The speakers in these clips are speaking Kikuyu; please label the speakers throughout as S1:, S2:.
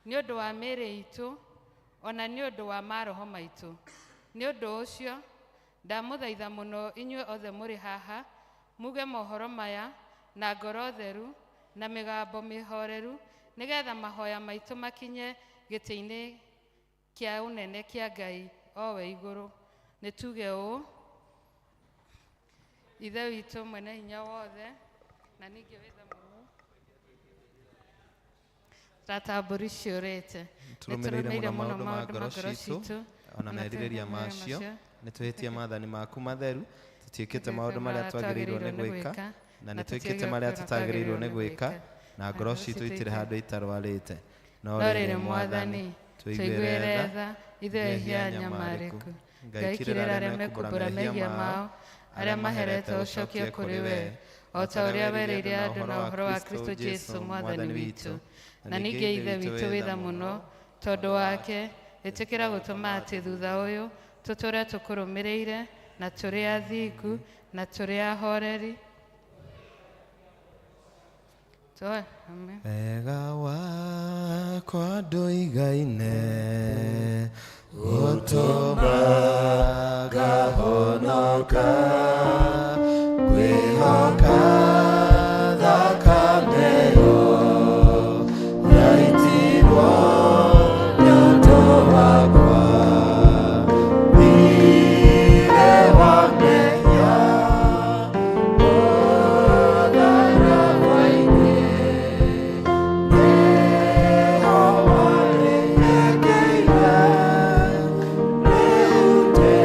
S1: Nĩ ũndũ wa mĩĩrĩ itũ ona nĩ ũndũ wa maroho maitũ. Nĩ ũndũ ũcio ndamũthaitha mũno inyuĩ othe mũrĩ haha muge mohoro maya na ngoro theru na mĩgambo mĩhoreru, nĩgetha mahoya maitũ makinye gĩtĩ-inĩ kĩa ũnene kĩa Ngai o we igũrũ. Nĩ tuge ũũ: Ithe witũ mwene hinya wothe na ningĩ wĩ tha mũno, tata mbũri ciũrĩte,
S2: tũrũmĩrĩire mũno maũndũ ma ngoro citũ ona merirĩria macio, nĩ twĩhĩtie maathani maku matheru, tũtiĩkĩte maũndũ marĩa twagĩrĩirwo nĩ gwĩka, na nĩ twĩkĩte marĩa tũtagĩrĩirwo nĩ gwĩka, na ngoro citũ itirĩ handũ itarwarĩte. No
S1: no rĩrĩ Mwathani, tũiguĩre tha ithuĩ ehia anyamarĩku. Ngai kirĩra arĩa mekumbũra mehia mao, arĩa maherete ũcokie kũrĩ we, o ta ũrĩa werĩire andũ na ũhoro wa Kristo Jesu Mwathani witũ. Na ningĩ Ithe witũ wĩ tha mũno, tondũ wake ĩtĩkĩra gũtũma atĩ thutha ũyũ tũtũre tũkũrũmĩrĩire na tũrĩ athingu na tũrĩ ahoreri. Amen.
S2: Wega wakwa ndũigaine gũtũma ngahonoka, ngwĩhoka thakame ĩyo yaitirwo nĩ ũndũ wakwa. Thiirĩ wa mehia mũtharaba-inĩ nĩho warĩhĩkĩire, rĩu ndĩ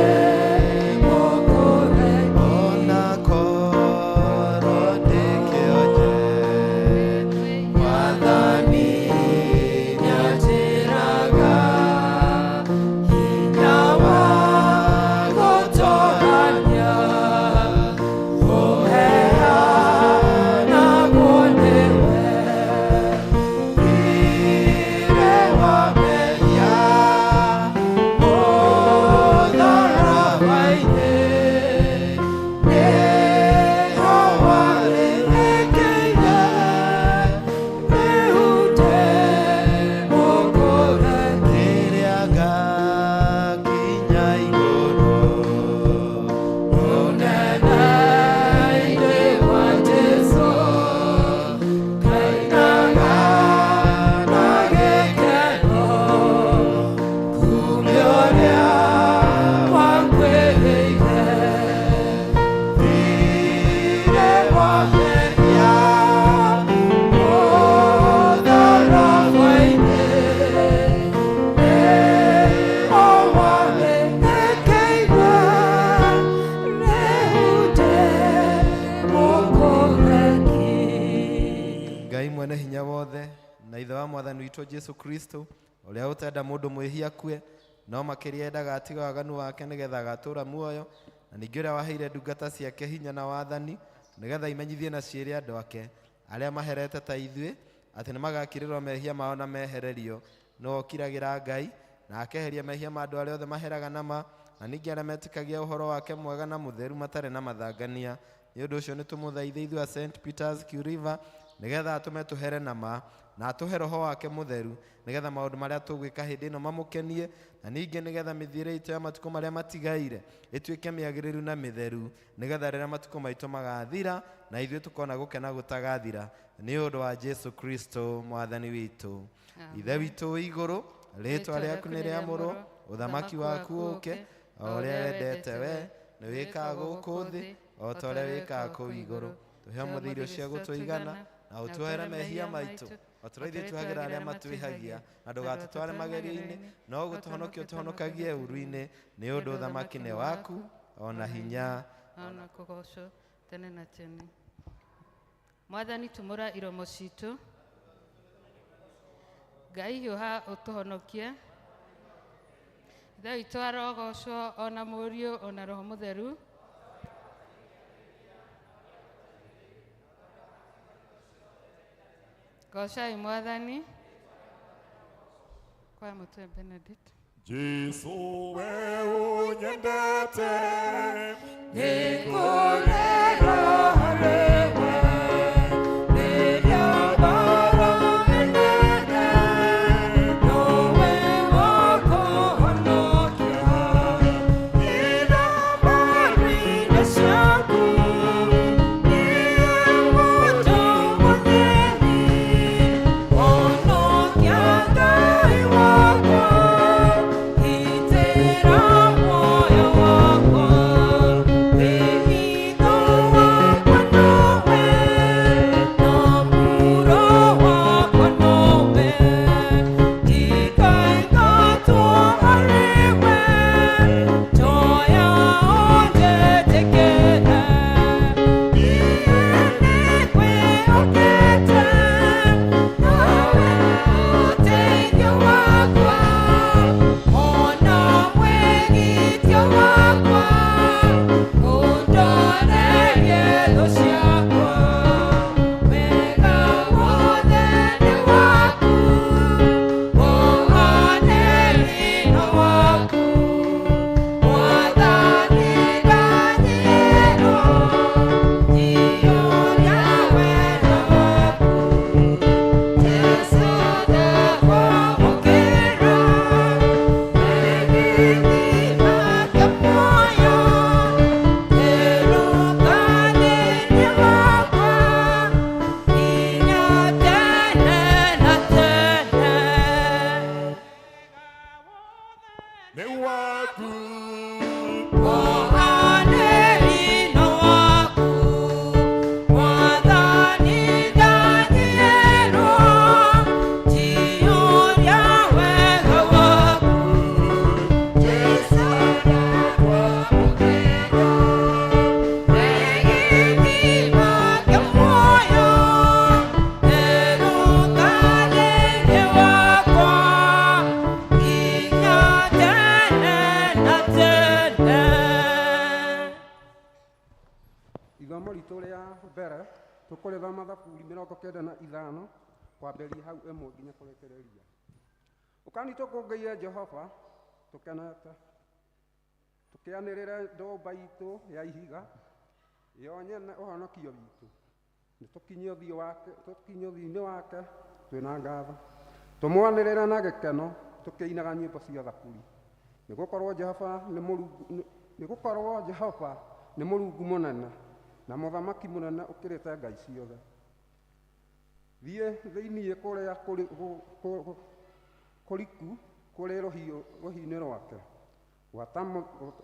S2: mũkũreki. Ona korwo ndĩ kĩonje, Mwathani nĩanjĩraga hinya wa gũtũrania, ũheanagwo nĩwe. Thiirĩ wa mehia mũtharaba-inĩ nĩho warĩhĩkĩire, rĩu ndĩ mũkũreki. Rĩrĩa ngakinya igũrũ ũnene-inĩ wa Jesũ, ngainaga na gĩkeno kumia ũrĩa wanguĩrĩire. Thiirĩ wa mehia mũtharaba-inĩ nĩho warĩhĩkĩire, rĩu ndĩ mũkũreki. Ngai mwene hinya wothe na Ithe wa Mwathani witũ Jesu Kristo, ũrĩa ũtenda mũndũ mwĩhia akue, no makĩria endaga atige waganu wake nĩgetha agatũũra muoyo, na ningĩ ũrĩa waheire ndungata ciake hinya na wathani nĩgetha imenyithie na ciĩre andũ ake arĩa maherete ta ithuĩ atĩ nĩmagakirĩrwo mehia mao na mehererio, nĩwe ũkiragĩra Ngai na akeheria mehia ma andũ arĩa othe maheraga nama, na ningĩ arĩa metĩkagia ũhoro wake mwega na mũtheru matarĩ na mathangania. Nĩ ũndũ ũcio nĩtũmũthaithe ithuĩ a St Peters River nĩgetha atũme tũhere nama na atũhe roho wake mũtheru, nĩgetha maũndũ marĩa tũgwĩka hĩndĩ ĩno mamũkenie, na ningĩ nĩgetha mĩthiĩre itũ ya matukũ marĩa matigaire ĩtuĩke mĩagĩrĩru na mĩtheru, nĩgetha rĩrĩa matukũ maitũ magathira na ithuĩ tũkona gũkena gũtagathira, nĩ ũndũ wa Jesu Kristo Mwathani witũ. Ithe witũ wĩ igũrũ, rĩĩtwa rĩaku nĩ rĩamũrwo, ũthamaki waku ũũke, o ũrĩa wendete we nĩ wĩkaga gũkũ thĩ o ta ũrĩa wĩkaga kũu igũrũ. Tũhe ũmũthĩ irio cia gũtũigana, na ũtuohere mehia maitũ o ta ũrĩa ithuĩ tuohagĩra arĩa matwĩhagia, na ndũgatũtware magerio-inĩ, no gũtũhonokia ũtũhonokagie ũũru-inĩ, nĩ ũndũ ũthamaki nĩ waku ona hinya
S1: ona kũgocwo tene na tene. Mwathani, tumũra iromo citũ. Ngai, hiũha ũtũhonokie. Ithe witũ arogocwo, ona Mũriũ ona Roho Mũtheru. Gocai Mwathani. Kwa mũtwe Benedict.
S3: Jesu we unyendete,
S4: Nĩngũrera harĩ we, rĩrĩa mbara ĩnene.
S5: Mbere tũkũrĩthoma Thaburi 95 kwambĩrĩria hau 1 nginya kũrĩkĩrĩria. Ũkani tũkũngũiye Jehova tũkenete, tũkĩanĩrĩre ndũmba itũ ya ihiga yo nyene ũhonokio witũ. Nĩ tũkinye ũthiũ wake, tũkinye ũthiũ-inĩ wake twĩna ngatho, tũmwanĩrĩre na gĩkeno tũkĩinaga nyĩmbo cia thaburi. Nĩgũkorwo Jehova nĩ Mũrungu, nĩgũkorwo Jehova nĩ Mũrungu mũnene na mũthamaki mũnene ũkĩrĩte ngai ciothe. Thiĩ thĩinĩ kũrĩa kũriku kũrĩ rũhiũ-inĩ rwake,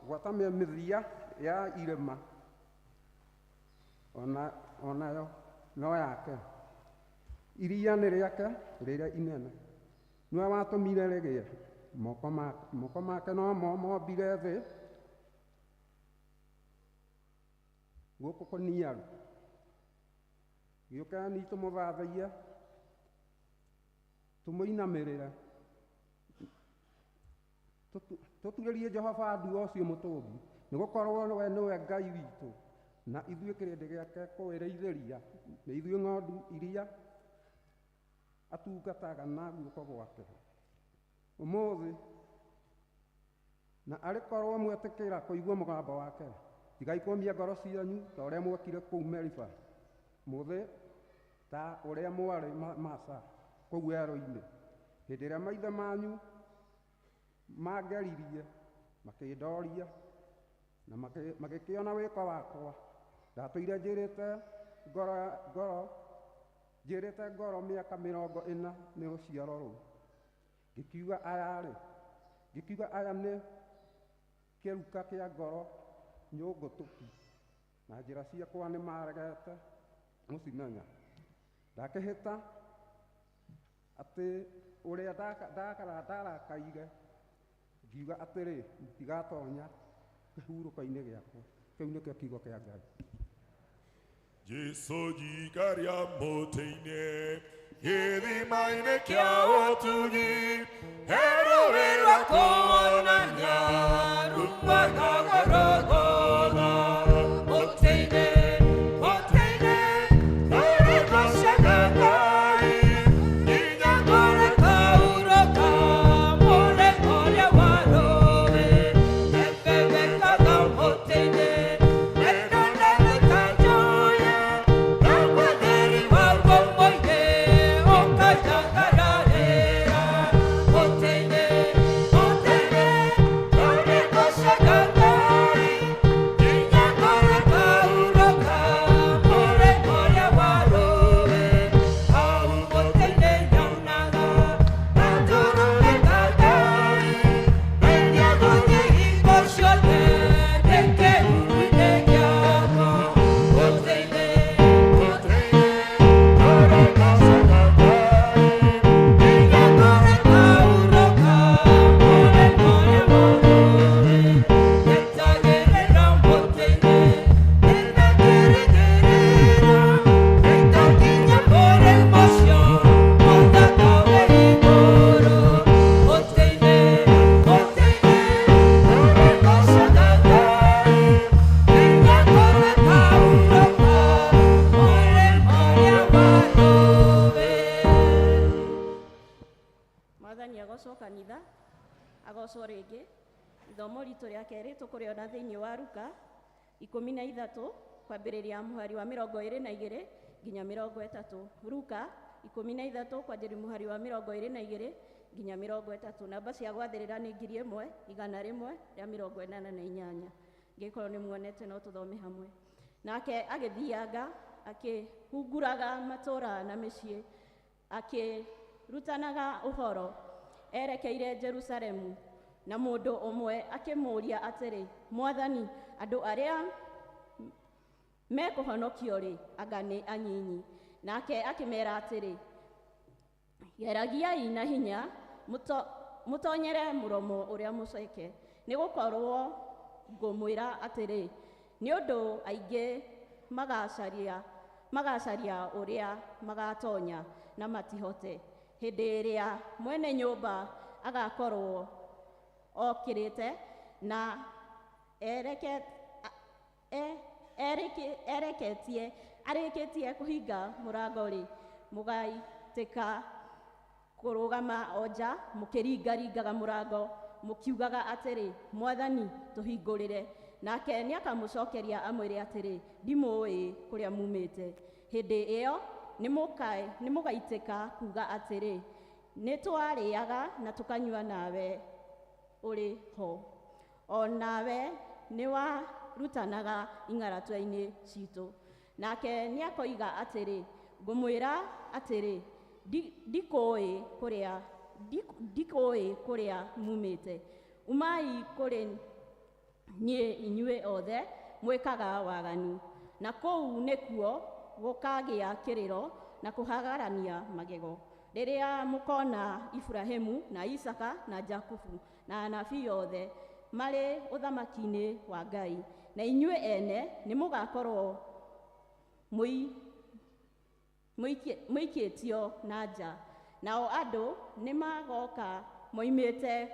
S5: gwata mĩthia ya irĩma onayo no yake. Iria nĩ rĩake rĩrĩa inene, nĩwe watũmire rĩgĩe. Moko make nomo mombire thĩ gũkũ kũniaru. Gĩũkeni tũmũthathaiye, tũmũinamĩrĩre, tũturĩrie Jehova nduo ũcio mũtũmbi, nĩgũkorwo we nĩwe Ngai witũ na ithuĩ kĩrĩndĩ gĩake kũwĩrĩithĩria, nĩ ithuĩ ng'ondu iria atungataga na guoko gwake. Ũmũthĩ na arĩ korwo mwetĩkĩra kũigua mũgambo wake, tigai kũmia ngoro cianyu ta ũrĩa mwekire kũu Meriba, mũthĩ ta ũrĩa mwarĩ Masa kũu werũ-inĩ, hĩndĩ ĩrĩa maithe manyu mangeririe makĩndoria na magĩkĩona wĩko wakwa. Ndatũire njĩrĩte ngoro mĩaka 40 nĩ rũciaro rũu, ngĩkiuga aya nĩ kĩruka kĩa ngoro nyũngũtũki, na njĩra ciakwa nĩmaregete gũcimenya. Ndakĩhĩta atĩ ũrĩa ndarakaire, ngiuga atĩrĩ, mũtigatonya kĩhurũko-inĩ gĩakwa. Kĩu nĩkĩo kiugo kĩa Ngai.
S3: Jesu jikaria mũtĩ-inĩ, gĩthima-inĩ kĩa ũtugi, herũĩ rwa kuonania rumaga Golgotha. Mũtĩ-inĩ, mũtĩ-inĩ, tũrĩgocaga Ngai, nginya ngoro ĩkahurũka, mũrĩmo ũrĩa wa rũũĩ, ebebekaga mũtĩ-inĩ,
S6: agocwo rĩngĩ. Ithomo ritũ rĩa kerĩ tũkũrĩona thĩinĩ wa Luka 13 kwambĩrĩria mũhari wa 22 nginya 30. Luka 13 kwambĩrĩria mũhari wa 22 nginya 30. Namba cia gwathĩrĩra nĩ 1188. Ngĩkorwo nĩ muonete no tũthome hamwe. Nake agĩthianga akĩhunguraga matũũra na mĩciĩ, akĩrutanaga ũhoro erekeire Jerusalemu. Na mũndũ ũmwe akĩmũũria atĩrĩ, Mwathani, andũ arĩa mekũhonokio-rĩ, anga nĩ anyinyi? Nake akĩmera atĩrĩ, geragiai na hinya mũtonyere mũromo ũrĩa mũceke, nĩgũkorwo ngũmwĩra atĩrĩ, nĩ ũndũ aingĩ magacaria ũrĩa magatonya na matihote. Hĩndĩ ĩrĩa mwene nyũmba agakorwo okĩrĩte na ereketie Arĩkĩtie kũhinga mũrango-rĩ, mũgaitĩka kũrũgama o nja mũkĩringaringaga mũrango mũkiugaga atĩrĩ, Mwathani, tũhingũrĩre. Nake nĩakamũcokeria amwĩre atĩrĩ, ndimũũĩ kũrĩa mumĩte. Hĩndĩ ĩyo nĩmũgaitĩka kuuga atĩrĩ, nĩtwarĩaga na tũkanyua nawe ũrĩ ho, o nawe nĩwarutanaga ing'aratua-inĩ citũ. Nake nĩakoiga atĩrĩ, ngũmwĩra atĩrĩ, ndikũĩ kũrĩa mumĩte. Umai kũrĩ niĩ inyuĩ othe mwĩkaga waganu. Na kũu nĩkuo gũkagĩa kĩrĩro na kũhagarania magego, rĩrĩa mũkona Iburahĩmu na Isaka na Jakubu na anabii othe marĩ ũthamaki-inĩ wa Ngai, na inyuĩ ene nĩmũgakorwo mũikĩtio na nja. Nao andũ nĩmagoka moimĩte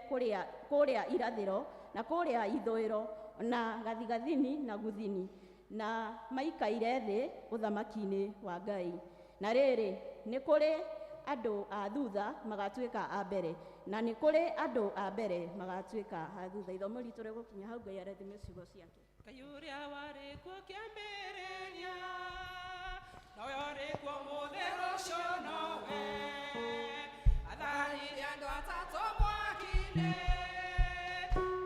S6: kũrĩa irathĩro na kũrĩa ithũĩro na gathigathini na guthini, na maikaire thĩ ũthamaki-inĩ wa Ngai. Na rĩrĩ, nĩ kũrĩ andũ a thutha magatuĩka a mbere, na nĩ kũrĩ andũ a mbere magatuĩka a thutha. Ithomo ritũ rĩgũkinya hau. Ngai arathime ciugo ciake.
S4: Ngai ũrĩa warĩ kuo kĩambĩrĩria, nowe ũrĩ kuo mũthĩ, rũciũ nowe. Atharirie andũ atatũ mwaki-inĩ,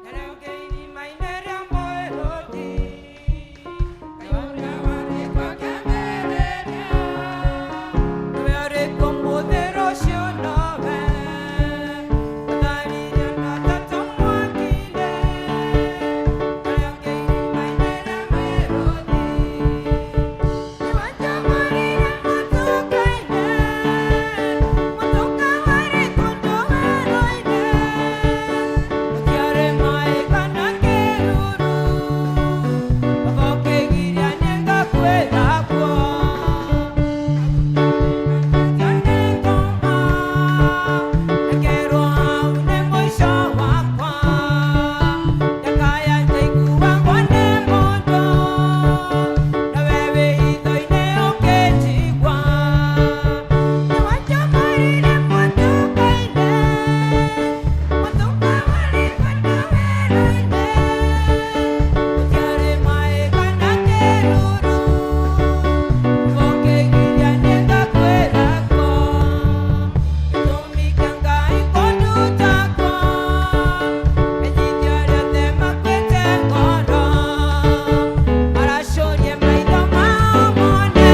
S4: na rĩu irima-inĩ rĩa mwerũthi. Ngai ũrĩa warĩ kuo kĩambĩrĩria, nowe ũrĩ kuo mũthĩ, rũciũ nowe. Atharirie andũ atatũ mwaki-inĩ, na rĩu irima-inĩ rĩa mwerũthi. Nĩwanjamarire matuka-inĩ, matuka warĩ kũndũ werũ-inĩ. Gũtiarĩ maĩ kana kĩruru, baba ũkĩgiria nĩngakwĩra kuo. Nĩ ngoma, ngekerwo hau nĩ mũico wakwa. Ndakaya ndaiguagwo nĩ mũndũ, nawe wĩ hitho-inĩ ũkĩnjigua. Nĩwanjamarire matuka-inĩ, matuka warĩ kũndũ werũ-inĩ. Gũtiarĩ maĩ kana kĩruru, baba ũkĩgiria nĩngakwĩra kuo. Gĩtũmi kĩa Ngai kũnduta kuo, menyithia arĩa othe makuĩte ngoro, maracũrie maitho mao mone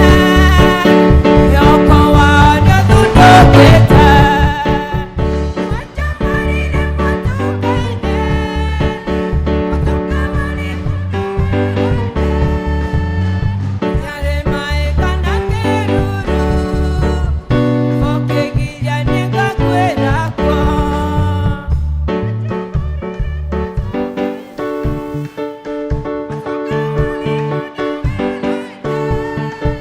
S4: mwĩhoko wao nĩũthundũkĩte. Nĩwanjamarire matuka-inĩ, matuka warĩ kũndũ werũ-inĩ. Gũtiarĩ maĩ kana kĩruru, baba ũkĩgiria nĩngakwĩra kuo.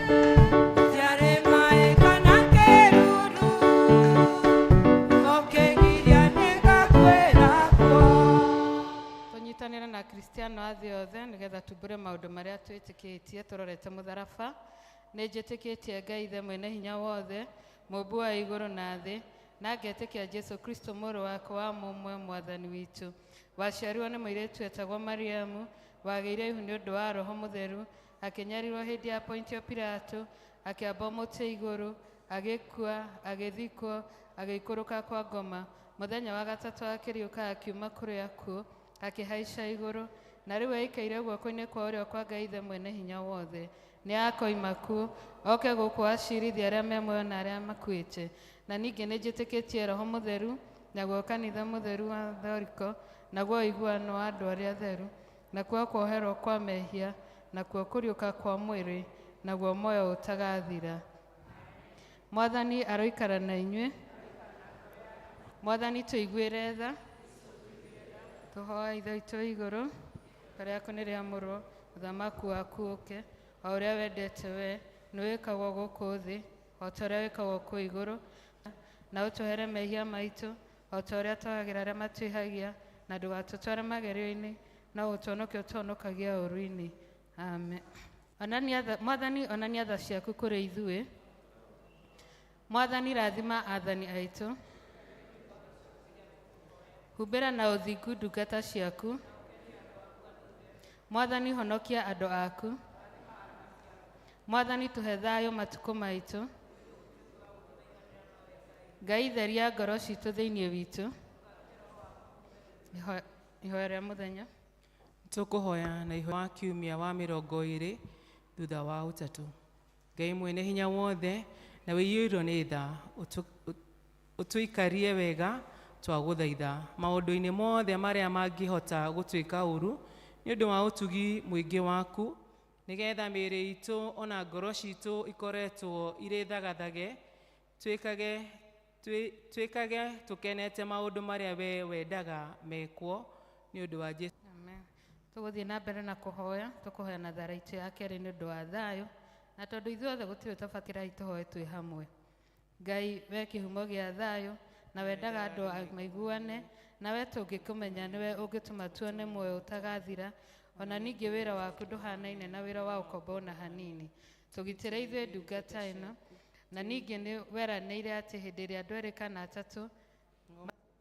S4: Gũtiarĩ maĩ kana kĩruru, baba ũkĩgiria nĩngakwĩra kuo.
S1: Tũnyitanĩre na Akristiano a thĩ yothe nĩgetha tumbũre maũndũ marĩa twĩtĩkĩtie tũrorete mũtharaba. Nĩ njĩtĩkĩtie Ngai Ithe mwene hinya wothe, mũmbi wa igũrũ na thĩ, na ngetĩkia Jesũ Kristo mũrũ wake wa mũmwe Mwathani witũ, waciarirwo nĩ mũirĩtu etagwo Mariamu, wagĩire ihu nĩ ũndũ wa Roho Mũtheru, akĩnyarirwo hĩndĩ ya Pontio Pilato, akĩambwo mũtĩ igũrũ, agĩkua, agĩthikwo, agĩikũrũka kwa ngoma. Mũthenya wa gatatũ akĩriũka akiuma kũrĩ akuũ, akĩhaica igũrũ, na rĩu aikaire guoko-inĩ kwa ũrĩo kwa Ngai Ithe mwene hinya wothe. Nĩ akoima kuo oke gũkũ acirithie arĩa me muoyo na arĩa makuĩte. Na ningĩ nĩ njĩtĩkĩtie Roho Mũtheru, naguo kanitha mũtheru wa Thoriko, naguo ũiguano wa andũ arĩa atheru, nakuo kuoherwo kwa mehia, nakuo kũriũka kwa mwĩrĩ, naguo muoyo ũtagathira. Mwathani aroikara na inyuĩ. Mwathani tũiguĩre tha. Tũhoe Ithe witũ wĩ igũrũ, rĩĩtwa rĩaku nĩ rĩamũrwo, ũthamaki waku ũke, o ũrĩa wendete we nĩ wĩkagwo gũkũ thĩ o ta ũrĩa wĩkagwo kũu igũrũ. Na ũtũhere mehia maitũ o ta ũrĩa twagagĩra arĩa matwĩhagia, na ndũgatũtware magerio-inĩ, no ũtũhonokie ũtũhonokagia ũũru-inĩ. Amen. Onania Mwathani onania tha ciaku kũrĩ ithuĩ. Mwathani rathima athani aitũ. Humbĩra na ũthingu ndungata ciaku. Mwathani honokia andũ aku. Mwathani tũhe thayũ matukũ maitũ. Ngai theria ngoro citũ thĩinĩ witũ. Ihoya rĩa mũthenya.
S4: Tũkũhoya na ihoya wa kiumia wa 20 thutha wa ũtatũ. Ngai mwene hinya wothe na wĩiyũirwo nĩ tha, ũtũikarie wega twagũthaitha maũndũ-inĩ mothe marĩa mangĩhota gũtuĩka ũru nĩ ũndũ wa ũtugi mũingĩ waku, nĩgetha mĩĩrĩ itũ ona ngoro citũ ikoretwo irĩ thagathage, twĩkage tũkenete maũndũ marĩa we wendaga mekwo nĩ ũndũ wa Jesũ.
S1: Amen. Tũgũthiĩ na mbere na kũhoya, tũkũhoya na thara itũ ya kerĩ nĩ ũndũ wa thayũ, na tondũ ithuothe gũtirĩ ũtabatĩra tũhoe twĩ hamwe. Ngai we kĩhumo gĩa thayũ, na wendaga andũ maiguane, na we tũngĩkũmenya nĩwe ũngĩtũma tuone muoyo ũtagathira, ona ningĩ wĩra waku ndũhanaine na wĩra wa ũkombo ona hanini. Tũgitĩre ithuĩ ndungata ĩno, na ningĩ nĩ weranĩire atĩ hĩndĩ ĩrĩa andũ erĩ kana atatũ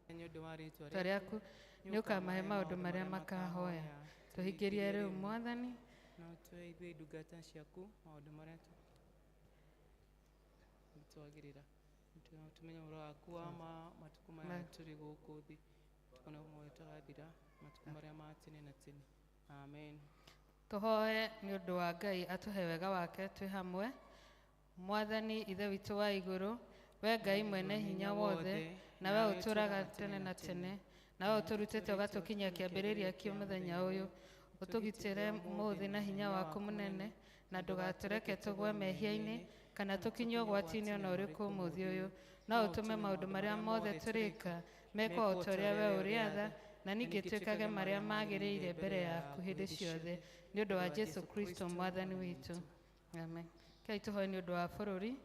S4: nĩ ũndũ wa rĩĩtwa
S1: rĩaku nĩ ũkamahe maũndũ marĩa makahoya. Tũhingĩrie rĩu Mwathani.
S4: No tũhe ithuĩ ndungata ciaku maũndũ marĩa twagĩrĩra. Tũmenye ũhoro waku wa matukũ maya tũrĩ gũkũ thĩ, tukone muoyo ũtagathira matukũ marĩa ma tene na tene. Amen.
S1: Tũhoe nĩ ũndũ wa Ngai atũhe wega wake twĩ hamwe. Mwathani Ithe witũ wa igũrũ, we Ngai mwene hinya wothe, na we ũtũũraga tene na tene, na we ũtũrutĩte ũgatũkinyia kĩambĩrĩria kĩa mũthenya ũyũ, ũtũgitĩre ũmũthĩ na hinya waku mũnene, na ndũgatũreke tũgwe mehia-inĩ kana tũkinyio ũgwati-inĩ ona ũrĩkũ ũmũthĩ ũyũ. No ũtũme maũndũ marĩa mothe tũrĩka mekwo o ta ũrĩa we ũrĩatha, na ningĩ twĩkage marĩa magĩrĩire mbere yaku hĩndĩ ciothe, nĩ ũndũ wa Jesũ Kristo Mwathani witũ. Amen. Ngai tũhoe nĩ ũndũ wa bũrũri.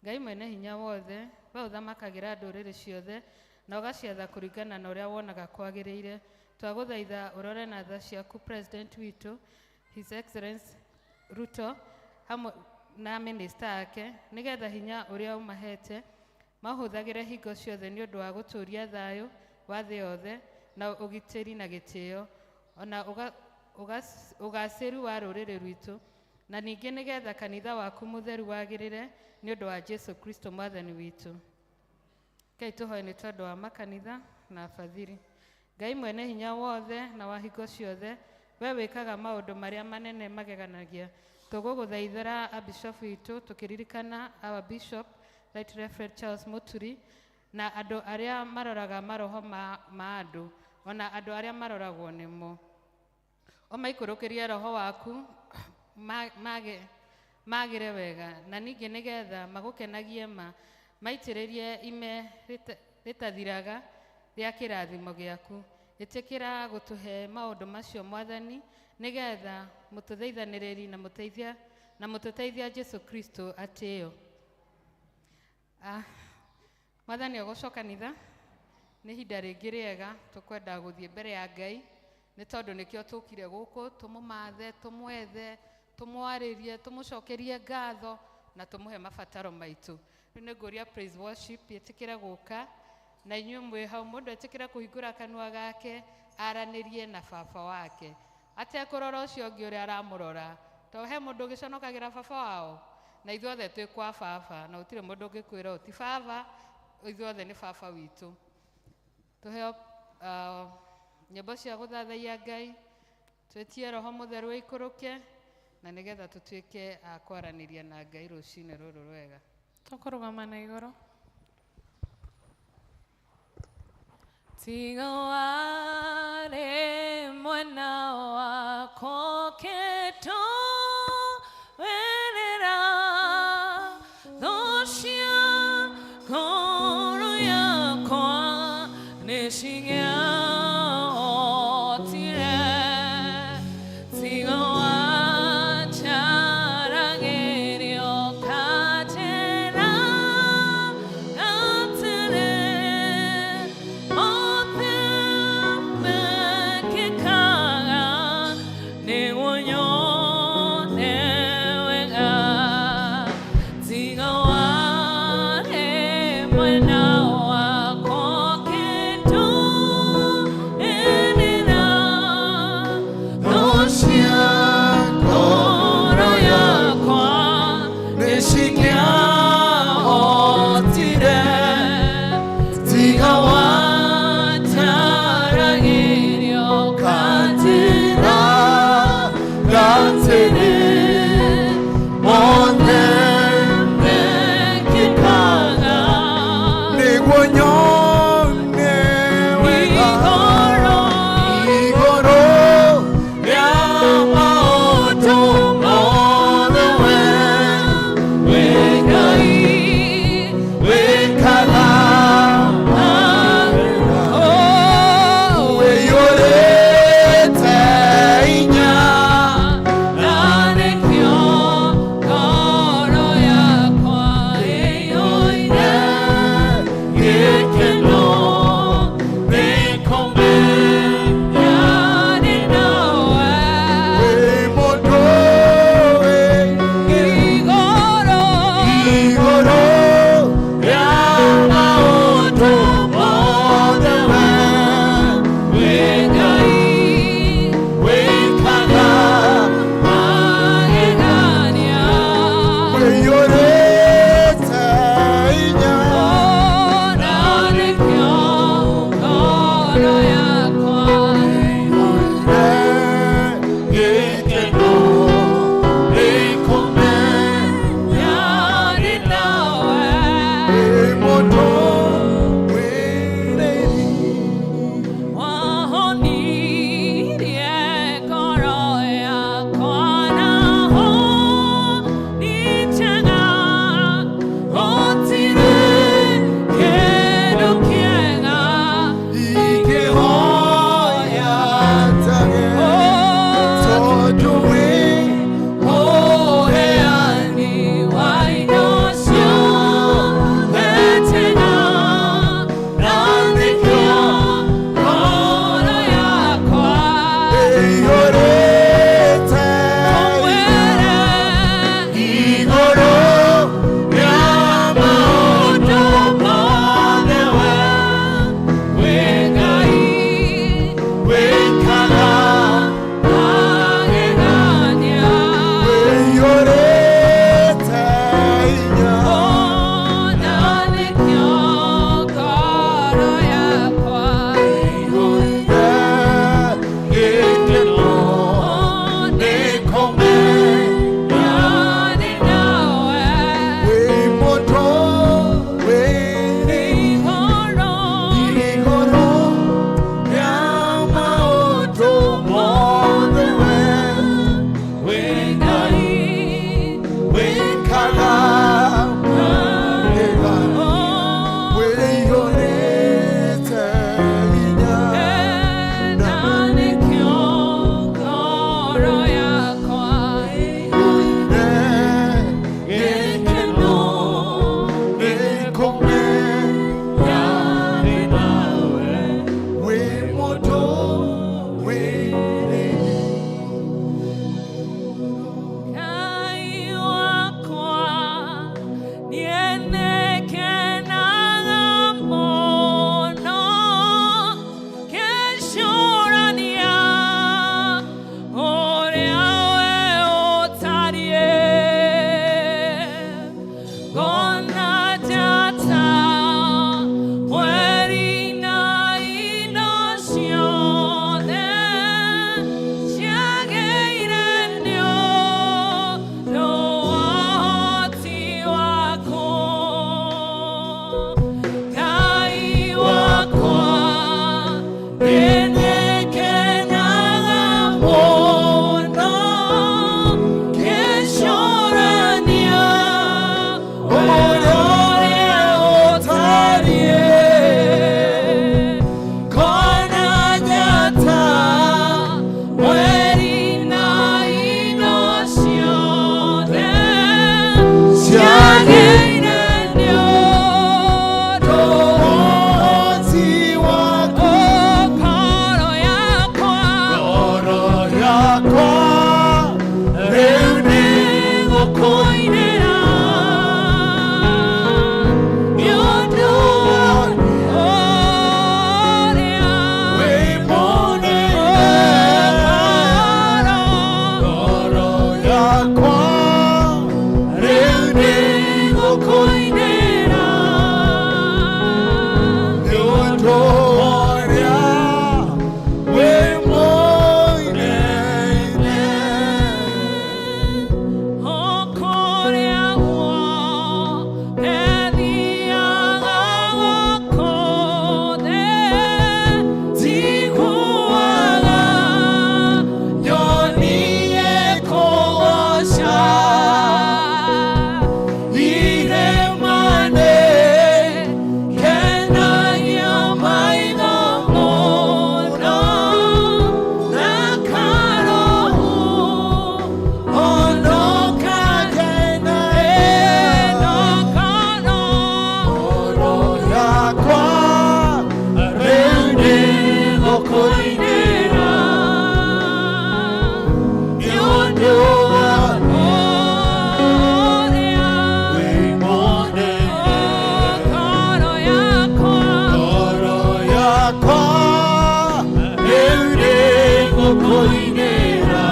S1: Ngai mwene hinya wothe, we ũthamakagĩra ndũrĩrĩ ciothe na ũgaciatha kũringana na ũrĩa wonaga kwagĩrĩire. Twagũthaitha ũrore na tha ciaku President witũ His Excellency Ruto hamwe na minista ake, nĩgetha hinya ũrĩa ũmahete mahũthagĩre hingo ciothe nĩ ũndũ wa gũtũũria thayũ wa thĩ yothe na ũgitĩri na gĩtĩo ona ũgacĩru wa rũrĩrĩ rwitũ, na ningĩ nĩgetha kanitha waku mũtheru wagĩrĩre nĩ ũndũ wa Jesũ Kristo Mwathani witũ. Ngai tũhoe nĩ tondũ wa makanitha na bathiri. Ngai mwene hinya wothe na wa hingo ciothe, we wĩkaga maũndũ marĩa manene mageganagia. Tũgũgũthaithĩra abishopu witũ tũkĩririkana our bishop Right Reverend Charles Muturi na andũ arĩa maroraga maroho ma andũ ona andũ arĩa maroragwo nĩmo. Ũmaikũrũkĩrie roho waku magĩre wega, na ningĩ nĩgetha magũkenagie ma maitĩrĩrie ime rĩtathiraga rĩa kĩrathimo gĩaku. Ĩtĩkĩra gũtũhe maũndũ macio Mwathani, nĩgetha mũtũthaithanĩrĩri na mũtũteithia Jesũ Kristo atĩo. Mwathani agocwo kanitha, nĩ ihinda rĩngĩ rĩega tũkwenda gũthiĩ mbere ya Ngai, nĩ tondũ nĩkĩo tũkire gũkũ tũmũmathe, tũmwethe, tũmwarĩrie, tũmũcokerie ngatho na tũmũhe mabataro maitũ. Rĩu nĩ ngũria praise worship ĩtĩkĩre gũka na inyuĩ mwĩ hau, mũndũ etĩkĩre kũhingũra kanua gake aranĩrie na baba wake atekũrora ũcio ũngĩ ũrĩa aramũrora, tondũ he mũndũ ũgĩconokagĩra baba wao, na ithuothe twĩ kwa baba, na gũtirĩ mũndũ ũngĩkwĩra ũũ ti baba, ithuothe nĩ baba witũ. Tũheo nyĩmbo cia gũthathaiya Ngai, twĩtie roho mũtheru ĩikũrũke, na nĩgetha tũtuĩke a kwaranĩria na Ngai rũcinĩ rũrũ rwega.
S7: Tũkũrũgama na igũrũ. Tiga warĩ mwena wakwa ũkĩtũĩrĩra thũ cia ngoro yakwa nĩcingĩahotire. Tiga wanjaragĩrio kanjĩra atĩrĩ, mothe mekĩkaga nĩguo nyone 감사와 자랑이여 같으라 같으니 못내 기파가
S3: nĩguo nyone wega
S7: 이걸로
S3: igũrũ
S7: rĩa maũndũ mothe we Ngai
S3: wĩkaga
S7: wĩkaga
S3: yakwa rĩu nĩngũkũinĩra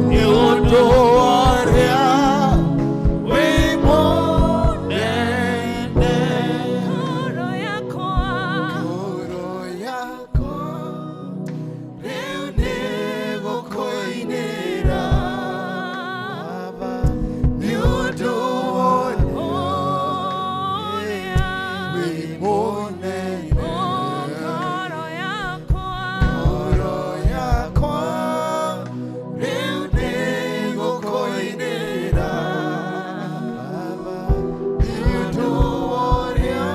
S3: nĩ ũndũ wa ũrĩa wĩ mũnene.
S7: Ngoro yakwa
S3: Ngoro yakwa rĩu nĩgũkũinĩra
S2: Baba,
S3: nĩ ũndũ wa ũrĩa wĩ mũnene.
S7: Ngoro yakwa
S3: Ngoro yakwa rĩu nĩgũkũinĩra
S2: Baba,
S3: nĩ ũndũ wa ũrĩa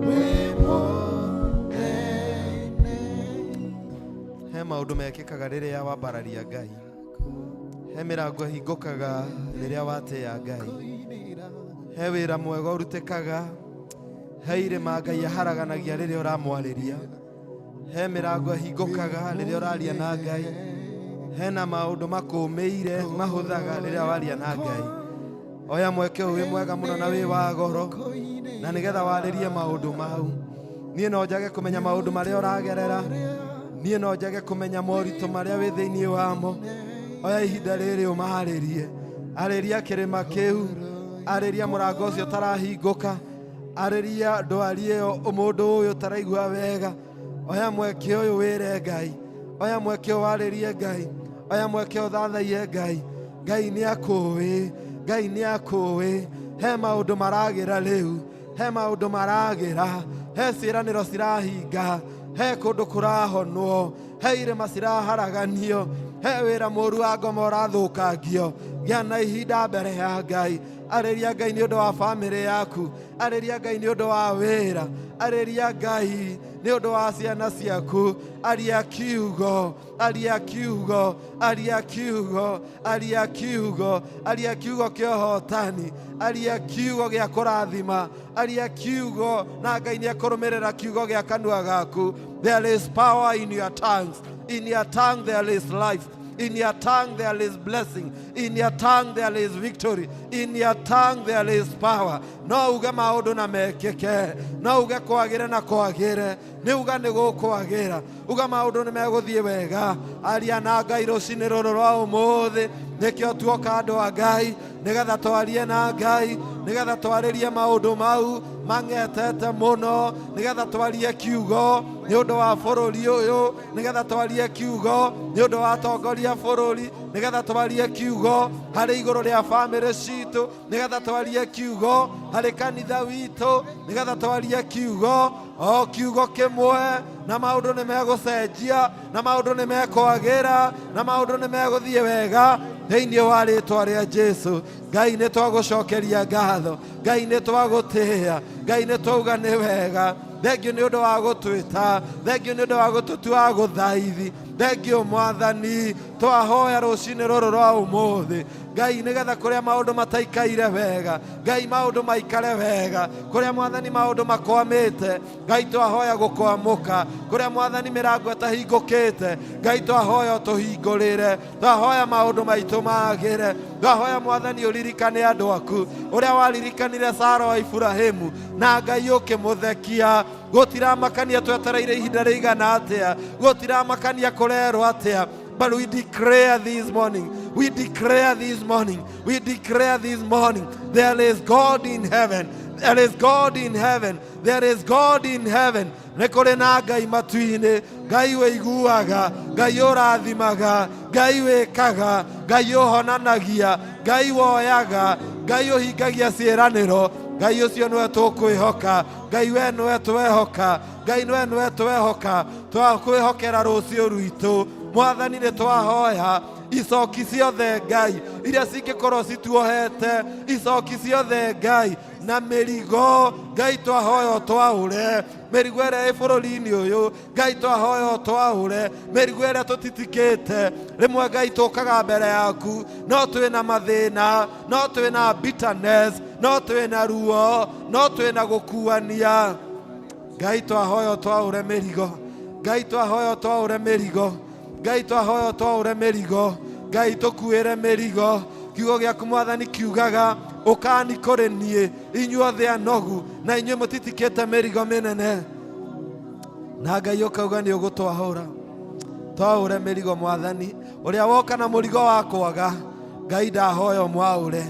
S3: wĩ mũnene.
S2: He maũndũ mekĩkaga rĩrĩa wambararia Ngai, he mĩrango ĩhingũkaga rĩrĩa watĩĩa Ngai, he wĩra mwega ũrutĩkaga, he irĩma Ngai aharaganagia rĩrĩa ũramwarĩria, he mĩrango ĩhingũkaga rĩrĩa ũraria na Ngai, hena maũndũ makũmĩire mahũthaga rĩrĩa waria na Ngai. Oya mweke ũyũ wĩ mwega mũno na wĩ wa goro, na nĩgetha warĩrie maũndũ mau. Niĩ no njage kũmenya maũndũ marĩa ũragerera, niĩ no njage kũmenya moritũ marĩa wĩ thĩinĩ wamo. Oya ihinda rĩrĩ ũmaarĩrie, arĩria kĩrĩma kĩu, arĩria mũrango ũcio ũtarahingũka, arĩria ndwari ĩyo, mũndũ ũyũ ũtaraigua wega. Oya mweke ũyũ wĩre Ngai, oya mweke ũyũ warĩrie Ngai, oya mweke ũyũ ũthathaiye Ngai. Ngai nĩ akũĩ, Ngai nĩ akũĩ. He maũndũ maragĩra rĩu, he maũndũ maragĩra, he ciĩranĩro cirahinga, he kũndũ kũrahonwo, he irĩma ciraharaganio, he wĩra mũru wa ngoma ũrathũkangio. Gĩa na ihinda mbere ya Ngai, arĩria Ngai nĩ ũndũ wa bamĩrĩ yaku, arĩria Ngai nĩ ũndũ wa wĩra, arĩria Ngai nĩ ũndũ wa ciana ciaku. Aria kiugo, aria kiugo, aria kiugo, aria kiugo, aria kiugo kĩa ũhotani, aria kiugo gĩa kũrathima, aria kiugo na Ngai nĩ ekũrũmĩrĩra kiugo gĩa kanua gaku. There is power in your tongues. In your tongue there is life. In your tongue there is blessing. In your tongue there is victory. In your tongue there is power. No uge maũndũ na mekĩke, no uge kwagĩre na kwagĩre, nĩ uga nĩ gũkwagĩra, uga maũndũ nĩ megũthiĩ wega. Aria na Ngai rũcinĩ rũrũ rwa ũmũthĩ, nĩkĩo tuoka andũ a Ngai, nĩgetha twarie na Ngai, nĩgetha twarĩrie maũndũ mau mang'etete mũno, nĩgetha twarie kiugo nĩ ũndũ wa bũrũri ũyũ, nĩgetha twarie kiugo nĩ ũndũ wa atongoria bũrũri, nĩgetha twarie kiugo harĩ igũrũ rĩa bamĩrĩ citũ, nĩgetha twarie kiugo harĩ kanitha witũ, nĩgetha twarie kiugo o kiugo kĩmwe, na maũndũ nĩ megũcenjia, na maũndũ nĩ mekwagĩra, na maũndũ nĩ megũthiĩ wega thĩinĩ wa rĩtwa rĩa Jesu. Ngai nĩ twagũcokeria ngatho, Ngai nĩ twagũtĩĩa, Ngai nĩ twauga nĩ wega. Thengio nĩ ũndũ wa gũtwĩta, thengio nĩ ũndũ wa gũtũtua gũthaithi, thengio Mwathani. Twahoya rũcinĩ rũrũ rwa ũmũthĩ Ngai, nĩgetha kũrĩa maũndũ mataikaire wega, Ngai maũndũ maikare wega, kũrĩa Mwathani maũndũ makwamĩte, Ngai twahoya gũkwamũka, kũrĩa Mwathani mĩrango ĩtahingũkĩte, Ngai twahoya ũtũhingũrĩre, twahoya maũndũ maitũ magĩre, twahoya Mwathani ũririkane andũ aku ũrĩa waririkanire Sara wa Iburahĩmu na Ngai ũkĩmũthekia. Gũtiramakania twetereire ihinda rĩigana atĩa, gũtiramakania kũrerwo atĩa, but we declare this morning, we declare this morning, we declare this morning, there is God in heaven, there is God in heaven, there is God in heaven. Nĩ kũrĩ na Ngai matu-inĩ, Ngai wĩiguaga, Ngai ũrathimaga, Ngai wĩkaga, Ngai ũhonanagia, Ngai woyaga, Ngai ũhingagia ciĩranĩro. Ngai ũcio nĩwe tũkwĩhoka, Ngai we nĩwe twehoka, Ngai nĩwe nĩwe twehoka, twakwĩhokera rũciũ rwitũ. Mwathani nĩ twahoya icoki ciothe Ngai iria cingĩkorwo cituohete, icoki ciothe Ngai na mĩrigo Ngai twahoya ũtwaũre, mĩrigo ĩrĩa ĩ bũrũri-inĩ ũyũ Ngai twahoya ũtwaũre, mĩrigo ĩrĩa tũtitikĩte. Rĩmwe Ngai tũkaga mbere yaku no twĩna mathĩna, no twĩna bitterness, no twĩna ruo, no twĩna gũkuania. Ngai twahoya ũtwaũre mĩrigo, Ngai twahoya ũtwaũre mĩrigo, Ngai twahoya ũtwaũre mĩrigo, Ngai tũkuĩre mĩrigo. Kiugo gĩaku Mwathani kiugaga Ũkani kũrĩ niĩ inyuothe anogu na inyuĩ mũtitikĩte mĩrigo mĩnene. Na Ngai ũkauga nĩ ũgũtwahũra. Twaũre mĩrigo Mwathani. Ũrĩa woka na mũrigo wa kwaga, Ngai ndahoya ũmwaũre.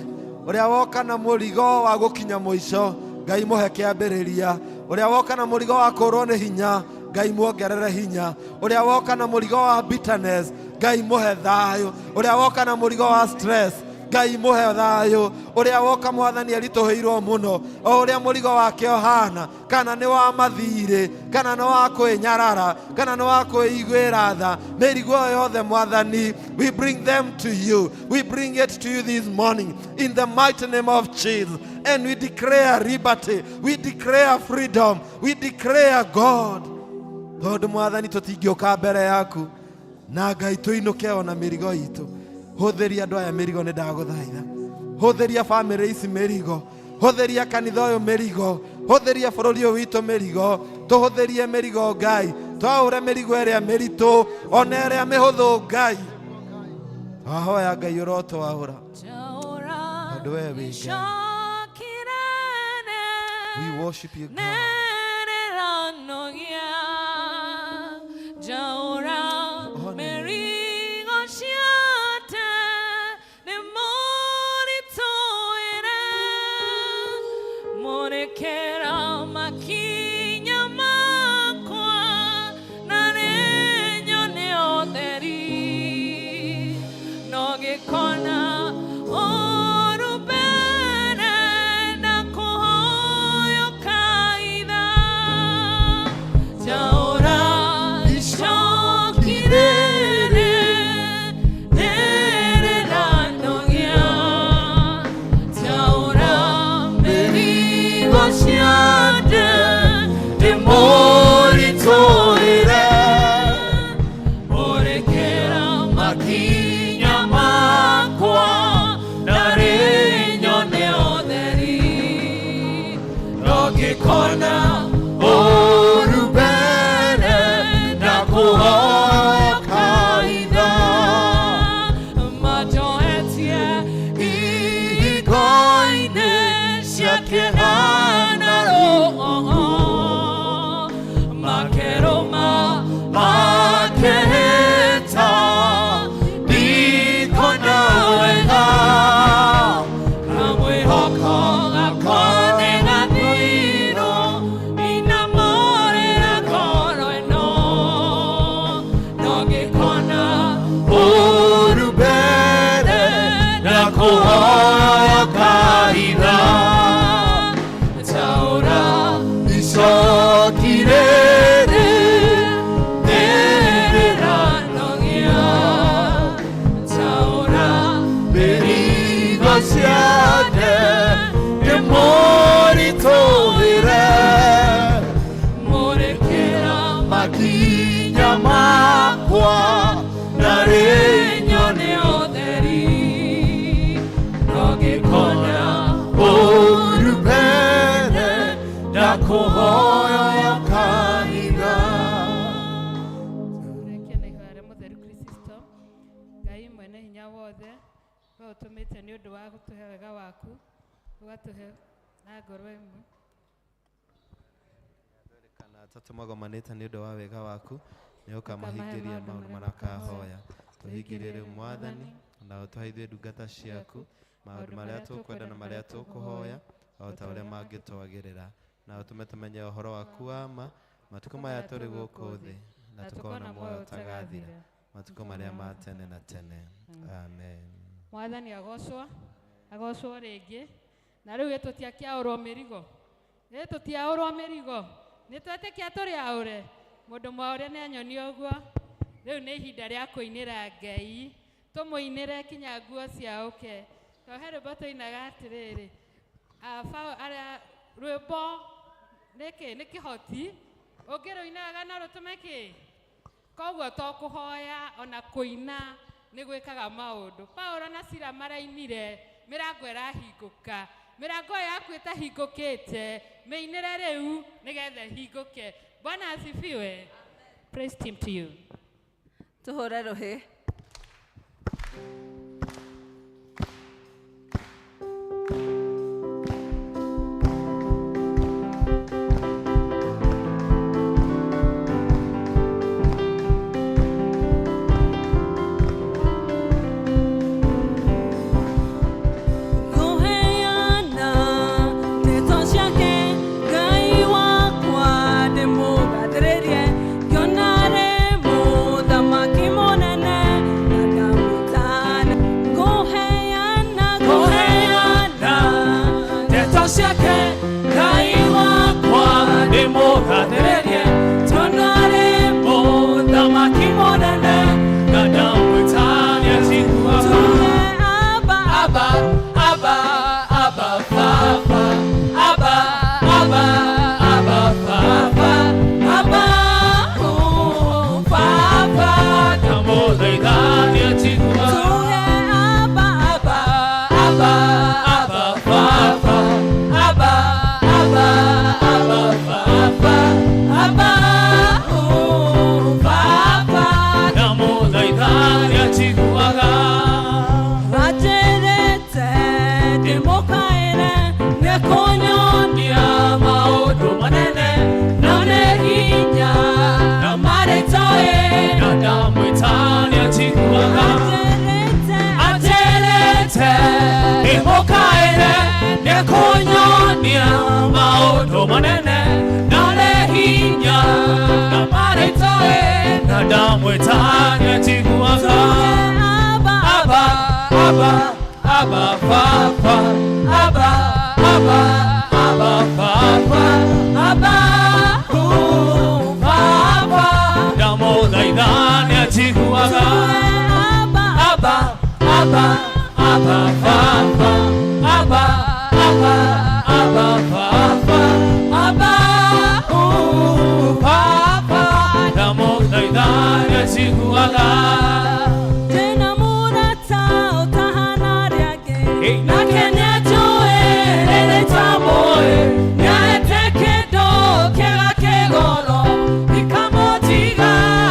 S2: Ũrĩa woka na mũrigo wa gũkinya mũico, Ngai mũhe kĩambĩrĩria. Ũrĩa woka na mũrigo wa kũrwo nĩ hinya, Ngai muongerere hinya. Ũrĩa woka na mũrigo wa bitterness, Ngai mũhe thayũ. Ũrĩa woka na mũrigo wa stress, Ngai mũhe thayũ. Ũrĩa woka Mwathani aritũhĩirwo mũno, o ũrĩa mũrigo wake ũhana, kana nĩ wa mathirĩ, kana nĩ wa kwĩnyarara, kana nĩ wa kwĩiguĩra tha, mĩrigo ĩyo yothe Mwathani, we bring them to you. We bring it to you this morning in the mighty name of Jesus. And we declare liberty, we declare freedom, we declare God. Tondũ Mwathani tũtingĩũka mbere yaku na Ngai tũinũke ona mĩrigo itũ. Hũthĩria andũ aya mĩrigo, nĩ ndagũthaitha. Hũthĩria bamĩrĩ ici mĩrigo, hũthĩria kanitha ũyũ mĩrigo, hũthĩria bũrũri ũyũ witũ mĩrigo. Tũhũthĩrie mĩrigo Ngai, twaũre mĩrigo ĩrĩa mĩritũ ona ĩrĩa mĩhũthũ Ngai. Twahoya Ngai ũrotwaũra, tondũ we wĩ Ngai. We worship you, God.
S1: Tũrĩkie na ihoya rĩa mũtheru Kristo. Ngai mwene hinya wothe, we ũtũmĩte nĩ ũndũ wa gũtũhe wega waku, ũgatũhe na ngoro ĩmwe.
S2: Kana atatũ magomanĩte nĩ ũndũ wa wega waku, nĩ ũkamahingĩria maũndũ marĩa makahoya. Tũhingĩrie rĩu Mwathani, na ũtũhe ithuĩ ndungata ciaku maũndũ marĩa tũkwenda na marĩa tũkũhoya, o ta ũrĩa mangĩtwagĩrĩra, na ũtũme tũmenye ũhoro waku wa ma matukũ maya tũrĩ gũkũ thĩ, na tũkona muoyo ũtagathira matukũ marĩa ma tene na tene. Amen.
S1: Mwathani agocwo, agocwo rĩngĩ. Na rĩu ĩtũtiakĩaũrwo mĩrigo, ĩtũtiaũrwo mĩrigo, nĩ twetĩkia tũrĩ aũre. Mũndũ mwaũre nĩ anyonia ũguo. Rĩu nĩ ihinda rĩa kũinĩra Ngai, tũmũinĩre kinya nguo ciaũke. Tondũ he rwĩmbo tũinaga atĩrĩrĩ, arĩa rwĩmbo nĩkĩ nĩ kĩhoti, ũngĩrũinaga no rũtũme kĩ? Koguo to kũhoya ona kũina nĩ gwĩkaga maũndũ. Paulo na Sila marainire, mĩrango ĩrahingũka. Mĩrango ĩyo yaku ĩtahingũkĩte, mĩinĩre rĩu nĩgetha ĩhingũke. Bwana asifiwe. Praise team to you.
S8: Tũhũre rũhĩ.
S9: Akĩnyonia maũndũ manene na hinya na marĩtoe na ndamwĩta nĩanjiguaga. Abba, Abba, Abba, Papa, Abba, Abba, Abba, Papa, Abba, ooh, Papa. Ndamũthaitha nĩanjiguaga. Abba, Abba, Abba, Papa, Abba, Abba, Abba, Papa, Abba, ooh, Papa. Ndamũthaitha nĩanjiguaga.
S7: Ndĩna mũrata ũtahana arĩa angĩ.
S9: Hey.
S7: Nake nĩanjũĩ rĩrĩa itamũĩ. Nĩahete kĩndũ kĩega kĩgoro, ndikamũtiga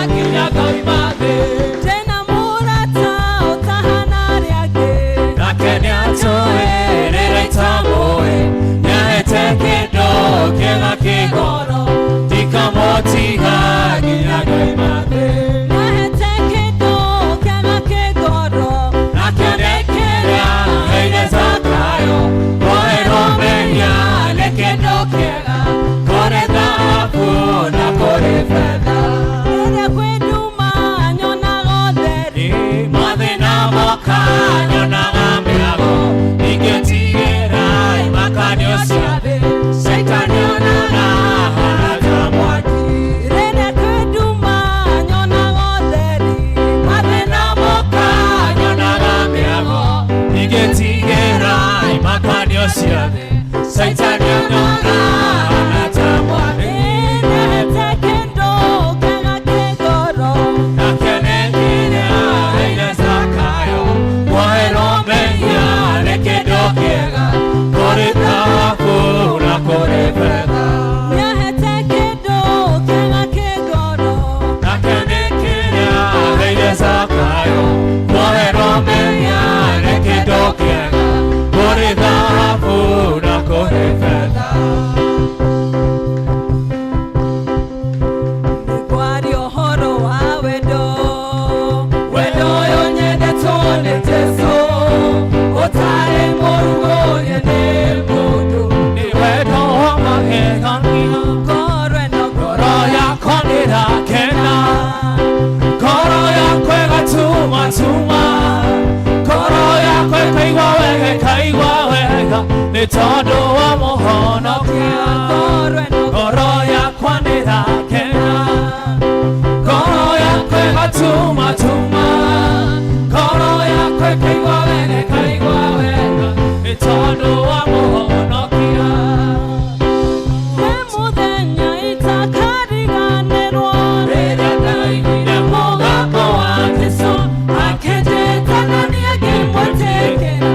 S7: nginya ngauma thĩ. Ndĩna mũrata ũtahana arĩa angĩ.
S9: Nake nĩanjũĩ rĩrĩa itamũĩ, nĩahete kĩndũ kĩega kĩgoro, ndikamũtiga nginya ngauma thĩ.
S7: Nĩahete kĩndũ kĩega kĩgoro,
S9: Nake nĩkĩrĩa aheire Zakayo, kũherwo mehia nĩ kĩndũ kĩega, kũrĩ thahabu na kũrĩ betha.
S7: Rĩrĩa kwĩ nduma nyonaga ũtheri.
S9: Mathĩna moka nyonaga mĩago, ingĩtigĩra imakanio cia thĩ, Caitani onaga hana ta mwaki.
S7: Rĩrĩa kwĩ nduma nyonaga ũtheri.
S9: Mathĩna moka nyonaga mĩago, ingĩtigĩra imakanio cia thĩ, Caitani onaga hana ta mwaki.
S7: Nĩahete kĩndũ kĩega kĩgoro.
S9: Nake nĩkĩrĩa aheire Zakayo, kwoherwo mehia nĩ kĩndũ kĩega, kũrĩ thahabu na kũrĩ betha.
S7: Nĩahete kĩndũ kĩega kĩgoro.
S9: Nake nĩkĩrĩa aheire Zakayo, kwoherwo mehia nĩ kĩndũ kĩega, kũrĩ thahabu na kũrĩ betha.
S7: Nĩngwaria ũhoro wa wendo, wendo ũyũ nyendetwo nĩ Jesũ, ũtarĩ mũrugũrie nĩ mũndũ.
S9: Nĩ wendo wa magegania,
S7: Ngoro ĩno
S9: ngoro yakwa nĩrakena, ngoro yakwa ĩgatumatuma, ngoro yakwa ĩkaigua wega, ĩkaigua wega, nĩ tondũ wa Mũhonokia.
S7: Ngoro ĩno
S9: Ngoro yakwa nĩrakena, ngoro yakwa ĩgatumatuma, ngoro yakwa ĩkaigua wega, ĩkaigua wega, nĩ tondũ wa Mũhonokia.
S7: Kwĩ mũthenya itakariganĩrwo,
S9: Rĩrĩa ndaiguire mũgambo wa Jesũ, akĩnjĩta na niĩ ngĩmwĩtĩkĩra,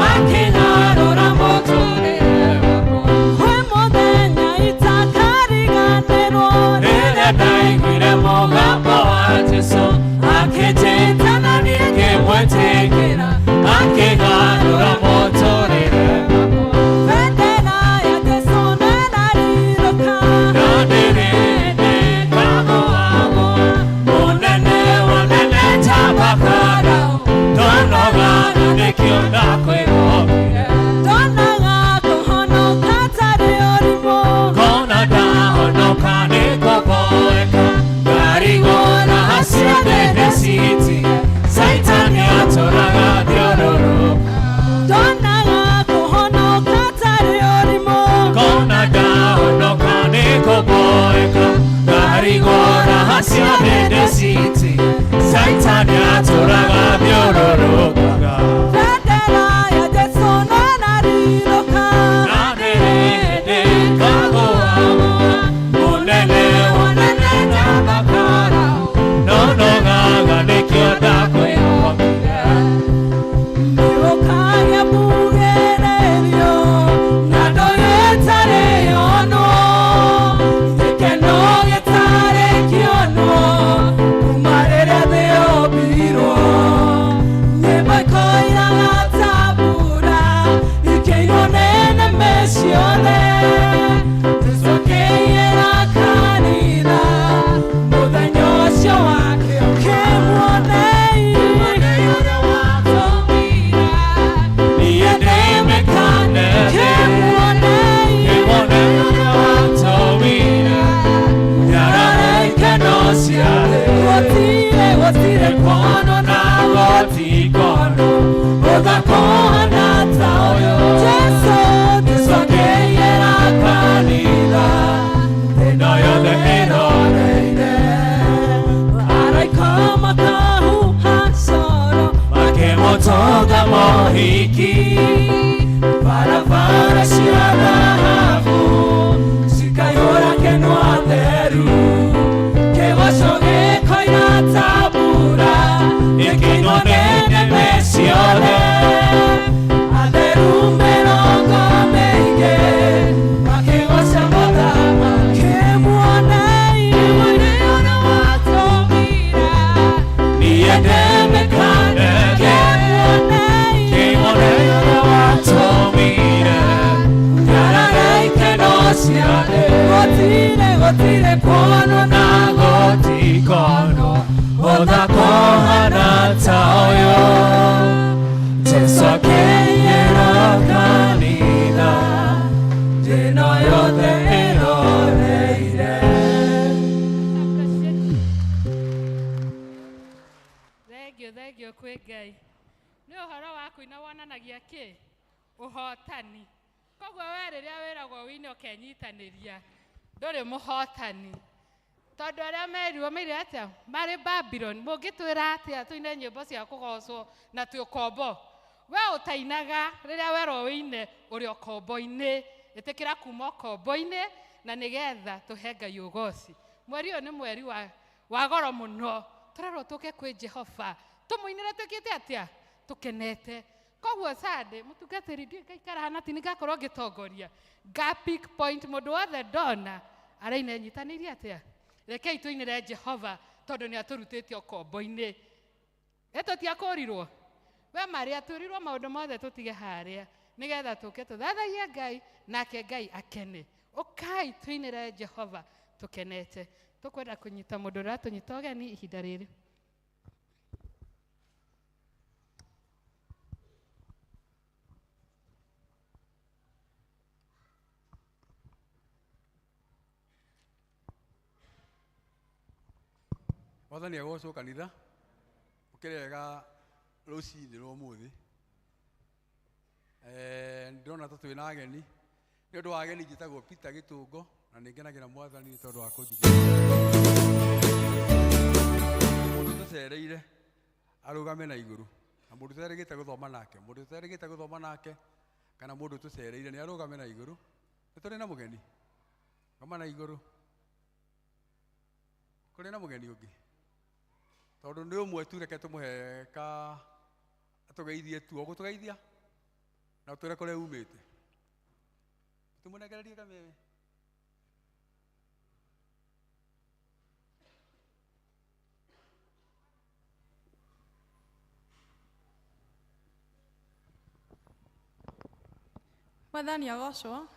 S9: akĩgarũra mũtũũrĩre wakwa.
S7: Kwĩ mũthenya itakariganĩrwo,
S9: Rĩrĩa ndaiguire mũgambo wa Jesũ, akĩnjĩta na niĩ ngĩmwĩtĩkĩra, akĩgarũra mũtũũrĩre wakwa.
S7: Bendera ya Jesũ nĩrarirũka.
S9: Na ndĩrĩndĩ ngagũagũa, mũnene wanene ta Farao, ndonoga na nĩkĩo ndakwĩhokire.
S7: Ndonaga kũhonoka tarĩ ũrimũ.
S9: Kona ndahonoka nĩkũboeka, ngarigwo raha ciothe ndĩcitige, Caitani atũraga thiũrũrũka.
S7: Ndonaga kũhonoka tarĩ ũrimũ.
S9: Kona ndahonoka nĩkũboeka, ngarigwo raha ciothe ndĩcitige, Caitani atũraga thiũrũrũkaga.
S7: Bendera ya Jesũ nĩrarirũka.
S9: Na ndĩrĩndĩ ngagũagũa, mũnene wanene ta Farao, ndonogaga nĩkĩo ndakwĩhokire.
S7: Nĩũkagĩa mbugĩrĩrio, na ndũyũ ĩtarĩ yonwo, gĩkeno gĩtarĩ kĩonwo, kuma rĩrĩa thĩ yombirwo.
S9: gotikono ũthakũhana ta ũyũ Jesu Jesu akĩiyĩra kanitha ĩno yothe ĩroreire araika makahuha coro makĩmũtũnga mohiki barabara cia thahabu cikaihũra kenwa theru kĩgoco gĩkoina ta mbura gĩkĩinwo nĩ nĩmĩ ciothe atheru mĩrongo mĩingĩ makĩgoca mũthamaki kĩmuonei ũrĩa watũmire niĩ ndĩmĩkane kĩmuonei ũrĩa watũmire nyarare ikeno ciothe gũtirĩ gũtirĩ kuonwo na gũtikonwo ũthakũhana ta ũyũ Jesu akĩiyĩra kanitha ĩno yothe ĩroreire.
S1: Thengio thengio kwĩ Ngai. Nĩ ũhoro wa kũina wonanagia kĩ? Ũhotani. Koguo we rĩrĩa wĩragwo wĩine ũkenyitanĩria ndũrĩ mũhotani. Tondũ arĩa merirwo meire atĩa? Marĩ Babylon. Mũngĩtwĩra atĩa tũine nyĩmbo cia kũgocwo na twĩ ũkombo? We ũtainaga rĩrĩa werwo wĩine ũrĩ ũkombo-inĩ. Ĩtĩkĩra kuma ũkombo-inĩ na nĩgetha tũhe Ngai ũgoci. Mweri ũyũ nĩ mweri wa goro mũno. Tũrerwo tũke kwĩ Jehova tũmũinĩre twĩkĩte atĩa? Tũkenete. Koguo Sunday mũtungatĩri ndiũĩ ngaikara hana ti nĩngakorwo ngĩtongoria. Nga pick point mũndũ wothe ndona araina nyitanĩirie atĩa? Rekei tũinĩre Jehova tondũ nĩ atũrutĩte ũkombo-inĩ. Ĩ tũtiakũrirwo? We marĩa twĩrirwo maũndũ mothe tũtige harĩa nĩgetha tũke tũthathaiye Ngai nake Ngai akene. Ũkai tũinĩre Jehova tũkenete. Tũkwenda kũnyita mũndũ ũrĩa ũratũnyita ũgeni ihinda rĩrĩ.
S10: Mwathani agocwo kanitha ũkĩrega rũcinĩ rwa ũmũthĩ. Ndĩrona ta twĩna ageni. Nĩ ũndũ wa ageni njĩtagwo Peter Gĩtũngo na nĩ ngenagĩra Mwathani nĩ tondũ wa kũnjigĩra. Mũndũ tũcereire arũgame na igũrũ na mũndũ tũterĩgĩte gũthoma nake, mũndũ tũterĩgĩte gũthoma nake kana mũndũ tũcereire nĩ arũgame na igũrũ. Nĩ tũrĩ na mũgeni. Rũgama na igũrũ. Kũrĩ na mũgeni ũngĩ. Tondũ nĩ ũmwe tu reke tũmũhe ka atũgeithie tu ũgũtũgeithia na ũtwĩre kũrĩa umĩte. Tũmũnengererie kameme.
S8: Mwathani agocwo.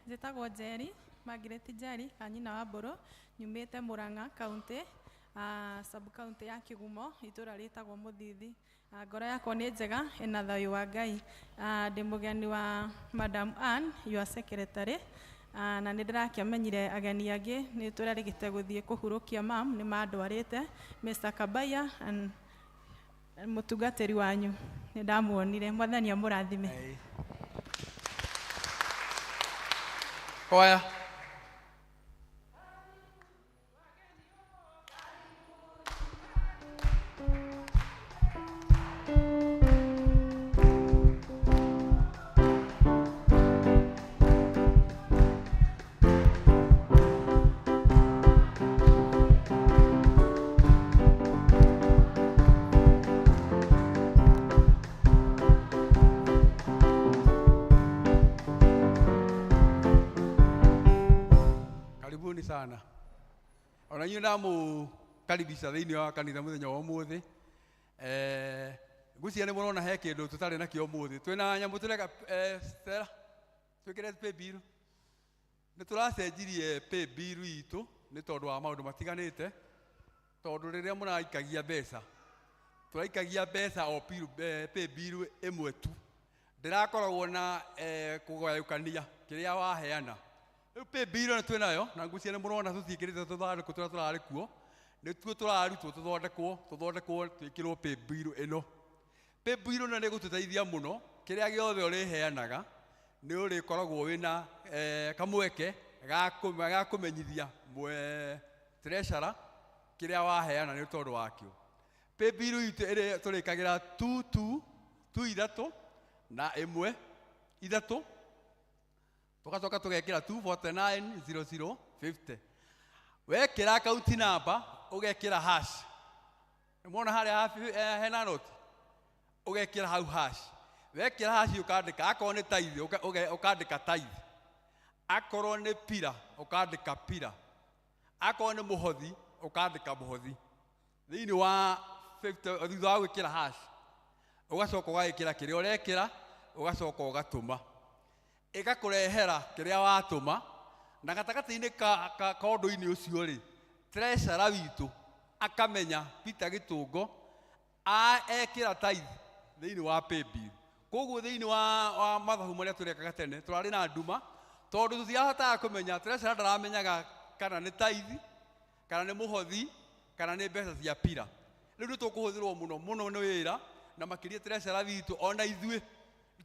S8: Njĩtagwo Njeri, Margaret Njeri, ka nyina wa Mbũrũ, nyumĩte Murang'a County, sub county ya Kĩgumo, itũra rĩtagwo Mũthithi. Ngoro yakwa nĩ njega, ĩna thayũ wa Ngai. Ndĩ mũgeni wa Madam Ann, your secretary. Na nĩ ndĩrakĩamenyire ageni angĩ nĩ tũrerĩgĩte gũthiĩ kũhurũkia mam, nĩ mandwarĩte Mr. Kabaya and mũtungatĩri wanyu nĩ ndamuonire. Mwathani amũrathime.
S10: Kwaya. Karibuni sana. Ona inyuĩ ndamũkaribisha thĩinĩ wa kanitha mũthenya wa ũmũthĩ. Ngwĩciria nĩ mũrona he kĩndũ tũtarĩ nakĩo ũmũthĩ. Twĩna nyamũ tũreka Stella, twĩkĩre pay bill. Nĩ tũracenjirie pay bill itũ nĩ tondũ wa maũndũ matiganĩte. Tondũ rĩrĩa mũraikagia mbeca, tũraikagia mbeca o pay bill ĩmwe tu. Ndĩrakoragwo na kũgayũkania kĩrĩa waheana. Rĩu pay bill ĩno twĩ nayo na ngwĩciria nĩ mũrona tũtiĩkĩrĩte tũthandũkũ tũrĩa tũrarĩ kuo. Nĩtuo tũrarutwo tũthondekwo twĩkĩrwo pay bill ĩno. Paybill na nĩ gũtũteithia mũno, kĩrĩa gĩothe ũrĩheanaga nĩ ũrĩkoragwo wĩna kamweke ga kũmenyithia treasurer kĩrĩa waheana nĩ tondũ wakĩo. Paybill itũ ĩrĩa tũrĩkagĩra 2 2 2 3 na 1 3, tũgacoka tũgekĩra 249 00 50. Wekĩra account number ũgekĩra hash. Nĩmwona harĩa hena noti, ũgekĩra hau hash. Wekĩra hash ũkandĩka akorwo nĩ tithe ũkandĩka tithe, akorwo nĩ pira ũkandĩka pira, akorwo nĩ mũhothi ũkandĩka mũhothi. Thĩinĩ wa 50 thutha wa gwĩkĩra hash ũgacoka ũgagĩkĩra kĩrĩa ũrekĩra, ũgacoka ũgatũma, ĩgakũrehera kĩrĩa watũma. Na gatagatĩ-inĩ ka ũndũ-inĩ ũcio rĩ, treasurer witũ akamenya Peter Gĩtũngo ekĩra tithe thĩinĩ wa paybill. Koguo thĩinĩ wa mathabu marĩa tũrekaga tene tũrarĩ na nduma, tondũ tũtirahotaga kũmenya, treasurer ndaramenyaga kana nĩ tithe, kana nĩ mũhothi, kana nĩ mbeca cia pira. Rĩu nĩ tũkũhũthĩrwo mũno mũno nĩ wĩra, na makĩria treasurer witũ ona ithuĩ,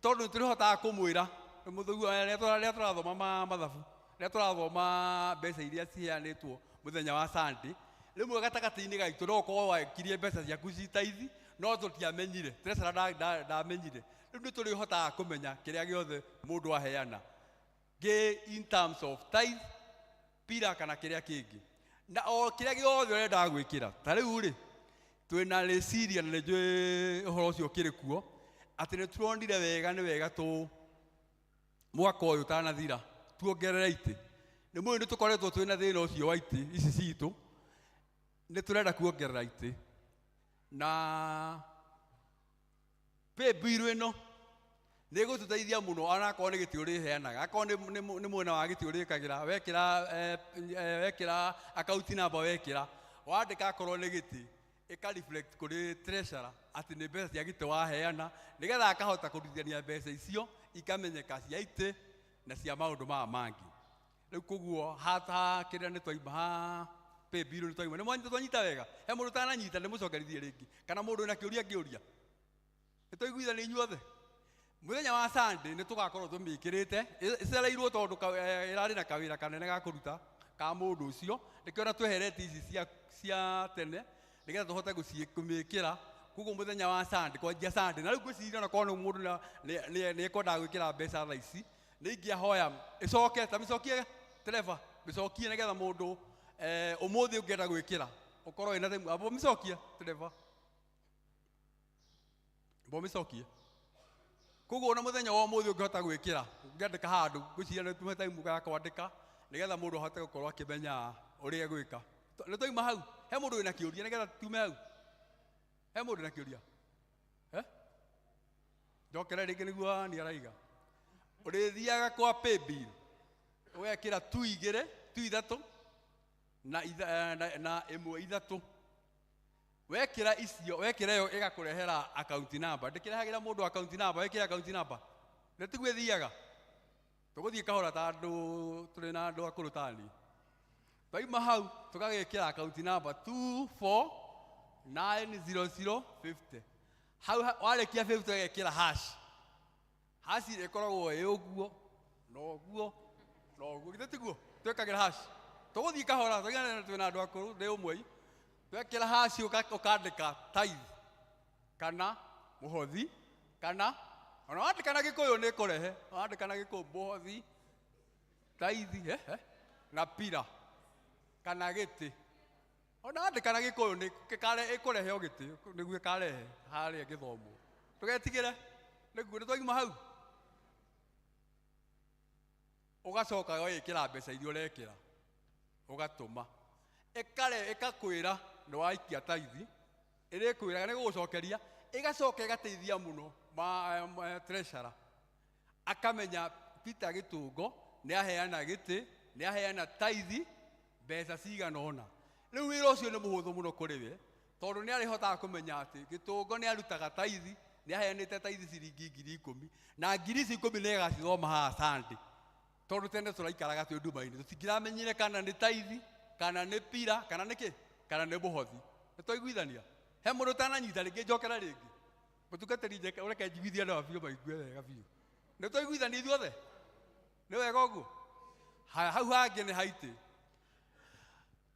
S10: tondũ nĩ tũrĩhotaga kũmwĩra rĩrĩa tũrathoma mathabu, rĩrĩa tũrathoma mbeca iria ciheanĩtwo mũthenya wa Sunday, rĩmwe gatagatĩ-inĩ gaitũ no ũkorwo wekirie mbeca ciaku ci tithe, no tũtiamenyire, treasurer ndamenyire. Rĩu nĩ tũrĩhotaga kũmenya kĩrĩa gĩothe mũndũ aheana gĩ in terms of tithe, pira kana kĩrĩa kĩngĩ, na o kĩrĩa gĩothe ũrendaga gwĩkĩra. Ta rĩu rĩ, twĩna rĩciria na nĩnjũĩ ũhoro ũcio ũkĩrĩ kuo, atĩ nĩ turonire wega nĩ wega tũ mwaka ũyũ ũtanathira tuongerere itĩ. Nĩ mũĩ nĩ tũkoretwo twĩna thĩna ũcio wa itĩ ici citũ, nĩ tũrenda kuongerera itĩ. Na paybill ĩno nĩ ĩgũtũteithia mũno, onakorwo nĩ gĩtĩ ũrĩheanaga, akorwo nĩ mwena wa gĩtĩ ũrĩkagĩra, wekĩra account number, wekĩra wandĩka akorwo nĩ gĩtĩ, ĩka reflect kũrĩ treasurer atĩ nĩ mbeca cia gĩtĩ waheana, nĩgetha akahota kũrutithania mbeca icio ikamenyeka cia itĩ na cia maũndũ maya mangĩ. Rĩu koguo hata kĩrĩa nĩ twaima ha paybill nĩ twaima, nĩ twanyita wega. He mũndũ ũtananyita ndĩmũcokerithie rĩngĩ, kana mũndũ wĩna kĩũria angĩũria. Nĩ twaiguithania inyuothe. Mũthenya wa Sunday nĩ tũgakorwo tũmĩkĩrĩte, ĩcereirwo tondũ ĩrarĩ na kawĩra kanene ga kũruta ka mũndũ ũcio, nĩkĩo ona tweherete ici cia tene nĩgetha tũhote kũmĩkĩra. Koguo mũthenya wa Sunday, kwanjia Sunday, na rĩu ngwĩciria ona korwo nĩ mũndũ nĩ ekwendaga gwĩkĩra mbeca thaa ici, nĩ ingĩahoya ĩcoke, ta mĩcokie Trevor, mĩcokie nĩgetha mũndũ ũmũthĩ ũngĩenda gwĩkĩra ũkorwo wĩna thimũ. Abo mĩcokie Trevor, abo mĩcokie. Koguo ona mũthenya wa ũmũthĩ ũngĩhota gwĩkĩra, ũngĩandĩka handũ, ngwĩciria nĩ tume time ya kwandĩka nĩgetha mũndũ ahote gũkorwo akĩmenya ũrĩa egwĩka. Nĩ twaima hau, he mũndũ wĩna kĩũria nĩgetha tume hau? He mũndũ wĩna kĩũria? Njokere rĩngĩ nĩguo nĩ araiga. Ũrĩthiaga kwa paybill, ũgekĩra 2 2 2 3 na 1 3. Wekĩra icio, wekĩra ĩyo ĩgakũrehera account number. Ndĩkĩrehagĩra mũndũ account number, wekĩra account number. Nĩ tiguo ĩthiaga. Tũgũthiĩ kahora ta andũ tũrĩ na andũ akũrũ ta niĩ. Twaima hau tũgagĩkĩra account number 2 4 9 0 0 50. Hau warĩkia 50 ũgekĩra hash. Hash ĩkoragwo ĩ ũguo, na ũguo, na ũguo. Githĩ tiguo? Twĩkagĩra hash. Tũgũthiĩ kahora, tũgĩane twĩna andũ akũrũ, ndĩ ũmwe. Twekĩra hash ũkandĩka tithe kana mũhothi, kana ona wandĩka na Gĩkũyũ nĩ ĩkũrehe, wandĩka na Gĩkũyũ mũhothi, tithe, na pira kana gĩtĩ. Ona wandĩka na Gĩkũyũ nĩ ĩkũrehe o gĩtĩ, nĩguo ĩkarehe harĩa gĩthomo. Tũgetigĩre, nĩguo nĩ twauma hau. Ũgacoka ũgekĩra mbeca iria ũrekĩra, ũgatũma. Ĩkakwĩra nĩ waikia tithe, ĩrĩkwĩraga nĩ gũgũcokeria, ĩgacoka ĩgateithia mũno treasurer. Akamenya Peter Gĩtũngo nĩ aheana gĩtĩ, nĩ aheana tithe mbeca cigana ũna. Rĩu wĩra ũcio nĩ mũhũthũ mũno kũrĩ we, tondũ nĩ arĩhotaga kũmenya atĩ Gĩtũngo nĩ arutaga tithe, nĩ aheanĩte tithe ciringi 10,000, na ngiri ici 10 nĩ agacithoma haha Sunday. Tondũ tene tũraikaraga twĩ nduma-inĩ, tũtingĩramenyire kana nĩ tithe, kana nĩ pira, kana nĩ kĩ, kana nĩ mũhothi. Nĩ twaiguithania? He mũndũ ũtananyita rĩngĩ, njokere rĩngĩ. Mũtungatĩri njeke ũreke njiguithie andũ aya biũ maigue wega biũ. Nĩ twaiguithania ithuothe? Nĩ wega ũguo? Haya, hau hangĩ nĩ haitĩ.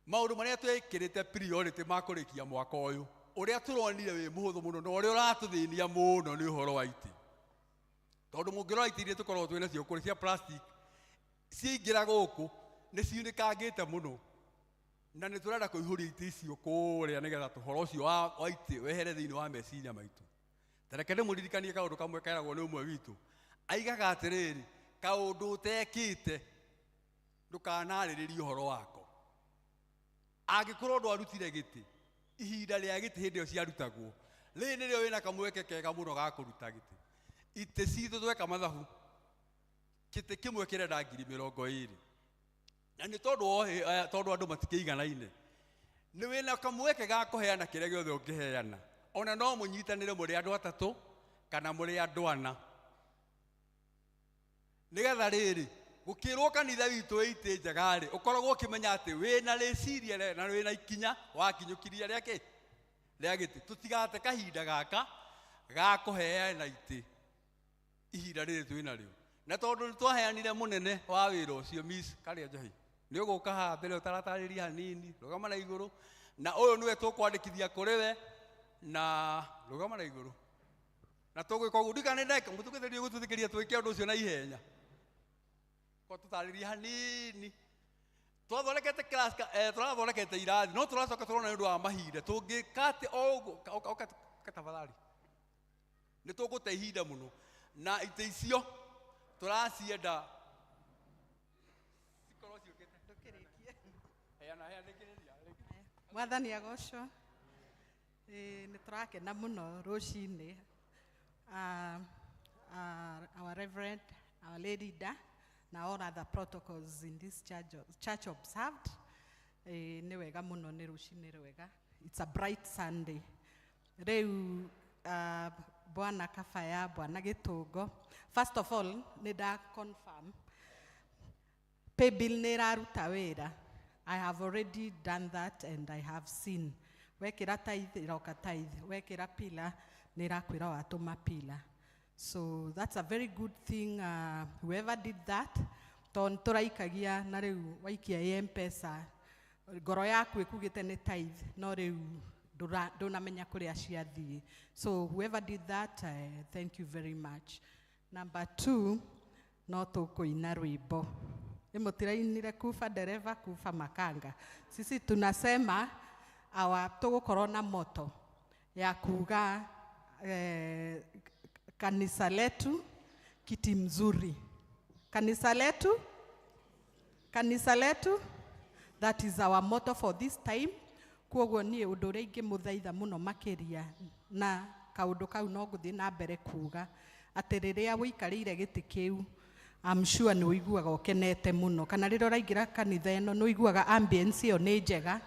S10: Maũndũ marĩa twĩkĩrĩte priority ma kũrĩkia mwaka ũyũ, ũrĩa tũronire wĩ mũhũthũ mũno na ũrĩa ũratũthĩnia mũno nĩ ũhoro wa itĩ. Tondũ mũngĩrora itĩ iria tũkoragwo twĩ nacio kũrĩ cia plastic, ciaingĩra gũkũ nĩ ciunĩkangĩte mũno. Na nĩ tũrenda kũihũria itĩ icio kũrĩa nĩgetha ũhoro ũcio wa itĩ wehere thĩinĩ wa meciria maitũ. Ta reke ndĩmũririkanie kaũndũ kamwe keragwo nĩ ũmwe witũ. Aigaga atĩrĩrĩ, kaũndũ ũtekĩte ndũkanarĩrĩrie ũhoro wako. Angĩkorwo ndwarutire gĩtĩ, ihinda rĩa gĩtĩ hĩndĩ ĩyo ciarutagwo, rĩrĩ nĩrĩo wĩna kamweke kega mũno ga kũruta gĩtĩ. Itĩ citũ tweka mathabu, gĩtĩ kĩmwe kĩrenda ngiri mĩrongo ĩrĩ. Na nĩ tondũ wa tondũ andũ matikĩiganaine, nĩ wĩna kamweke ga kũheana kĩrĩa gĩothe ũngĩheana. Ona no mũnyitanĩre mũrĩ andũ atatũ kana mũrĩ andũ ana. Nĩgetha rĩrĩ, gũkĩrwo kanitha witũ wĩ itĩ njega rĩ, ũkoragwo ũkĩmenya atĩ wĩna rĩciria na wĩna ikinya wakinyũkirie rĩa kĩ? Rĩa gĩtĩ. Tũtigate kahinda gaka ga kũheana itĩ ihinda rĩrĩ twĩ narĩo. Na tondũ nĩ twaheanire mũnene wa wĩra ũcio, Miss Karia Njohi, nĩ ũgũka haha mbere ũtaratarĩria hanini, rũgama na igũrũ, na ũyũ nĩwe tũkwandĩkithia kũrĩ we, na rũgama na igũrũ. Na tũgwĩka ũguo, ndikana nĩ ndeka, mũtũgĩtĩrie gũtũthikĩria twĩke ũndũ ũcio na ihenya. Kwa tũtarĩrie hanini. Twathondekete class ka, tũrathondekete irathi, no tũracoka tũrona nĩ ũndũ wa mahinda. Tũngĩka atĩ o ũguo, oka, oka, oka tafadhali. Nĩ tũgũte ihinda mũno. Na itĩ icio tũracienda cikorwo ciũkĩte.
S11: Ndũkĩrĩkie.
S10: Heana, heana, rĩkĩrĩria, rĩkĩrĩria.
S11: Mwathani agocwo. Nĩ tũrakena mũno rũcinĩ. Our Reverend, our lady leader, na all other protocols in this church observed. Nĩ wega mũno, nĩ rũcinĩ rwega. It's a bright Sunday. Rĩu, Bwana Kabaya, Bwana Gĩtũngo. First of all, nĩ nda confirm paybill nĩ ĩraruta wĩra. I have already done that and I have seen. Wekĩra tithe, ĩroka tithe. Wekĩra pila, nĩ ĩrakwĩra watũma pila. So that's a very good thing, whoever did that. Tondũ tũraikagia na rĩu waikia M-Pesa, ngoro yaku ĩkugĩte nĩ tithe, no rĩu ndũnamenya kũrĩa ciathiĩ. So whoever did that, thank you very much. Number 2, no tũkũina rwĩmbo. Nĩ mũtirainire kufa dereva, kufa makanga. Sisi tunasema awa tũgũkorwo na moto ya kuga kanisa letu kiti mzuri. Kanisa letu? Kanisa letu? That is our motto for this time. Kwoguo niĩ ũndũ ũrĩa ingĩmũthaitha mũno makĩria na kaũndũ kau no ngũthiĩ na mbere kuga atĩ rĩrĩa ũikarĩire gĩtĩ kĩu, I'm sure nĩ ũiguaga ũkenete mũno. Kana rĩrĩa ũraingĩra kanitha ĩno nĩ ũiguaga ambience ĩyo nĩ njega,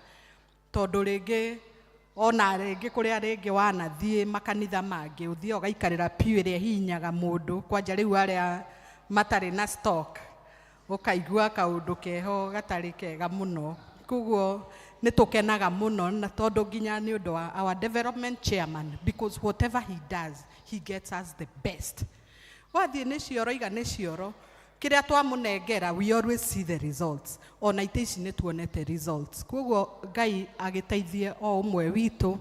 S11: tondũ rĩngĩ ona rĩngĩ kũrĩa rĩngĩ wanathiĩ makanitha mangĩ ũthiĩ ũgaikarĩra pew ĩrĩa ĩhihinyaga mũndũ, kwanja rĩu arĩa matarĩ na stock, ũkaigua kaũndũ keho gatarĩ kega mũno. Koguo nĩ tũkenaga mũno na tondũ nginya nĩ ũndũ wa our development chairman, because whatever he does, he gets us the best. Wathiĩ nĩ cioro, iga nĩ cioro, kĩrĩa twamũnengera, we always see the results. Ona itĩ ici nĩ tuonete results. Koguo Ngai agĩteithie o ũmwe witũ,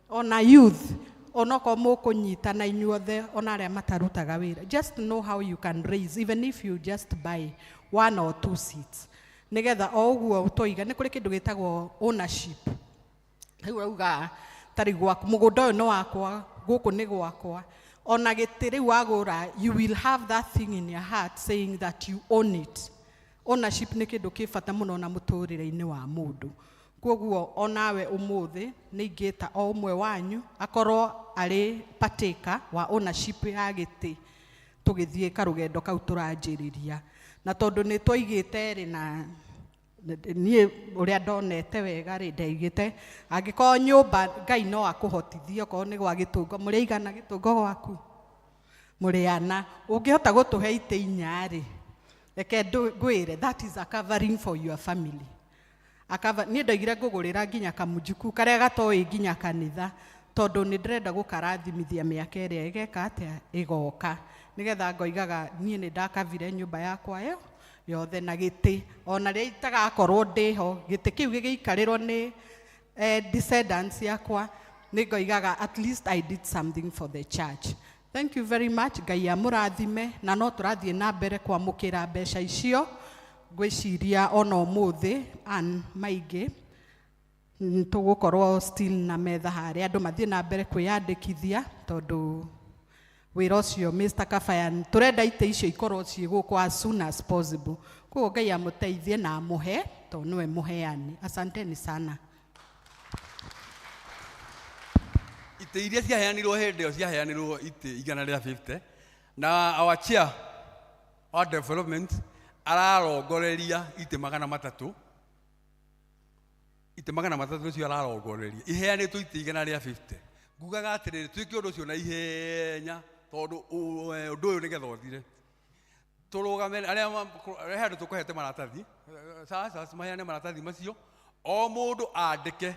S11: ona youth, onokorwo mũkũnyitana inyuothe, ona arĩa matarutaga wĩra, just know how you can raise, even if you just buy 1 or 2 seats. Nĩgetha o ũguo twoiga, nĩ kũrĩ kĩndũ gĩtagwo ownership. Rĩu ũrauga, tarĩ gwaku, mũgũnda ũyũ nĩ wakwa, gũkũ nĩ gwakwa. Ona gĩtĩ rĩu wagũra, you will have that thing in your heart saying that you own it. Ownership nĩ kĩndũ kĩ bata mũno na mũtũrĩre-inĩ wa mũndũ. Kwoguo onawe ũmũthĩ nĩ ingĩta o ũmwe wanyu akorwo arĩ partaker wa ownership ya gĩtĩ tũgĩthiĩ karũgendo kau tũranjĩrĩria. Na tondũ nĩ twaigĩte rĩ na niĩ ũrĩa ndonete wega rĩ, ndaigĩte angĩkorwo nyũmba Ngai no akũhotithie, okorwo nĩ gwa gĩtũngo, mũrĩ aigana gĩtũngo gwaku? Mũrĩ ana. Ũngĩhota gũtũhe itĩ inya rĩ, reke ngwĩre, that is a covering for your family. Akava, niĩ ndoigire ngũgũrĩra nginya kamũnjuku karĩa gatoĩ nginya kanitha, Tondũ nĩ ndĩrenda gũkarathimithia mĩaka ĩrĩa ĩgeka atĩa ĩgoka, nĩgetha ngoigaga niĩ nĩ ndakavire nyũmba yakwa ĩyo yothe na gĩtĩ, ona rĩrĩa itagakorwo ndĩho, gĩtĩ kĩu gĩgĩikarĩrwo nĩ descendants yakwa, nĩ ngoigaga at least I did something for the church. Thank you very much. Ngai amũrathime, na no tũrathiĩ na mbere kwamũkĩra mbeca icio, ngwĩciria ona ũmũthĩ an maingĩ tũgũkorwo still na metha harĩa andũ mathiĩ na mbere kwĩyandĩkithia, tondũ wĩra ũcio Mr. Kabayan tũrenda itĩ icio ikorwo ciĩ gũkũ as soon as possible. Koguo Ngai amũteithie na amũhe, tondũ nĩwe mũheani. Asanteni sana.
S10: Itĩ iria ciaheanirwo hĩndĩ ĩyo ciaheanirwo itĩ 150, na our chair wa development ararongoreria itĩ 300, itĩ 300 nĩcio ararongoreria, iheanĩtwo itĩ 150. Ngugaga atĩrĩrĩ, twĩke ũndũ ũcio na ihenya, tondũ ũndũ ũyũ nĩgetha ũthire. Tũrũgame arĩa handũ tũkũhete maratathi, sasa maheane maratathi macio, o mũndũ andĩke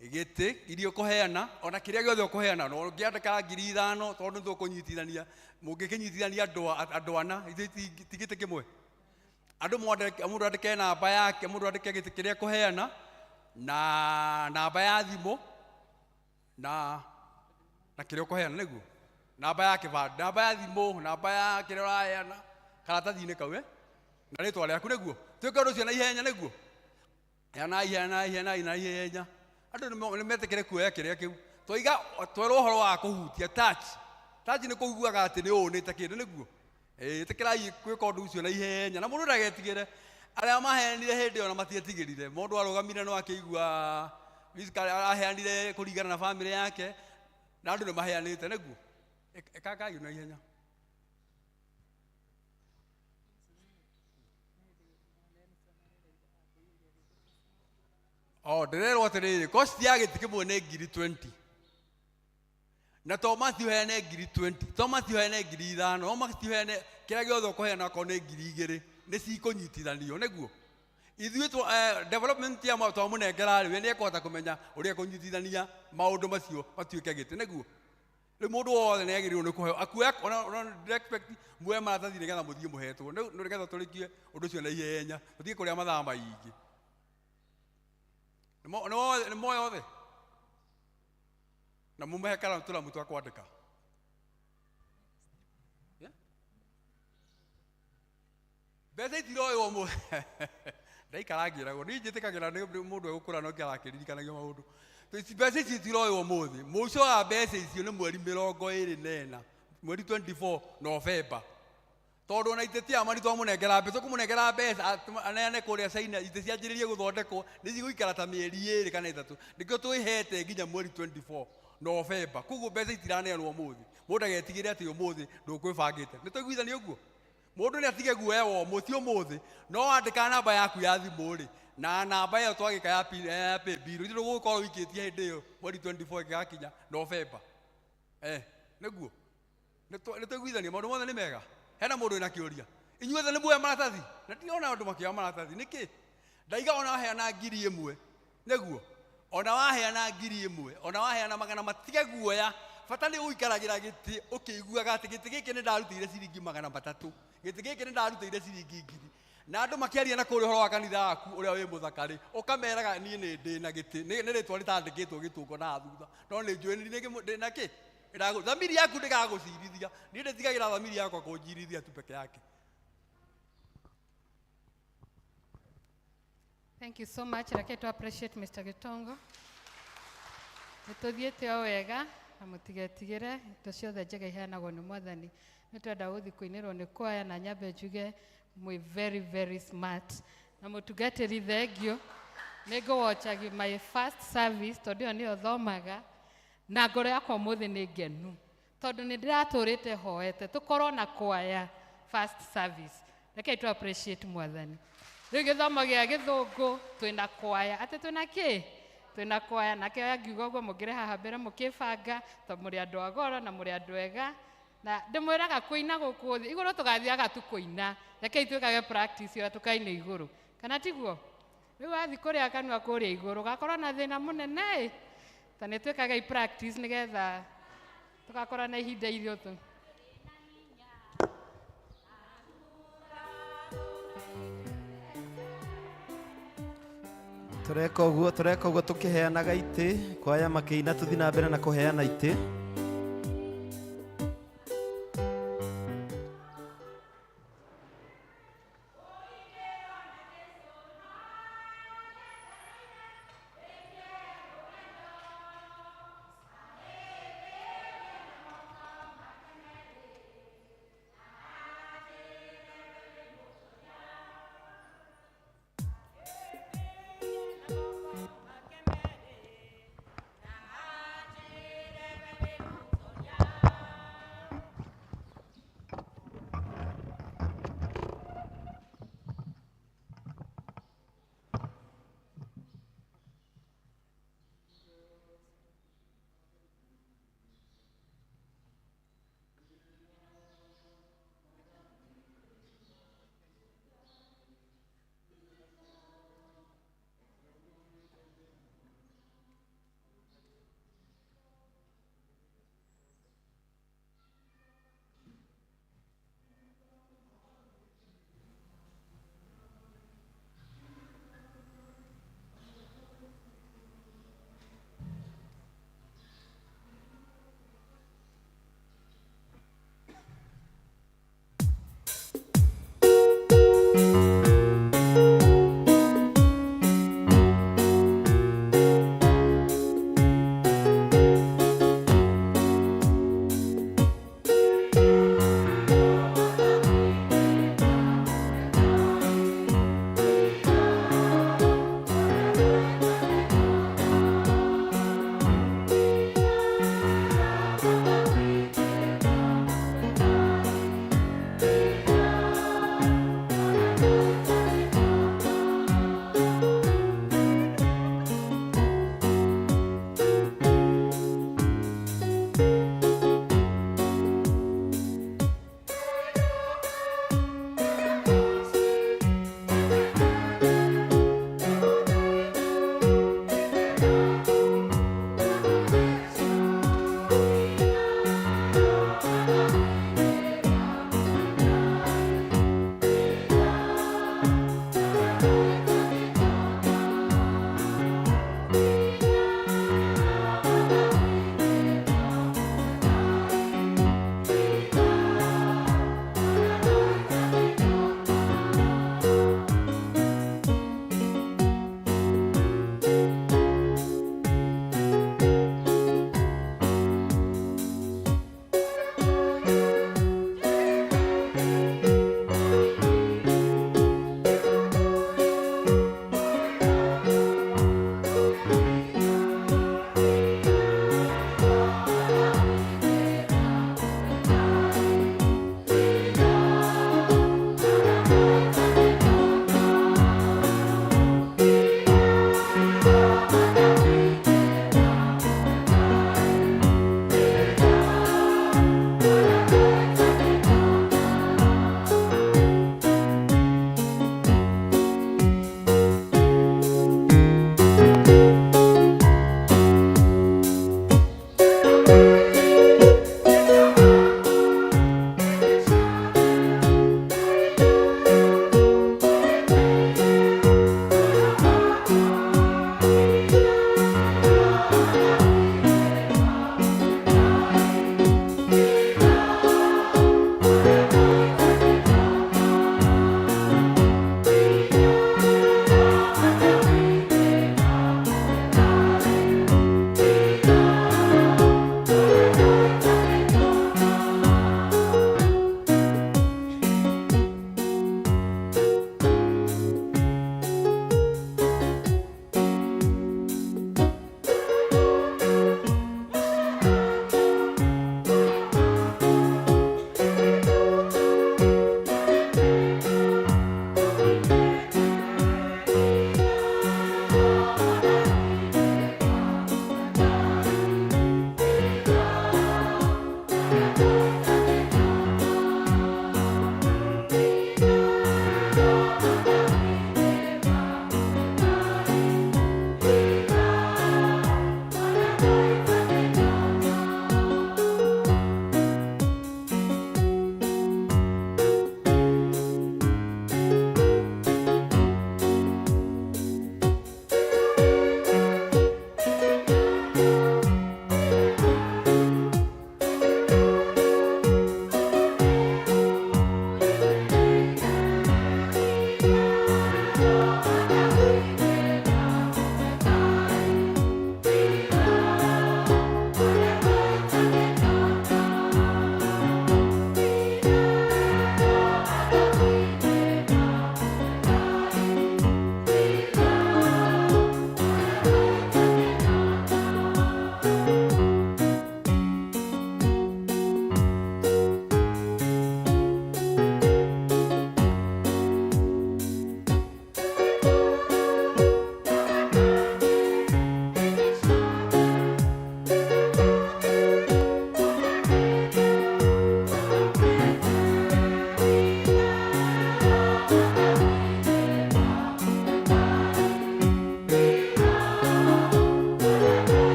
S10: gĩtĩ iria ũkũheana, ona kĩrĩa gĩothe ũkũheana, no ũngĩandĩka 5,000, tondũ nĩtũkũnyitithania, mũngĩkĩnyitithania andũ ana, ithuĩ ti gĩtĩ kĩmwe. Andũ mũndũ andĩke namba yake, mũndũ andĩke gĩtĩ kĩrĩa ekũheana, na namba ya thimũ, na kĩrĩa ũkũheana nĩguo. Namba ya kĩbandĩ, namba ya thimũ, namba ya kĩrĩa ũraheana, karatathi-inĩ kau, na rĩtwa rĩaku nĩguo. Twĩke ũndũ ũcio na ihenya nĩguo. Heanai, heanai, heanai na ihenya. Andũ nĩmetĩkĩre kuoya kĩrĩa kĩu. Twaiga, twerwo ũhoro wa kũhutia, touch. Touch nĩ kũiguaga atĩ nĩ ũnĩte kĩndũ nĩguo. Ĩtĩkĩrai gwĩka ũndũ ũcio na ihenya, na mũndũ ndagetigĩre. Arĩa maheanire hĩndĩ ĩyo na matietigĩrire. Mũndũ arũgamire no akĩigua physically araheanire kũringana na family yake, na andũ nĩmaheanĩte nĩguo. Ĩkagai na ihenya. O, ndĩrerwo atĩrĩrĩ, cost ya gĩtĩ kĩmwe nĩ ngiri 20. Na to Matthew heane ngiri 20, to Matthew heane ngiri 5, no Matthew heane kĩrĩa gĩothe ũkũheana okorwo nĩ ngiri 2, nĩ cikũnyitithanio nĩguo. Ithuĩ development ya twamũnengera rĩ, we nĩekũhota kũmenya ũrĩa ekũnyitithania maũndũ macio matuĩke gĩtĩ nĩguo. Rĩu mũndũ wothe nĩagĩrĩirwo nĩ kũheo, akuoya, ona ndĩra expect muoye maratathi nĩgetha mũthiĩ mũhetwo, nĩgetha tũrĩkie ũndũ ũcio na ihenya, tũtige kũrĩa mathaa maingĩ. Nĩ moya othe? Na mumahe tũramu twa kwandĩka. Mbeca itiroywo ndaikara ngĩragwo, niĩ njĩtĩkagĩra nĩ mũndũ egũkũra no arakĩririkanagio maũndũ. Mbeca ici itiroywo ũmũthĩ. Mũico wa mbeca icio nĩ mweri 24, mweri 24 November. Tondũ ona itĩ ti amani twamũnengera mbeca, tũkũmũnengera mbeca aneane kũrĩa China, itĩ cianjĩrĩrie gũthondekwo, nĩ cigũikara ta mĩeri 2 kana 3. Nĩkĩo twĩhete nginya mweri 24 November. Koguo mbeca itiraneanwo ũmũthĩ. Mũndũ ndagetigĩre atĩ ũmũthĩ ndũkwĩbangĩte. Nĩ twaiguithania ũguo? Mũndũ nĩ atige guoya wa ũmũthĩ, ti ũmũthĩ. No wandĩka namba yaku ya thimũ rĩ, na namba ĩyo twagĩka ya ya pay bill, ithuĩ tũgũkorwo wikĩtie hĩndĩ ĩyo mweri 24 ĩgĩgakinya November. Nĩguo? Nĩ twaiguithania maũndũ mothe nĩ mega. Hena mũndũ wĩna kĩũria? Inyuothe nĩ muoya maratathi? Na ndirona andũ makĩoya maratathi. Nĩkĩ? Ndaiga ona waheana 1,000. Nĩguo? Ona waheana 1,000, ona waheana magana, matige guoya. Bata nĩ ũikaragĩra gĩtĩ ũkĩiguaga atĩ gĩtĩ gĩkĩ nĩ ndarutĩire ciringi 300. Gĩtĩ gĩkĩ nĩ ndarutĩire ciringi 1,000. Na andũ makĩaria na kũrĩa ũhoro wa kanitha waku ũrĩa wĩ mũthaka rĩ, ũkameraga niĩ nĩ ndĩ na gĩtĩ. Nĩ rĩtwa rĩtandĩkĩtwo gĩtũngo na thutha. No nĩ njũĩ nĩ ndĩ na kĩ? Thamiri yaku ndĩgagũcirithia. Niĩ ndĩtigagĩra thamiri yakwa kũnjirithia tu peke yake.
S1: Thank you so much. Reke to appreciate Mr. Gitongo. Nĩtũthiĩte o wega na mũtigetigĩre, indo ciothe njega iheanagwo nĩ Mwathani. Nĩtwenda gũthiĩ kũinĩrwo nĩ kwaya na nyambe njuge mwĩ very very smart. Na mũtungatĩri thengio, nĩngũwatchagi my first service tondũ ĩyo nĩyo thomaga, na ngoro yakwa ũmũthĩ nĩ ngenu tondũ nĩ ndĩratũrĩte hoete tũkorwo na kwaya first service. Rekei tu appreciate Mwathani. Rĩu gĩthomo gĩa gĩthũngũ twĩna kwaya, atĩ twĩna kĩ? Twĩna kwaya, nake angiuga ũguo mũngĩre haha mbere mũkĩbanga, tondũ mũrĩ andũ a goro na mũrĩ andũ ega. Na ndĩmwĩraga kũina gũkũ thĩ, igũrũ tũgathiaga tu kũina. Rekei twĩkage practice ũrĩa tũkaina igũrũ. Kana tiguo? Rĩu wathiĩ kũrĩa kanua kũrĩa igũrũ, ũgakorwo na thĩna mũnene ĩ. Ta nĩ twĩkagai practice nĩgetha tũgakorwo na ihinda irio tu.
S2: Tureka ũguo, tureka ũguo tũkĩheanaga itĩ kwaya makĩina, tũthi na mbere na kũheana itĩ.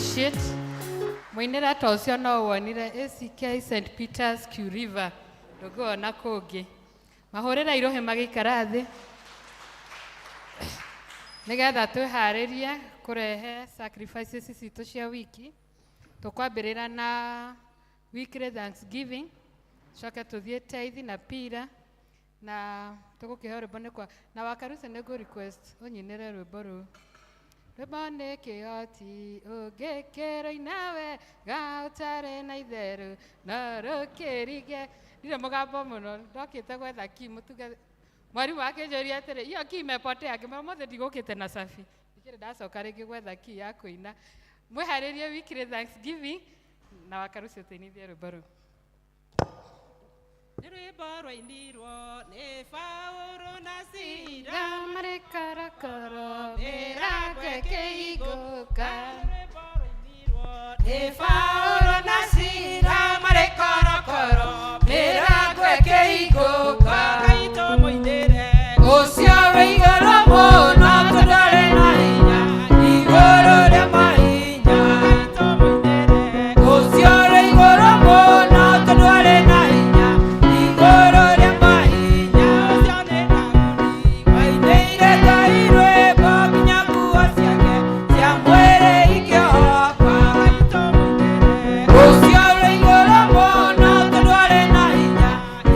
S1: Appreciate. Mũinĩre ta ũcio no wonire ACK St Peters Q River, ndũngĩwona kũngĩ. Mahũrĩre irũhĩ magĩikara thĩ nĩgetha twĩharĩrie kũrehe sacrifices citũ cia wiki. Tũkwambĩrĩra na weekly thanksgiving, coke tũthiĩ tithe na pira na tũgũkĩheo rwĩmbo nĩ kwa na wakaruca nĩ ngũ request ũnyinĩre rwĩmbo rũu. Rwĩmbo nĩ kĩhoti ũngĩkĩrũina wega ũtarĩ na itherũ no rũkĩringe. Ndirĩ mũgambo mũno, ndokĩte gwetha ki mũtuge. Mwarimũ akĩnjũria atĩrĩ, hiyo ki imepotea? Ngĩmwĩra ũmũthĩ ndigũkĩte na cabi, ndikĩrĩ ndacoka rĩngĩ gwetha ki ya kũina. Mwĩharĩrie weekly thanksgiving na wakaruci ũtũinithie rwĩmbo rũu.
S7: Nĩ rwĩmbo rwainirwo nĩ Paũlũ na Sila
S1: marĩ korokoro mĩrango ĩkĩhingũka.
S7: Nĩ Paũlũ na Sila marĩ korokoro mĩrango ĩkĩhingũka. Ngai tũmũinĩre ũcio wĩ igũrũ mũno tondũ arĩ na hinya igũrũ rĩa mahinya. Ngai tũmũinĩre ũcio wĩ igũrũ mũno tondũ arĩ na hinya igũrũ rĩa mahinya. Ũcio nĩ Daudi wainĩire Ngai rwĩmbo nginya nguo ciake cia mwĩrĩ ikĩohoka. Ngai tũmũinĩre ũcio wĩ igũrũ mũno tondũ arĩ na hinya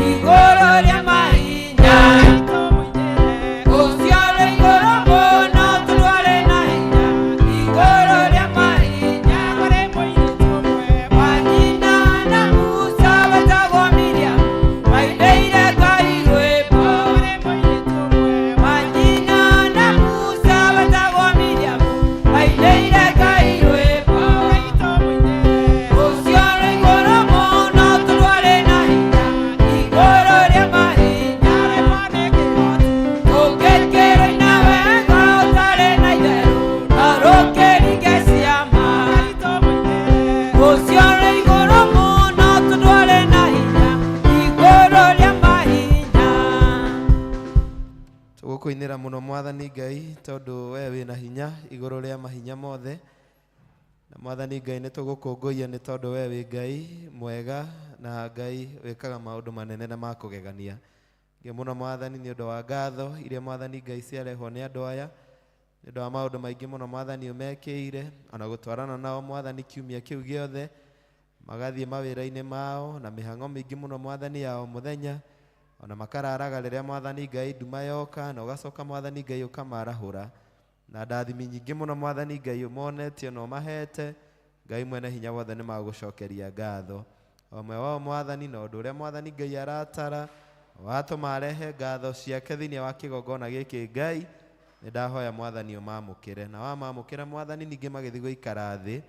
S7: igũrũ rĩa mahinya. Ngai tũmũinĩre ũcio wĩ igũrũ mũno tondũ arĩ na hinya igũrũ rĩa mahinya. Kũrĩ mũirĩtu ũmwe wa nyina na Musa wetagwo Miriamu wainĩire Ngai rwĩmbo. Kũrĩ mũirĩtu ũmwe wa nyina na Musa wetagwo Miriamu wainĩire Ngai rwĩmbo. Ngai tũmũinĩre ũcio wĩ igũrũ mũno tondũ arĩ na hinya igũrũ rĩa mahinya. Rwĩmbo nĩ kĩhoti ũngĩkĩrũina wega ũtarĩ na itherũ no rũkĩringe ciama. Ngai tũmũinĩre ũcio wĩ igũrũ mũno tondũ arĩ na hinya igũrũ rĩa mahinya.
S2: Tũgũkũinĩra mũno mwathani Ngai tondũ we wĩna hinya igũrũ rĩa mahinya mothe. Na mwathani Ngai nĩ tũgũkũngũiya nĩ tondũ we wĩ Ngai mwega na Ngai wĩkaga maũndũ manene na ma kũgegania. Ngai mũno mwathani nĩ ũndũ wa ngatho iria mwathani Ngai ciarehwo nĩ andũ aya, nĩ ũndũ wa maũndũ maingĩ mũno mwathani ũmekĩire, ona gũtwarana nao mwathani kiumia kĩu gĩothe magathiĩ mawĩra-inĩ mao na mĩhang'o mĩingĩ mũno mwathani ya o mũthenya, ona makararaga rĩrĩa mwathani Ngai nduma yoka, na ũgacoka mwathani Ngai ũkamarahũra na ndathimi nyingĩ mũno mwathani Ngai ũmonetie na ũmahete. Ngai mwene hinya wothe nĩ magũcokeria ngatho o ũmwe wao mwathani, na ũndũ ũrĩa mwathani Ngai aratara watũma arehe ngatho ciake thĩinĩ wa kĩgongona gĩkĩ. Ngai nĩ ndahoya mwathani ũmamũkĩre, na wamamũkĩra mwathani ningĩ magĩthiĩ gũikara thĩ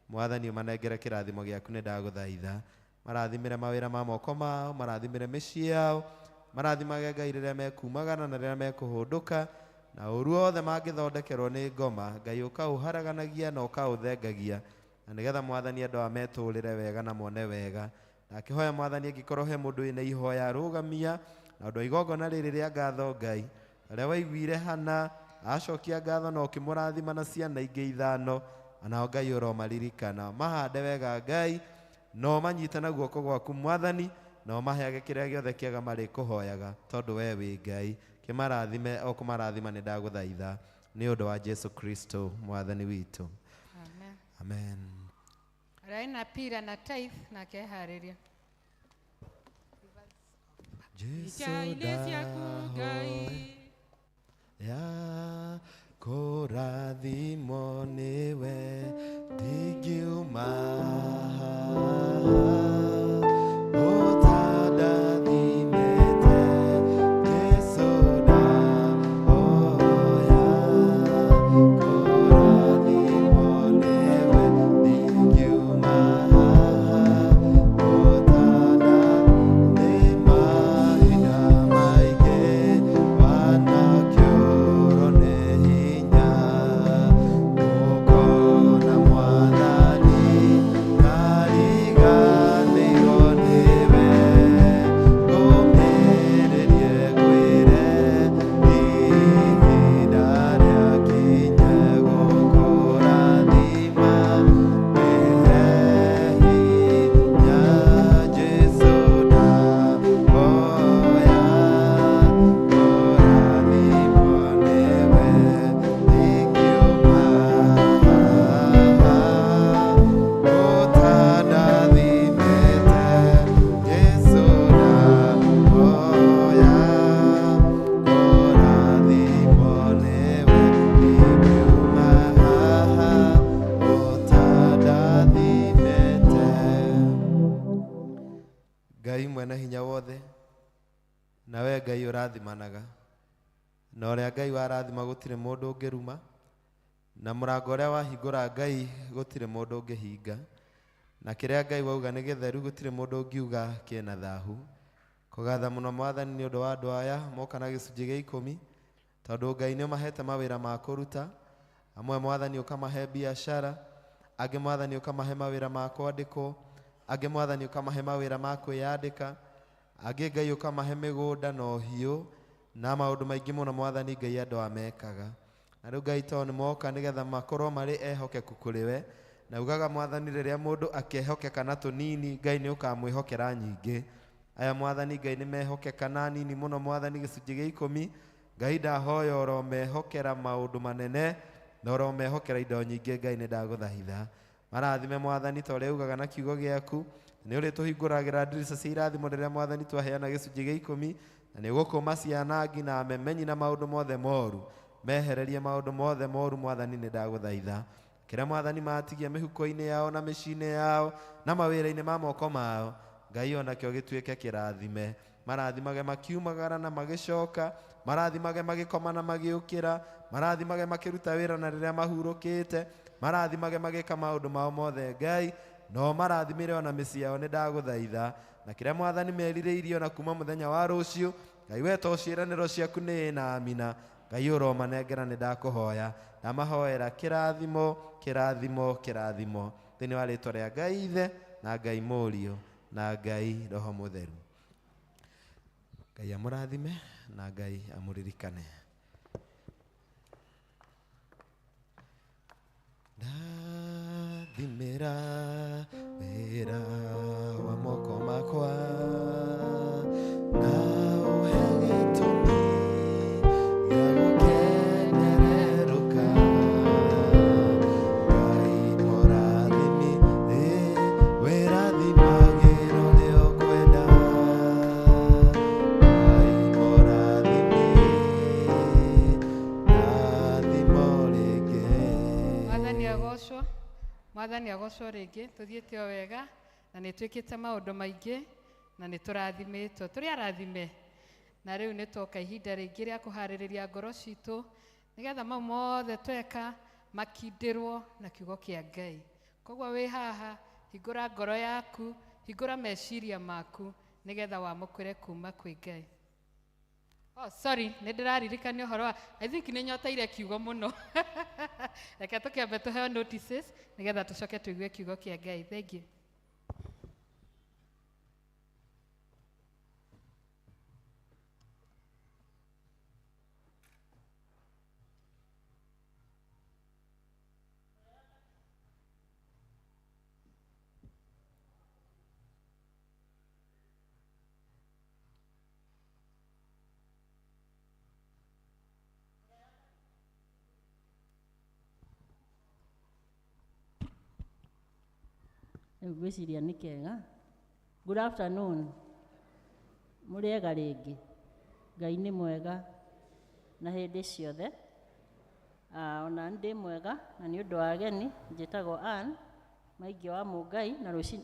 S2: mwathani ũmanengere kĩrathimo gĩaku. Nĩ ndagũthaitha marathimĩre mawĩra ma moko mao, marathimĩre mĩciĩ yao, marathimage Ngai rĩrĩa mekumagara na rĩrĩa mekũhũndũka, na ũru wothe mangĩthondekerwo nĩ ngoma Ngai ũkaũharaganagia na ũkaũthengagia, na nĩgetha mwathani andũ aya metũrĩre wega na mone wega. Ndakĩhoya mwathani angĩkorwo he mũndũ wĩna ihoya arũgamia na ũndũ wa igongona rĩrĩ rĩa ngatho Ngai, ũrĩa waiguire Hana acokia ngatho na ũkĩmũrathima na ciana ingĩ ithano, onao Ngai ũromaririkana, mahande wega Ngai, na ũmanyite na guoko gwaku mwathani, na ũmaheage kĩrĩa gĩothe kĩega marĩkũhoyaga, tondũ we wĩ Ngai. Kĩmarathime o kũmarathima nĩ ndagũthaitha nĩ ũndũ wa Jesu Kristo mwathani witũ.
S1: Amen.
S2: Amen.
S1: Ũrĩa wĩna pira na tithe nake eharĩrie.
S2: Jesu
S7: Ica-inĩ ciaku Ngai
S2: ya kũrathimwo nĩwe ndingiuma haha ũtandathimĩte. Jesu ndahoya kũrathimwo nĩwe ndingiuma haha ũtandathimĩte. Mahinda maingĩ wanakĩũrwo nĩ hinya. mwene hinya wothe na we Ngai ũrathimanaga na ũrĩa Ngai warathima gũtirĩ mũndũ ũngĩruma na mũrango ũrĩa wahingũra Ngai gũtirĩ mũndũ ũngĩhinga na kĩrĩa Ngai wauga nĩ gĩtheru gũtirĩ mũndũ ũngiuga kĩna thahu. Kũgatha mũno Mwathani nĩ ũndũ wa andũ aya moka na gĩcunjĩ gĩa 10 tondũ Ngai nĩ ũmahete mawĩra ma kũruta. Amwe Mwathani ũkamahe biacara, angĩ Mwathani ũkamahe mawĩra ma kwandĩkwo, angĩ Mwathani ũkamahe mawĩra ma kwĩyandĩka, angĩ Ngai ũkamahe mĩgũnda na ũhiũ na maũndũ maingĩ mũno Mwathani Ngai andũ amekaga. Na rĩu Ngai tondũ nĩ moka nĩgetha makorwo marĩ ehokeku kũrĩ we, na ugaga Mwathani rĩrĩa mũndũ akehokeka na tũnini Ngai nĩ ũkamwĩhokera nyingĩ. Aya Mwathani Ngai nĩ mehokeka na nini mũno Mwathani gĩcunjĩ gĩa 10 Ngai ndahoya ũromehokera maũndũ manene na ũromehokera indo nyingĩ. Ngai nĩ ndagũthaitha marathime Mwathani ta ũrĩa ugaga na kiugo gĩaku nĩ ũrĩtũhingũragĩra ndirica cia irathimo rĩrĩa Mwathani twaheana gĩcunjĩ gĩa 10 na nĩ ũgũkũma ciana nginya memenyi na maũndũ mothe moru mehererie maũndũ mothe moru Mwathani nĩ ndagũthaitha. Kĩrĩa Mwathani matigia mĩhuko-inĩ yao na mĩciĩ-inĩ yao na mawĩra-inĩ ma moko mao Ngai onakĩo gĩtuĩke kĩrathime. Marathimage makiumagara na magĩcoka, marathimage magĩkoma na magĩũkĩra, marathimage makĩruta wĩra na rĩrĩa mahurũkĩte, marathimage magĩka maũndũ mao mothe Ngai no marathimire ona mĩciĩ yao nĩ ndagũthaitha. Na kĩrĩa Mwathani merirĩirie na kuma mũthenya wa rũciũ Ngai we to ciĩranĩro ciaku nĩ na amina Ngai ũromanengera nĩ ndakũhoya ndamahoera kĩrathimo kĩrathimo kĩrathimo thĩinĩ wa rĩtwa rĩa Ngai Ithe na Ngai Mũriũ na Ngai Roho Mũtheru. Ngai amũrathime na Ngai amũririkane. Ndathimĩra wĩra wa moko makwa na ũhe gĩtũmi gĩa gũkenererũka. Ngai mũrathimi wĩrathimagĩra ũrĩa ũkwenda. Ngai mũrathimi ndathimo rĩngĩ.
S1: Mwathani agocwo, Mwathani agocwo rĩngĩ. Tũthiĩte o wega na nĩ twĩkĩte maũndũ maingĩ na nĩ tũrathimĩtwo, tũrĩ arathime. Na rĩu nĩ twoka ihinda rĩngĩ rĩa kũharĩrĩria ngoro citũ nĩgetha mau mothe tweka makindĩrwo na kiugo kĩa Ngai. Koguo wĩ haha, hingũra ngoro yaku, hingũra meciria maku nĩgetha wamũkĩre kuma kwĩ Ngai. Oh, sorry, nĩ ndĩraririkania ũhoro wa I think nĩ nyoteire kiugo mũno. Reke tũkĩambe tũheo notices nĩgetha tũcoke tũigue kiugo kĩa Ngai. Thank you.
S6: Rĩu ngwĩciria nĩ kega. Good afternoon. Mũrĩega rĩngĩ. Ngai nĩ mwega na hĩndĩ ciothe. Ona ndĩ mwega na nĩ ũndũ wa ageni njĩtagwo Ann Maingĩ wa Mũngai na rũci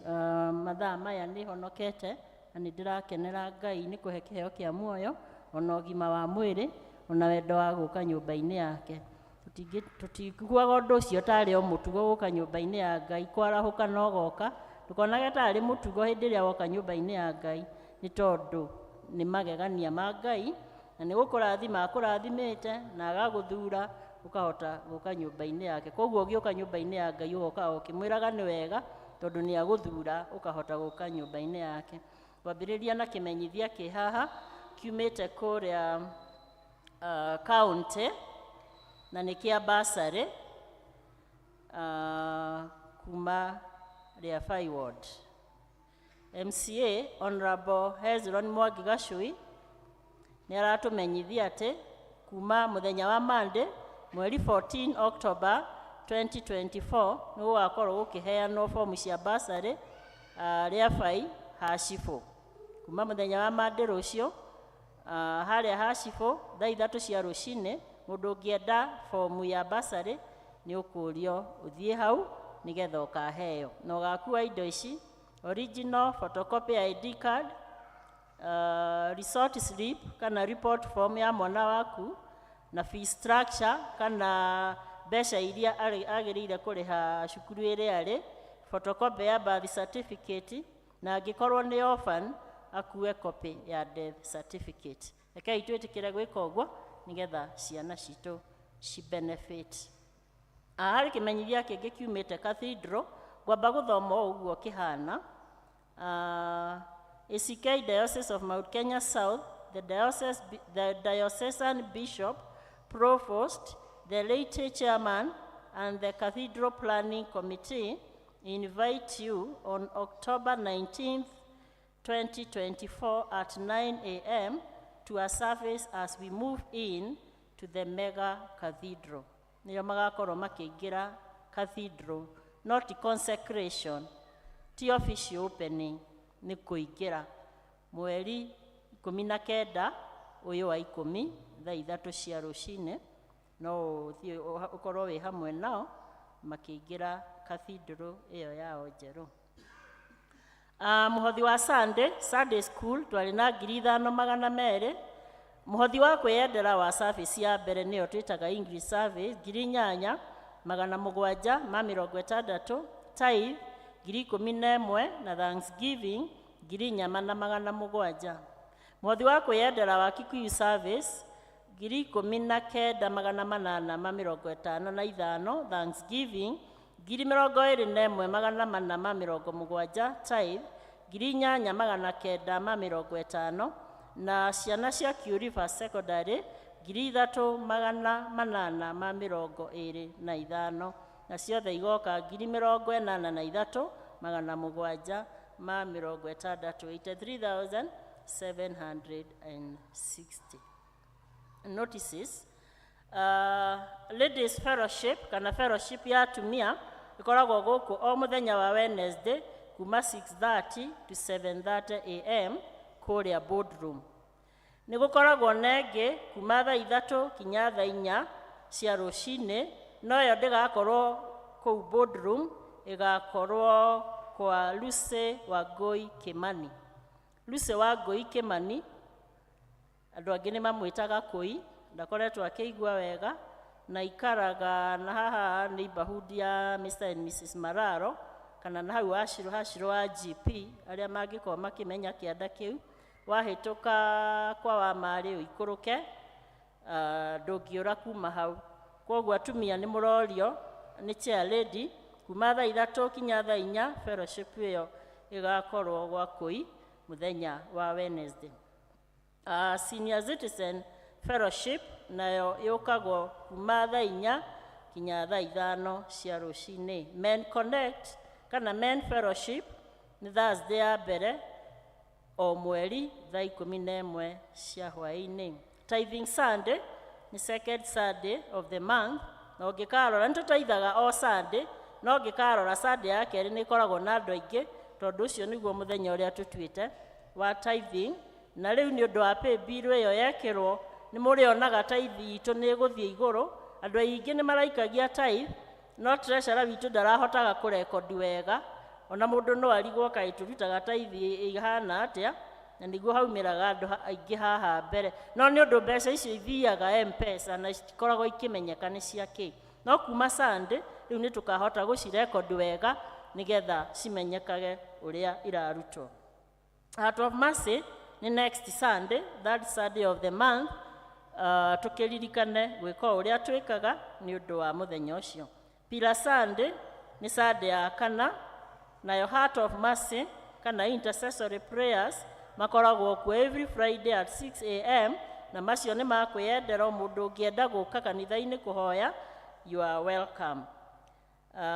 S6: mathaa maya nĩ honokete na nĩ ndĩrakenera Ngai nĩ kũhe kĩheo kĩa muoyo ona ũgima wa mwĩrĩ ona wendo wa gũka nyũmba-inĩ yake. Tũtiguaga ũndũ ũcio tarĩ o mũtugo gũka nyũmba-inĩ ya Ngai kwarahũka no goka ndũkonage tarĩ mũtugo hĩndĩ ĩrĩa woka nyũmba-inĩ ya Ngai nĩ tondũ nĩ magegania ma Ngai na nĩ gũkũrathima akũrathimĩte na agagũthura ũkahota gũka nyũmba-inĩ yake. Koguo ũgĩũka nyũmba-inĩ ya Ngai ũgoka o ũkĩmwĩraga nĩ wega tondũ nĩ agũthura ũkahota gũka nyũmba-inĩ yake. Kwambĩrĩria na kĩmenyithia kĩ haha kiumĩte kũrĩa county na nĩ kĩa bursary kuma Rĩabai Ward. MCA Honorable Hezron Mwangi Gachui nĩ aratũmenyithia atĩ kuma mũthenya wa Monday mweri 14 October 2024 nĩ gũgakorwo gũkĩheanwo fomu cia bursary Rĩabai Hacibũ. Kuma mũthenya wa Monday rũciũ harĩa Hacibũ thaa 3 cia rũcinĩ mũndũ ũngĩenda fomu ya bursary nĩ ũkũrio ũthiĩ hau nĩgetha ũkaheo na ũgakua indo ici: original photocopy ID card, Result slip kana report form ya mwana waku na fee structure kana mbeca iria agĩrĩire kũrĩha cukuru ĩrĩa arĩ, photocopy ya birth certificate, na angĩkorwo nĩ orphan akue copy ya death certificate. Rekei twĩtĩkĩre gwĩka ũguo nĩgetha ciana citũ ci benefit. Harĩ kĩmenyithia kĩngĩ kiumĩte cathedral, ngwamba gũthoma o ũguo kĩhana. ACK Diocese of Mount Kenya South, the diocesan bishop, provost, the late chairman, and the cathedral planning committee invite you on October 19th, 2024 at 9 a.m. to a service as we move in to the mega cathedral. Nĩo magakorwo makĩingĩra cathedral, not consecration, ti official opening, nĩ kũingĩra mweri 19 ũyũ wa 10 thaa 3 cia rũcinĩ, no ũthiĩ ũkorwo wĩ hamwe nao makĩingĩra cathedral ĩyo yao njerũ. Mũhothi wa Sunday school twarĩ na 5200. Mũhothi wa kwĩyendera wa service ya mbere nĩyo twĩtaga English service 8760, tithe 11000 na Thanksgiving 4700. Mũhothi wa kwĩyendera wa Kikuyu service 19855, Thanksgiving 21470, tithe 8950, na ciana cia Kiuriba Secondary 3825, na ciothe igoka 83,760, 83,760. Notices. Ladies Fellowship kana fellowship ya atumia ĩkoragwo gũkũ o mũthenya wa Wednesday kuma 6:30 to 7:30 am kũrĩa boardroom. Nĩ gũkoragwo na ĩngĩ kuma thaa 3 kinya thaa 4 cia rũcinĩ, no ĩyo ndĩgakorwo kũu boardroom, ĩgakorwo kwa Lucy Wangũi Kimani. Lucy Wangũi Kimani, andũ angĩ nĩ mamwĩtaga Kũi, ndakoretwo akĩigua wega, na ikaraga na haha neighborhood ya Mr and Mrs Mararo, kana na hau hacirũ wa GP, arĩa mangĩkorwo makĩmenya kĩanda kĩu, wahĩtũka kwa wa marĩ ũikũrũke, ndũngĩũra kuma hau. Kwoguo atumia nĩ mũrorio nĩ chair lady kuma thaa 3 kinya thaa 4, fellowship ĩyo ĩgakorwo gwa Kũi mũthenya wa Wednesday. Senior Citizen Fellowship nayo yũkagwo kuma thaa 4 kinya thaa 5 cia rũcinĩ. Men Connect kana Men Fellowship nĩ Thursday ya mbere o mweri thaa 11 cia hwaĩ-inĩ. Tithing Sunday nĩ second Sunday of the month, na ũngĩkarora nĩ tũtaithaga o Sunday, no ũngĩkarora Sunday ya kerĩ nĩ ĩkoragwo na andũ aingĩ, tondũ ũcio nĩguo mũthenya ũrĩa tũtuĩte wa tithing. Na rĩu nĩ ũndũ wa pay bill ĩyo yekĩrwo, nĩ mũrĩonaga tithe itũ nĩ ĩgũthiĩ igũrũ. Andũ aingĩ nĩ maraikagia tithe, no treasurer witũ ndarahotaga kũrekodi wega, ona mũndũ no arigwo kaĩ tũrutaga tithe ĩhana atĩa, na nĩguo haumĩraga andũ aingĩ haha mbere. No nĩ ũndũ mbeca icio ithiaga M-Pesa na citikoragwo ikĩmenyeka nĩ cia kĩ. No kuma Sunday rĩu nĩ tũkahota gũcirekodi wega nĩgetha cimenyekage ũrĩa irarutwo. Heart of Mercy nĩ next Sunday, third Sunday of the month, tũkĩririkane gwĩka ũrĩa twĩkaga nĩ ũndũ wa mũthenya ũcio. Pillar Sunday nĩ Sunday ya kana, nayo Heart of Mercy kana intercessory prayers makoragwo kuo every Friday at 6 am, na macio nĩ makwĩyendera, o mũndũ ũngĩenda gũka kanitha-inĩ kũhoya, you are welcome.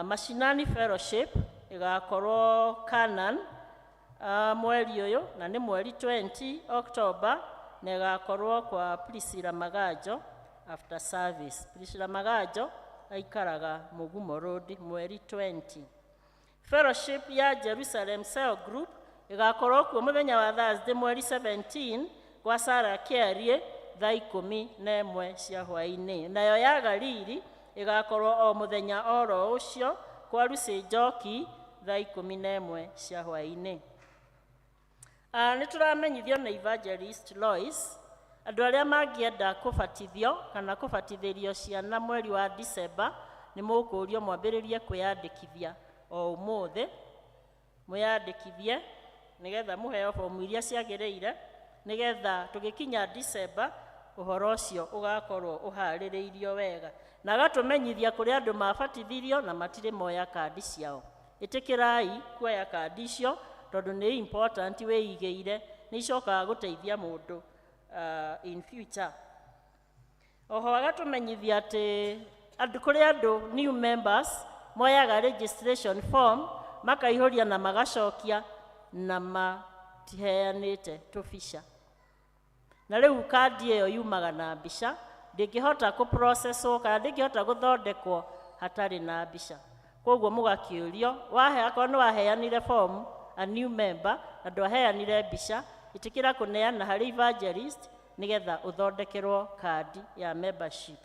S6: Mashinani Fellowship ĩgakorwo Canaan, mweri ũyũ, na nĩ mweri 20 October, na ĩgakorwo kwa Priscilla Maganjo after service. Priscilla Maganjo aikaraga Mugumo Road mweri 20. Fellowship ya Jerusalem Cell Group ĩgakorwo kuo mũthenya wa Thursday mweri 17 kwa Sarah Kiarie thaa 11 cia hwaĩ-inĩ. Nayo ya Galili ĩgakorwo o mũthenya oro ũcio kwa Lucy Njoki thaa 11 cia hwaĩ-inĩ. Nĩ tũramenyithio nĩ Evangelist Lois andũ arĩa mangĩenda kũbatithio kana kũbatithĩrio ciana mweri wa December nĩ mũkũrio mwambĩrĩrie kwĩyandĩkithia o ũmũthĩ, mwĩyandĩkithie nĩgetha mũheo bomu iria ciagĩrĩire, nĩgetha tũgĩkinya December ũhoro ũcio ũgakorwo ũharĩrĩirio wega. Na agatũmenyithia kũrĩ andũ mabatithirio na matirĩ moya kandi ciao. Ĩtĩkĩrai kuoya kandi icio tondũ nĩ important wĩigĩire, nĩ icokaga gũteithia mũndũ in future. Oho agatũmenyithia atĩ andũ, kũrĩ andũ new members moyaga registration form makaihũria na magacokia na matiheanĩte tũbica. Na rĩu kandi ĩyo yumaga na mbica, ndĩngĩhota kũprocesswo kana ndĩngĩhota gũthondekwo hatarĩ na mbica. Koguo mũgakĩũrio, wahe akorwo nĩ waheanire form a new member na ndwaheanire mbica, ĩtĩkĩra kũneana harĩ evangelist nĩgetha ũthondekerwo kandi ya membership.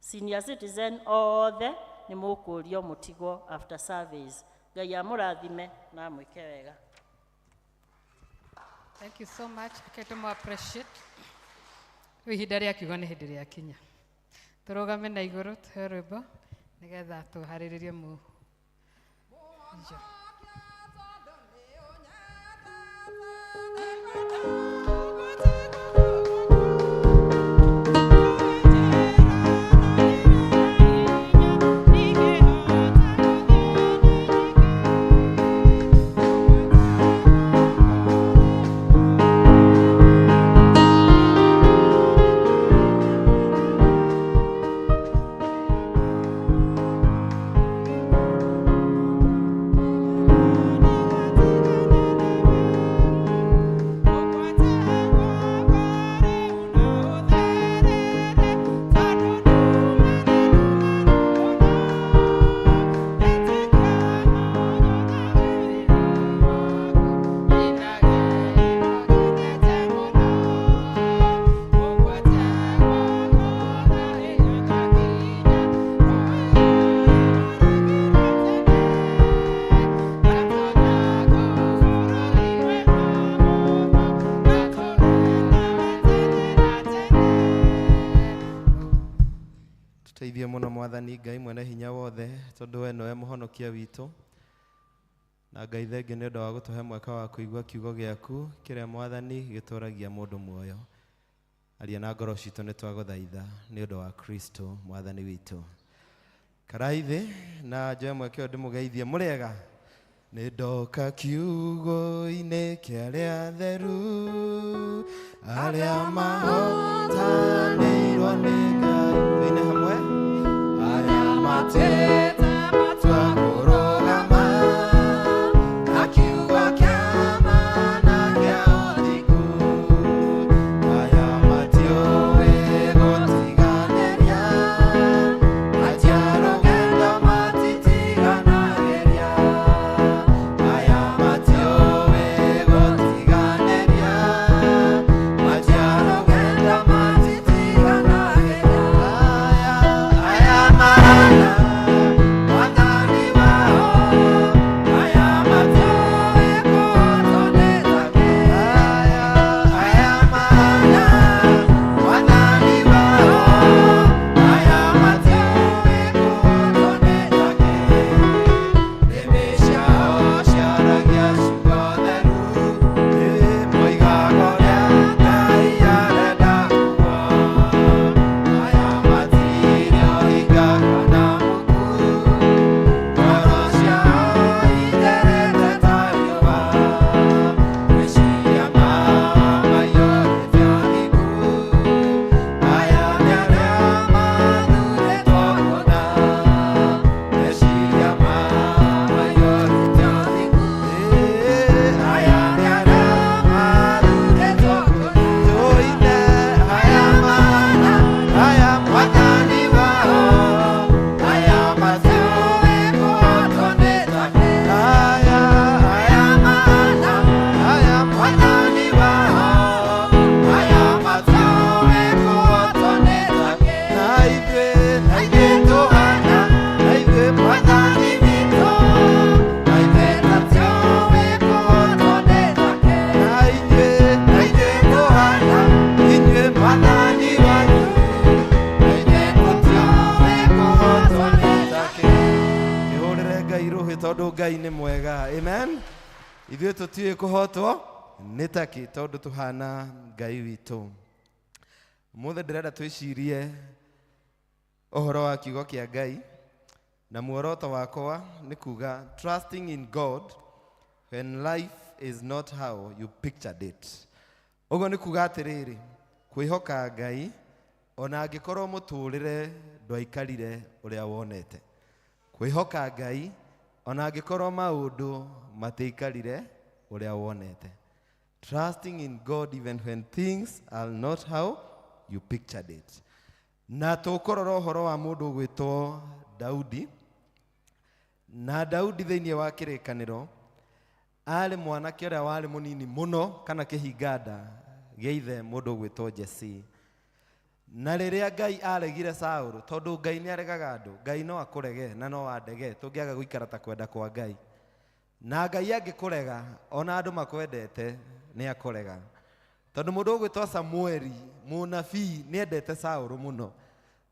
S6: Senior citizen othe nĩ mũkũrio mũtigwo after service. Ngai amũrathime na amwĩke wega.
S1: Thank you so much. Reke tũmũ appreciate. Rĩu ihinda rĩa kiugo nĩ hĩndĩ rĩakinya. Tũrũgame na igũrũ tũhe rwĩmbo nĩgetha tũharĩrĩrie mu. Enjoy.
S2: Tuteithie mũno Mwathani Ngai mwene hinya wothe, tondũ we nĩwe mũhonokia witũ. Na Ngai thengiũ nĩ ũndũ wa gũtũhe mweke wa kũigua kiugo gĩaku kĩrĩa Mwathani gĩtũragia mũndũ muoyo. Aria na ngoro citũ nĩ twagũthaitha nĩ ũndũ wa Kristo Mwathani witũ. Karai thĩ na njoe mweke ũyũ ndĩmũgeithie mũrĩega. Nĩ ndoka kiugo-inĩ kĩa arĩa atheru, arĩa mahotanĩirwo nĩ Ngai. Tũine hamwe. Arĩa matĩte matua kũrũgama na kiugo kĩa ma na kĩa ũthingu. Aya matiũĩ gũtiganĩria, matiarũgendo matitiganagĩria. Aya matiũĩ gũtiganĩria, matiarũgendo matitiganagĩria. Aya mana Mwathani wao, aya matiũĩ kũhotwo. Aya mana Mwathani wao, aya matiũĩ kũhotwo. Nĩmĩ ciao ciaragia ciugo theru, moigaga ũrĩa Ngai arenda kuuga. Aya matirĩ ũhinga kana muku, ngoro ciao itherete ta riũa. Meciria mao maiyũrĩte ũthingu, aya nĩ arĩa mathurĩtwo kũna. Meciria mao maiyũrĩte ũthingu, aya nĩ arĩa mathurĩtwo kũna. Tũine aya mana, aya Mwathani wao, aya matiũĩ kũhotwo nĩ take. Aya, aya mana, aya Mwathani wao, aya matiũĩ kũhotwo nĩ take. Na ithuĩ, na ithuĩ tũhana, na ithuĩ Mwathani witũ, na ithuĩ tũtiũĩ kũhotwo nĩ take. Na Tondũ Ngai nĩ mwega. Amen. Ithuĩ tũtiũĩ kũhotwo nĩ takĩ tondũ tũhana Ngai witũ. Mũthĩ ndĩrenda twĩcirie ũhoro wa kiugo kĩa Ngai na muoroto wakwa nĩ kuga trusting in God when life is not how you pictured it. Ũguo nĩ kuga atĩrĩrĩ, kwĩhoka Ngai ona angĩkorwo mũtũrĩre ndwaikarire ũrĩa wonete. Kwĩhoka Ngai ona angĩkorwo maũndũ matiikarire ũrĩa wonete. Trusting in God even when things are not how you pictured it. Na tũkũrora ũhoro wa mũndũ ũgwĩtwo Daudi. Na Daudi thĩinĩ wa kĩrĩkanĩro arĩ mwanake ũrĩa warĩ mũnini mũno kana kĩhinganda gĩa ithe mũndũ ũgwĩtwo Jesse. Na rĩrĩa Ngai aregire Saũlũ, tondũ Ngai nĩ aregaga andũ, Ngai no akũrege na no andege tũngĩaga gũikara ta kwenda kwa Ngai. Na Ngai angĩkũrega ona andũ makwendete nĩ akũrega. Tondũ mũndũ ũgwĩtwo Samueli mũnabii nĩ endete Saũlũ mũno.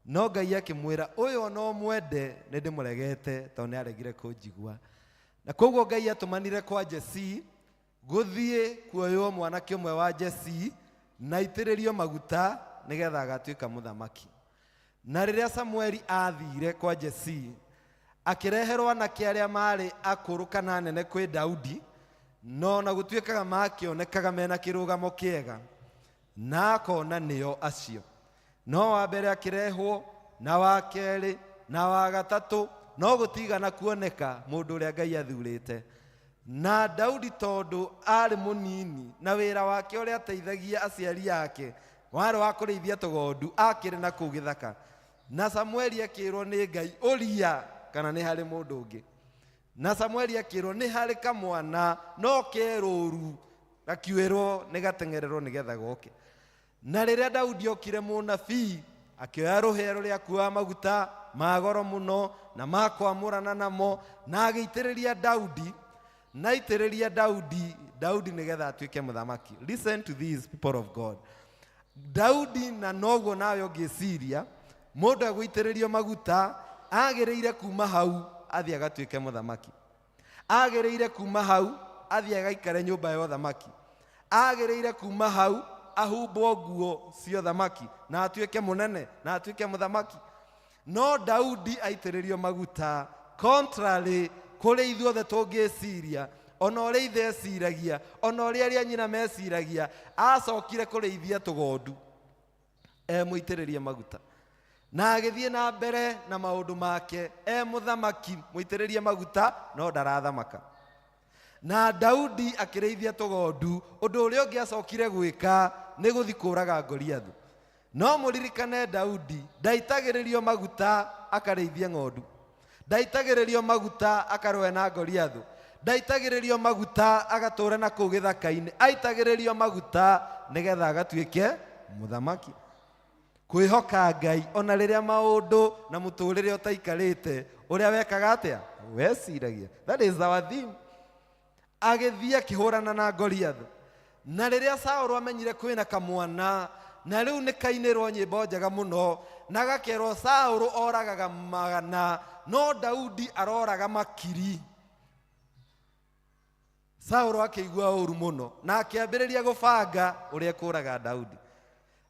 S2: No Ngai akĩmwĩra ũyũ ona ũmwende nĩ ndĩmũregete tondũ nĩ aregire kũnjigua. Na koguo Ngai atũmanire kwa Jesse gũthiĩ kuoywo mwanake ũmwe wa Jesse na aitĩrĩrio maguta nĩgetha agatuĩka mũthamaki. Na rĩrĩa Samueli athire kwa Jesse akĩreherwo anake arĩa marĩ akũrũ kana anene kwĩ Daudi, no na gũtuĩkaga makĩonekaga mena kĩrũgamo kĩega na akona nĩo acio. No wa mbere akĩrehwo na wa kerĩ na wa gatatũ, no gũtigana kuoneka mũndũ ũrĩa Ngai athurĩte. Na Daudi tondũ arĩ mũnini na wĩra wake ũrĩa ateithagia aciari ake warĩ wa kũrĩithia tũgondu, akĩrĩ na kũu gĩthaka. Na Samueli akĩrwo nĩ Ngai ũria kana nĩ harĩ mũndũ ũngĩ. Na Samueli akĩrwo nĩ harĩ kamwana no kerũru gakiuĩrwo nĩ gateng'ererwo nĩgetha goke. Na rĩrĩa Daudi okire mũnabii akĩoya rũhĩa rũrĩa akuaga maguta ma goro mũno na ma kwamũrana namo na agĩitĩrĩria Daudi na aitĩrĩria Daudi Daudi nĩgetha atuĩke mũthamaki. Listen to these people of God. Daudi na noguo nawe ũngĩciria mũndũ egũitĩrĩrio maguta agĩrĩire kuma hau athiĩ agatuĩke mũthamaki. Agĩrĩire kuma hau athiĩ agaikare nyũmba ya ũthamaki. Agĩrĩire kuma hau ahumbwo nguo cia ũthamaki na atuĩke mũnene na atuĩke mũthamaki. No Daudi aitĩrĩrio maguta contrary kũrĩ ithuothe tũngĩciria, ona ũrĩa ithe eciragia, ona ũrĩa arĩa nyina meciragia, acokire kũrĩithia tũgondu emũitĩrĩrie maguta. Na agĩthiĩ na mbere na maũndũ make e mũthamaki mũitĩrĩrie maguta no ndarathamaka. Na Daudi akĩrĩithia tũgondu, ũndũ ũrĩa ũngĩ acokire gwĩka nĩ gũthiĩ kũũraga Goliathu. No mũririkane Daudi ndaitagĩrĩrio maguta akarĩithie ng'ondu, ndaitagĩrĩrio maguta akarũe na Goliathu, ndaitagĩrĩrio maguta agatũre na kũu gĩthaka-inĩ, aitagĩrĩrio maguta nĩgetha agatuĩke mũthamaki. Kwĩhoka Ngai ona rĩrĩa maũndũ na mũtũrĩre ũtaikarĩte ũrĩa wekaga atĩa weciragia. That is our theme. Agĩthiĩ akĩhũrana na Goliathu. Na rĩrĩa Saũlũ amenyire kwĩna kamwana na rĩu nĩ kainĩrwo nyĩmbo njega mũno na gakerwo Saũlũ oragaga magana no Daudi aroraga makiri. Saũlũ akĩigua ũru mũno na akĩambĩrĩria gũbanga ũrĩa ekũraga Daudi.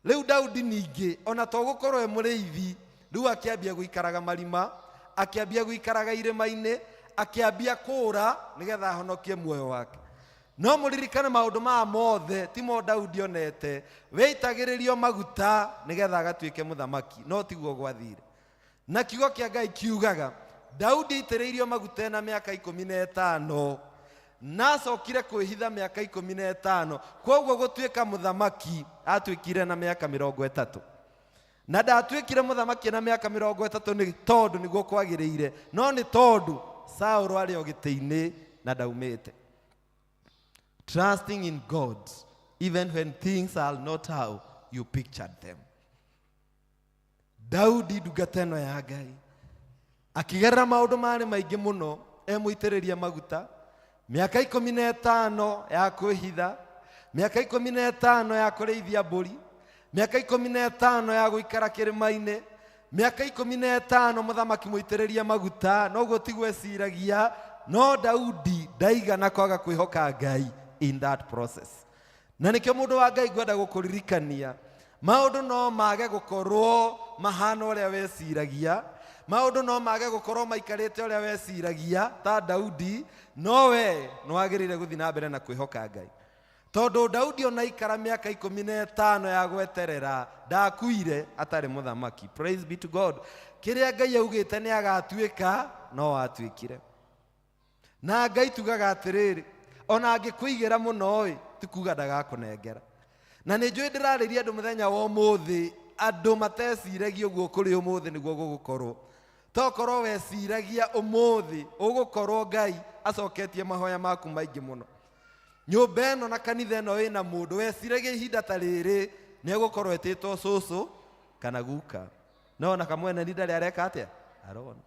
S2: Rĩu Daudi ningĩ ona to gũkorwo e mũrĩithi, rĩu akĩambia gũikaraga marima, akĩambia gũikaraga irĩma-inĩ, akĩambia kũũra nĩgetha ahonokie muoyo wake. No mũririkane maũndũ maya mothe timo Daudi onete, weitagĩrĩrio maguta nĩgetha agatuĩke mũthamaki, no tiguo gwathire. Na kiugo kĩa Ngai kiugaga Daudi aitĩrĩirio maguta ena mĩaka 15 na acokire kwĩhitha mĩaka 15, koguo gũtuĩka mũthamaki atuĩkire na mĩaka 30. Na ndatuĩkire mũthamaki na mĩaka 30 nĩ tondũ nĩguo kwagĩrĩire, no nĩ tondũ Saũlũ arĩ o gĩtĩ-inĩ na ndaumĩte. Trusting in God even when things are not how you pictured them. Daudi ndungata ĩno ya Ngai akĩgerera maũndũ marĩ maingĩ mũno emũitĩrĩria maguta, mĩaka 15 ya kwĩhitha, mĩaka 15 ya kũrĩithia mbũri, mĩaka 15 ya gũikara kĩrĩma-inĩ, mĩaka 15 mũthamaki mũitĩrĩrie maguta, noguo tiguo eciragia, No Daudi ndaigana kwaga kwĩhoka Ngai in that process. Na nĩkĩo mũndũ wa Ngai ngwenda gũkũririkania, maũndũ no mage gũkorwo mahana ũrĩa weciragia, maũndũ no mage gũkorwo maikarĩte ũrĩa weciragia ta Daudi, no we nĩwagĩrĩire gũthiĩ na mbere na kwĩhoka Ngai. Tondũ Daudi ona aikara mĩaka 15 ya gweterera, ndakuire atarĩ mũthamaki. Praise be to God. Kĩrĩa Ngai augĩte nĩ agatuĩka, no atuĩkire. Na Ngai tugaga atĩrĩrĩ, ona angĩkũigĩra mũno ĩ, ti kuga ndagakũnengera. Na nĩ njũĩ ndĩrarĩria andũ mũthenya wa ũmũthĩ, andũ mateciragia ũguo kũrĩ ũmũthĩ nĩguo gũgũkorwo. Tokorwo weciragia ũmũthĩ ũgũkorwo Ngai acoketie mahoya maku maingĩ mũno. Nyũmba ĩno na kanitha ĩno ĩna mũndũ weciragia ihinda ta rĩrĩ nĩ egũkorwo etĩtwo cũcũ kana guka. No ona kamwene nĩ ndarĩ areka atĩa? Arona.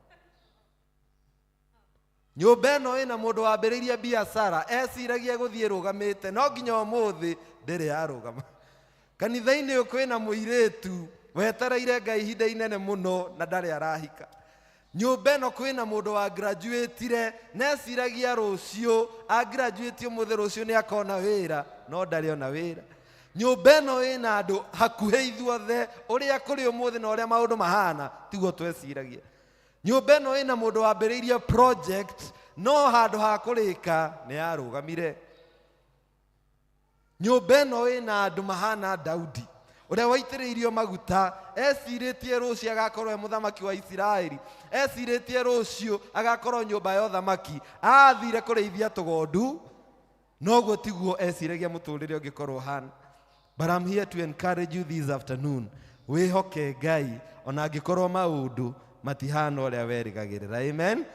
S2: Nyũmba ĩno ĩna mũndũ wambĩrĩirie biacara eciragia gũthiĩ rũgamĩte, no nginya ũmũthĩ ndĩrĩ yarũgama. Kanitha-inĩ ũyũ kwĩna mũirĩtu wetereire Ngai ihinda inene mũno na ndarĩ arahika. Nyũmba ĩno kwĩna mũndũ wa graduatire na eciragia rũciũ, a graduate ũmũthĩ rũciũ nĩ akona wĩra, no ndarĩ ona wĩra. Nyũmba ĩno ĩna andũ hakuhĩ ithuothe, ũrĩa kũrĩ ũmũthĩ na ũrĩa maũndũ mahana tiguo tweciragia. Nyũmba ĩno ĩna mũndũ wambĩrĩirie project, no handũ ha kũrĩka nĩ yarũgamire. Nyũmba ĩno ĩna andũ mahana Daudi, ũrĩa waitĩrĩirio maguta, ecirĩtie rũciũ agakorwo e mũthamaki wa Isiraeli, ecirĩtie rũciũ agakorwo nyũmba ya ũthamaki, athire kũrĩithia tũgondu, noguo tiguo eciragia mũtũrĩre ũngĩkorwo ũhana. But I'm here to encourage you this afternoon. Wĩhoke Ngai ona angĩkorwo maũndũ matihana ũrĩa werĩgagĩrĩra. Amen.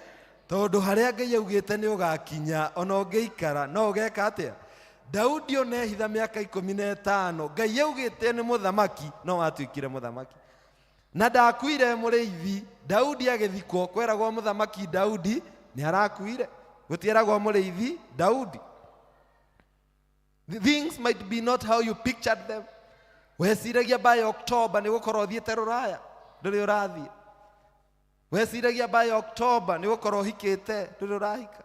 S2: Tondũ harĩa Ngai augĩte nĩ ũgakinya, ona ũngĩikara no ũgeka atĩa? Daudi ona ehitha mĩaka 15, Ngai augĩte nĩ mũthamaki, no atuĩkire mũthamaki. Na ndakuire mũrĩithi, Daudi agĩthikwo, kweragwo mũthamaki Daudi nĩ arakuire, gũtieragwo mũrĩithi Daudi. Things might be not how you pictured them. Weciragia by October nĩ gũkorwo ũthiĩte rũraya, ndũrĩ ũrathiĩ. Weciragia by October nĩ gũkorwo ũhikĩte, ndũrĩ ũrahika.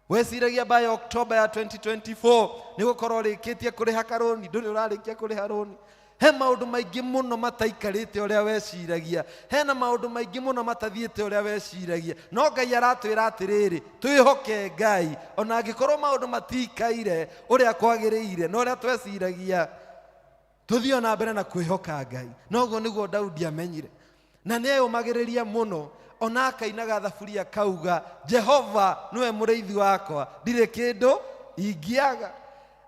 S2: Weciragia by October ya 2024 nĩ gũkorwo ũrĩkĩtie kũrĩha karũni, ndũrĩ ũrarĩkia kũrĩha rũni. He maũndũ maingĩ mũno mataikarĩte ũrĩa weciragia, hena maũndũ maingĩ mũno matathiĩte ũrĩa weciragia, no Ngai aratwĩra atĩrĩrĩ, twĩhoke Ngai ona angĩkorwo maũndũ matikaire ũrĩa kwagĩrĩire na ũrĩa tweciragia, tũthiĩ ona mbere na kwĩhoka Ngai. Noguo nĩguo Daudi amenyire, na nĩ eyũmagĩrĩria mũno, ona akainaga thaburi akauga, Jehova nĩwe mũrĩithi wakwa, ndirĩ kĩndũ ingĩaga.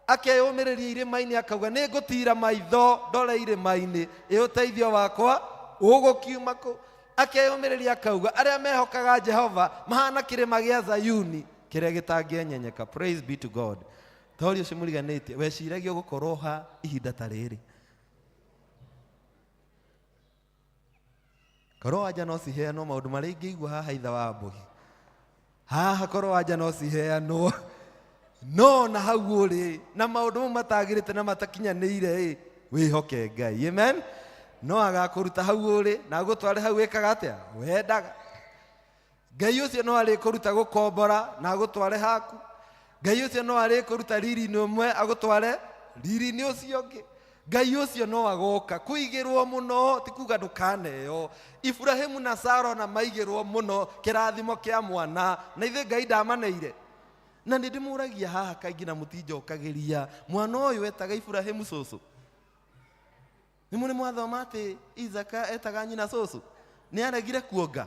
S2: Akeyũmĩrĩria irĩma-inĩ akauga, nĩ ngũtira maitho ndore irĩma-inĩ, ĩ ũteithio wakwa ũgũkiuma kũ? Akeyũmĩrĩria akauga, arĩa mehokaga Jehova mahana kĩrĩma gĩa Zayuni kĩrĩa gĩtangĩenyenyeka. Praise be to God. Tori ũcio mũriganĩtie, weciragia ũgũkorwo ha ihinda ta rĩrĩ? Korwo wanja no ciheanwo maũndũ marĩa ingĩigua haha itha wa mbũgi. Haha korwo wanja no ciheanwo. No na hau ũrĩ na maũndũ mau matagĩrĩte na matakinyanĩire ĩ, wĩhoke Ngai. Amen. No agakũruta hau ũrĩ na agũtware hau wĩkaga atĩa? Wendaga. Ngai ũcio no arĩkũruta gũkombora na agũtware haku. Ngai ũcio no arĩkũruta riri-inĩ ũmwe agũtware riri-inĩ ũcio ũngĩ. Ngai ũcio no agoka kũigĩrwo mũno, ti kuga ndũkaneo. Ibrahimu na Sara ona maigĩrwo mũno kĩrathimo kĩa mwana, na ithuĩ Ngai ndamaneire. Na nĩ ndĩmũragia haha kaingĩ na mũtinjokagĩria, mwana ũyũ etaga Ibrahimu cũcũ. Nĩ mũrĩ mwathoma atĩ Isaka etaga nyina cũcũ? Nĩ aregire kuonga.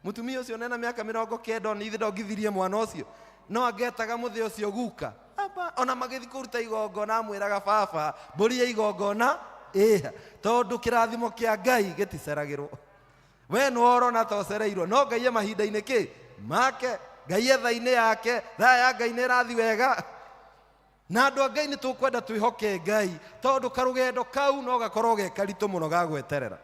S2: Mũtumia ũcio nena mĩaka 90 ona ithe ndongithirie mwana ũcio, no angetaga mũthĩ ũcio guka. Aba, ona magĩthiĩ kũruta igongona amwĩraga baba, mbũri ya igongona ĩha, tondũ kĩrathimo kĩa Ngai gĩticeragĩrwo. We nĩwe ũrona ta ũcereirwo, no Ngai e mahinda-inĩ kĩ make, Ngai e thaa-inĩ yake, thaa ya Ngai nĩ ĩrathiĩ wega. Na andũ a Ngai nĩ tũkwenda twĩhoke Ngai, tondũ karũgendo kau no gakorwo ge karitũ mũno ga gweterera.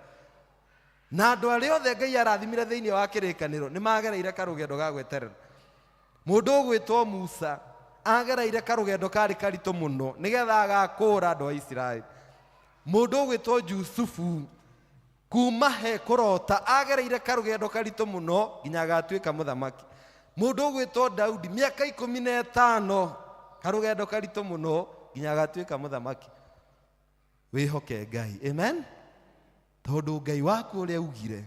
S2: Na andũ arĩa othe Ngai arathimire thĩinĩ wa kĩrĩkanĩro nĩ magereire karũgendo ga gweterera. Mũndũ ũgwĩtwo Musa agereire karũgendo karĩ karitũ mũno nĩgetha agakũũra andũ a Isiraeli. Mũndũ ũgwĩtwo Jusufu kuma he kũrota agereire karũgendo karitũ mũno nginya agatuĩka mũthamaki. Mũndũ ũgwĩtwo Daudi mĩaka 15, karũgendo karitũ mũno nginya agatuĩka mũthamaki. Wĩhoke Ngai, amen. Tondũ Ngai waku ũrĩa augire,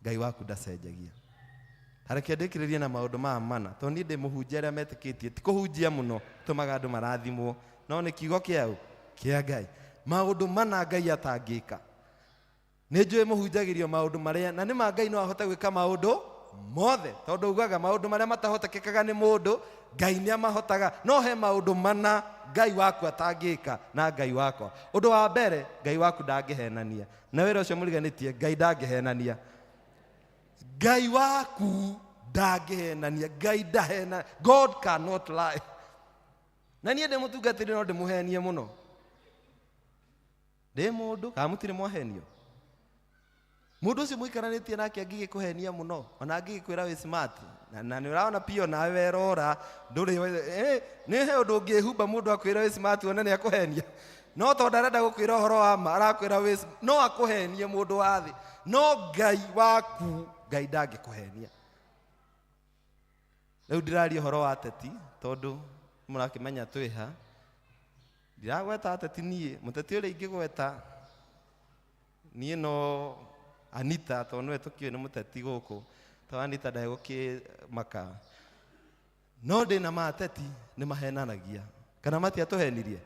S2: Ngai waku ndacenjagia. Tareke ndĩkĩrĩrie na maũndũ maya mana, tondũ niĩ ndĩ mũhunjia arĩa metĩkĩtie ti kũhunjia mũno tũmaga andũ marathimwo, no nĩ kiugo kĩaũ kĩa Ngai. Maũndũ mana Ngai atangĩka. Nĩ njũĩ mũhunjagĩrio maũndũ marĩa, na nĩ ma Ngai no ahote gwĩka maũndũ mothe, tondũ ugaga maũndũ marĩa matahotekekaga nĩ mũndũ, Ngai nĩ amahotaga. No he maũndũ mana Ngai waku atangĩka na Ngai wakwa. Ũndũ wa mbere, Ngai waku ndangĩhenania. Na wĩra ũcio mũriganĩtie, Ngai ndangĩhenania. Ngai waku ndangĩhenania. Ngai ndahena. God cannot lie. Na niĩ ndĩ mũtungatĩri no ndĩmũhenie mũno. Ndĩ mũndũ, kana mũtirĩ mwahenio? Mũndũ ũcio mũikaranĩtie nake angĩgĩkũhenia mũno, ona angĩgĩkwĩra wĩ smart, na nĩ ũrona piũ nawe werora, ndũrĩ, nĩ he ũndũ ũngĩhumba mũndũ akwĩra wĩ smart wone nĩ akũhenia. No tondũ arenda gũkwĩra ũhoro wa ma, arakwĩra wĩ no akũhenie mũndũ wa thĩ. No Ngai waku, Ngai ndangĩkũhenia. Rĩu ndĩraria ũhoro wa ateti, tondũ mũrakĩmenya twĩ ha. Ndiragweta ateti niĩ, mũteti ũrĩa ingĩgweta niĩ no Anita, tondũ nĩwe tũkĩũĩ nĩ mũteti gũkũ, tondũ Anita ndegũkĩmaka. No ndĩna ma ateti nĩ mahenanagia, kana matiatũhenirie?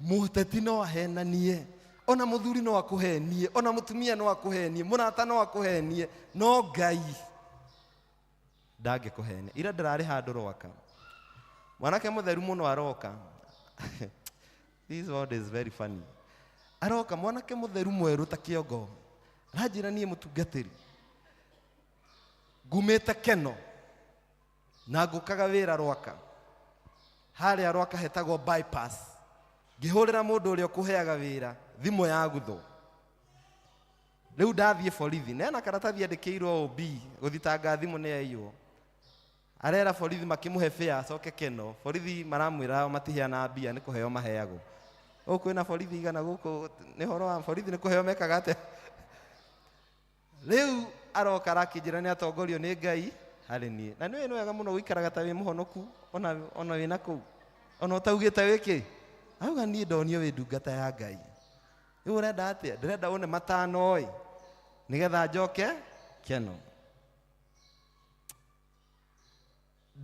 S2: Mũteti no ahenanie, ona mũthuri no akũhenie, ona mũtumia no akũhenie, mũrata no akũhenie, no Ngai ndangĩkũhenia. Ira ndĩrarĩ handũ Rwaka, mwanake mũtheru mũno aroka. This word is very funny. Aroka mwanake mũtheru mwerũ ta kĩongo, aranjĩra niĩ mũtungatĩri ngumĩte Keno na ngũkaga wĩra Rwaka, harĩa Rwaka hetagwo bypass. Ngĩhũrĩra mũndũ ũrĩa ũkũheaga wĩra thimũ ya guthwo. Rĩu ndathiĩ borithi, nena karatathi andĩkĩirwo OB gũthitanga thimũ nĩ yaiywo. Arera borithi makĩmũhe fare acoke Keno. Borithi maramwĩra o matiheanaga mbia, nĩ kũheo maheagwo. Gũkũ kwĩna borithi igana gũkũ, nĩ ũhoro wa borithi nĩ kũheo mekaga atĩa? Rĩu aroka arakĩnjĩra nĩ atongorio nĩ Ngai harĩ niĩ. Na nĩ wega mũno gũikaraga ta wĩ mũhonoku ona wĩna kũu, ona ũtaugĩte wĩkĩ. Auga niĩ ndonio wĩ ndungata ya Ngai. Rĩu ũrenda atĩa? Ndĩrenda ũne matano ĩ, nĩgetha njoke Keno.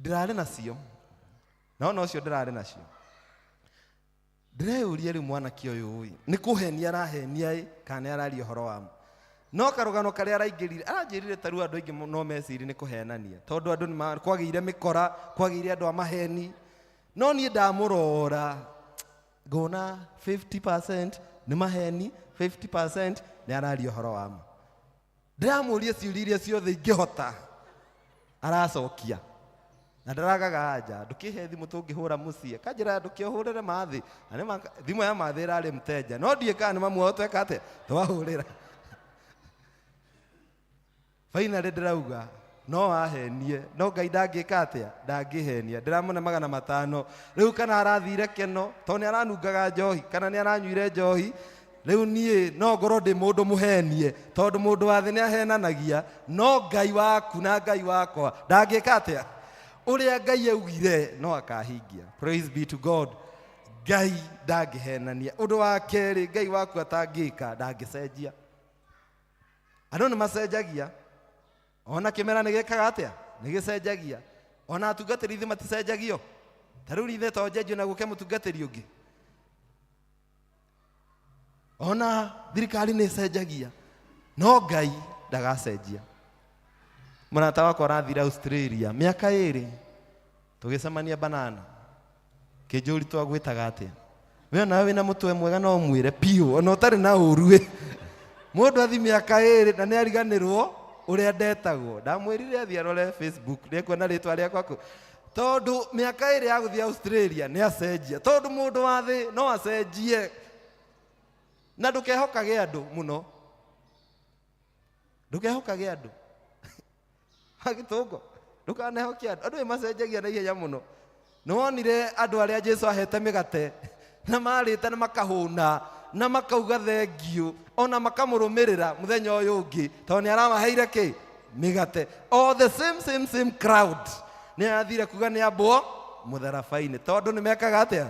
S2: Ndĩrarĩ nacio, na ona ũcio ndĩrarĩ nacio. Ndĩreyũria rĩu mwanake ũyũ ĩ, nĩ kũhenia arahenia ĩ, kana nĩ araria ũhoro wa ma? No karũgano karĩa araingĩrire, aranjĩrire ta rĩu andũ aingĩ no meciri nĩ kũhenania, tondũ andũ nĩ kwagĩire mĩkora, kwagĩire andũ a maheni. No niĩ ndamũrora, ngona 50% nĩ maheni, 50% nĩ araria ũhoro wa ma. Ndĩramũria ciũria iria ciothe ingĩhota, aracokia. Na ndaragaga anja, ndũkĩhe thimũ tũngĩhũra mũciĩ. Akanjĩra ndũkĩhũrĩre mathĩ. Na nĩ ma, thimũ ya mathĩ ĩrarĩ mteja. No ndiũĩ kana nĩ mamu wao tweka atĩa? Twahũrĩra. Finally ndĩrauga, no ahenie, no Ngai ndangĩka atĩa? Ndangĩhenia. Ndĩramũne 500. Rĩu kana arathire Keno, tondũ nĩ aranungaga njohi, kana nĩ aranyuire njohi. Rĩu niĩ no ngorwo ndĩ mũndũ mũhenie, tondũ mũndũ wa thĩ nĩ ahenanagia, no Ngai waku na Ngai wakwa ndangĩka atĩa? Ũrĩa Ngai augire no akahingia. Praise be to God. Ngai ndangĩhenania. Ũndũ wa kerĩ Ngai waku atangĩka, ndangĩcenjia. Andũ nĩ macenjagia. Ona kĩmera nĩ gĩkaga atĩa? Nĩ gĩcenjagia. Ona atungatĩri ithuĩ maticenjagio. Ta rĩu ithuĩ to njenjio na gũke mũtungatĩri ũngĩ. Ona thirikari nĩ ĩcenjagia, no Ngai ndagacenjia. Mũrata wakwa arathire Australia mĩaka 2, tũgĩcemania banana, kĩnjũri twagwĩtaga atĩa? We onawe wĩna mũtwe mwega no ũmwĩre piũ, ona ũtarĩ na ũru ĩ. Mũndũ athi mĩaka 2 na nĩ ariganĩrwo ũrĩa ndetagwo. Ndamwĩrire athiĩ arore Facebook, nĩ ekuona rĩtwa rĩakwa kũ. Tondũ mĩaka 2 ya gũthiĩ Australia nĩ acenjia. Tondũ mũndũ wa thĩ no acenjie. Na ndũkehokage andũ mũno. Ndũkehokage andũ. Agĩtũngo, ndũkanehoke andũ. Andũ macenjagia na ihenya mũno. Nĩ wonire andũ arĩa Jesu ahete mĩgate na marĩte na makahũna na makauga thengiũ ona makamũrũmĩrĩra mũthenya ũyũ ũngĩ tondũ nĩ aramaheire kĩ? Mĩgate. All the same same same crowd nĩ yathire kuga nĩ ambwo mũtharaba-inĩ tondũ nĩ mekaga atĩa?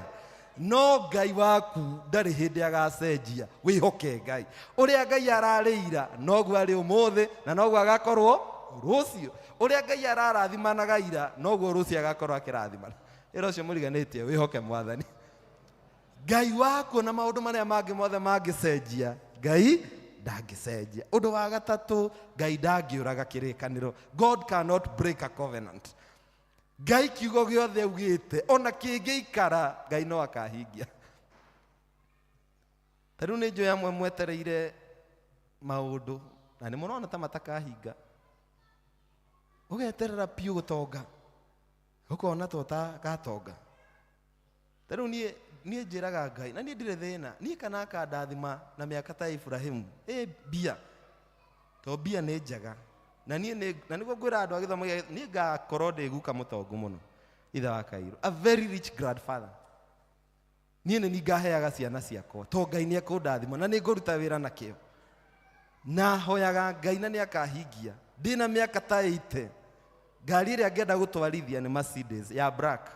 S2: No Ngai waku ndarĩ hĩndĩ agacenjia. Wĩhoke Ngai. Ũrĩa Ngai ararĩ ira noguo arĩ ũmũthĩ na noguo agakorwo rũciũ. Ũrĩa Ngai ararathimanaga ira noguo rũciũ agakorwo akĩrathimana. Ĩra ũcio mũriganĩtie wĩhoke Mwathani Ngai waku na maũndũ marĩa mangĩ mothe mangĩcenjia, Ngai ndangĩcenjia. Ũndũ wa gatatũ, Ngai ndangĩũraga kĩrĩkanĩro. God cannot break a covenant. Ngai kiugo gĩothe augĩte ona kĩngĩikara, Ngai no akahingia. Ta rĩu nĩ njũĩ amwe mwetereire maũndũ na nĩ mũrona ta matakahinga. Ũgeterera piũ gũtonga, ũkona ta ũtagatonga. Ta rĩu niĩ njĩraga Ngai, na niĩ ndirĩ thĩna, niĩ kana akandathima na mĩaka ta Ibrahimu, ĩ mbia, to mbia nĩ njega. Na niĩ nĩ, na nĩguo ngwĩra andũ a gĩthomo gĩa, niĩ ngakorwo ndĩ guka mũtongu mũno, ithe wa Kairũ, a very rich grandfather. Niĩ nĩ ngaheaga ciana ciakwa, to Ngai nĩ ekũndathima na nĩ ngũruta wĩra na kĩo. Na hoyaga Ngai na nĩ akahingia. Ndĩna mĩaka ta 80, ngari ĩrĩa ngenda gũtwarithia nĩ Mercedes ya black.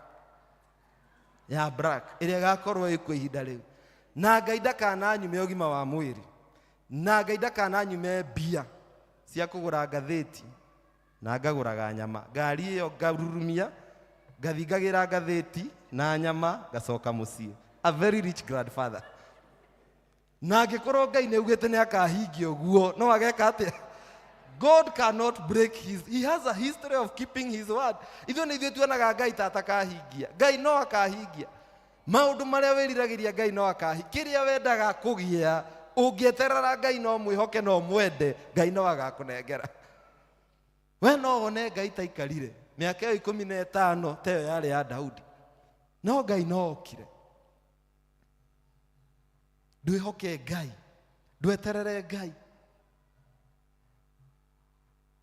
S2: Ya black ĩrĩa ĩgakorwo ĩkuo ihinda rĩu. Na Ngai ndakananyume ũgima wa mwĩrĩ. Na Ngai ndakananyume mbia cia kũgũra ngathĩti na ngagũraga nyama. Ngari ĩyo ngarurumia, ngathi ngagĩra ngathĩti na nyama ngacoka mũciĩ. A very rich grandfather. Na angĩkorwo Ngai nĩ augĩte nĩ akahingia ũguo, no ageka atĩa? God cannot break his, he has a history of keeping his word. Ithuĩ nĩ ithuĩ tuonaga Ngai ta atakahingia. Ngai no akahingia. Maũndũ marĩa wĩriragĩria Ngai no akahingia. Kĩrĩa wendaga kũgĩa, ũngĩeterera Ngai no mwĩhoke no mwende, Ngai no agakũnengera. We no wone Ngai ta aikarire mĩaka ĩyo 15 ta ĩyo yarĩ ya Daudi. No Ngai no okire. Ndwĩhoke Ngai, ndweterere Ngai.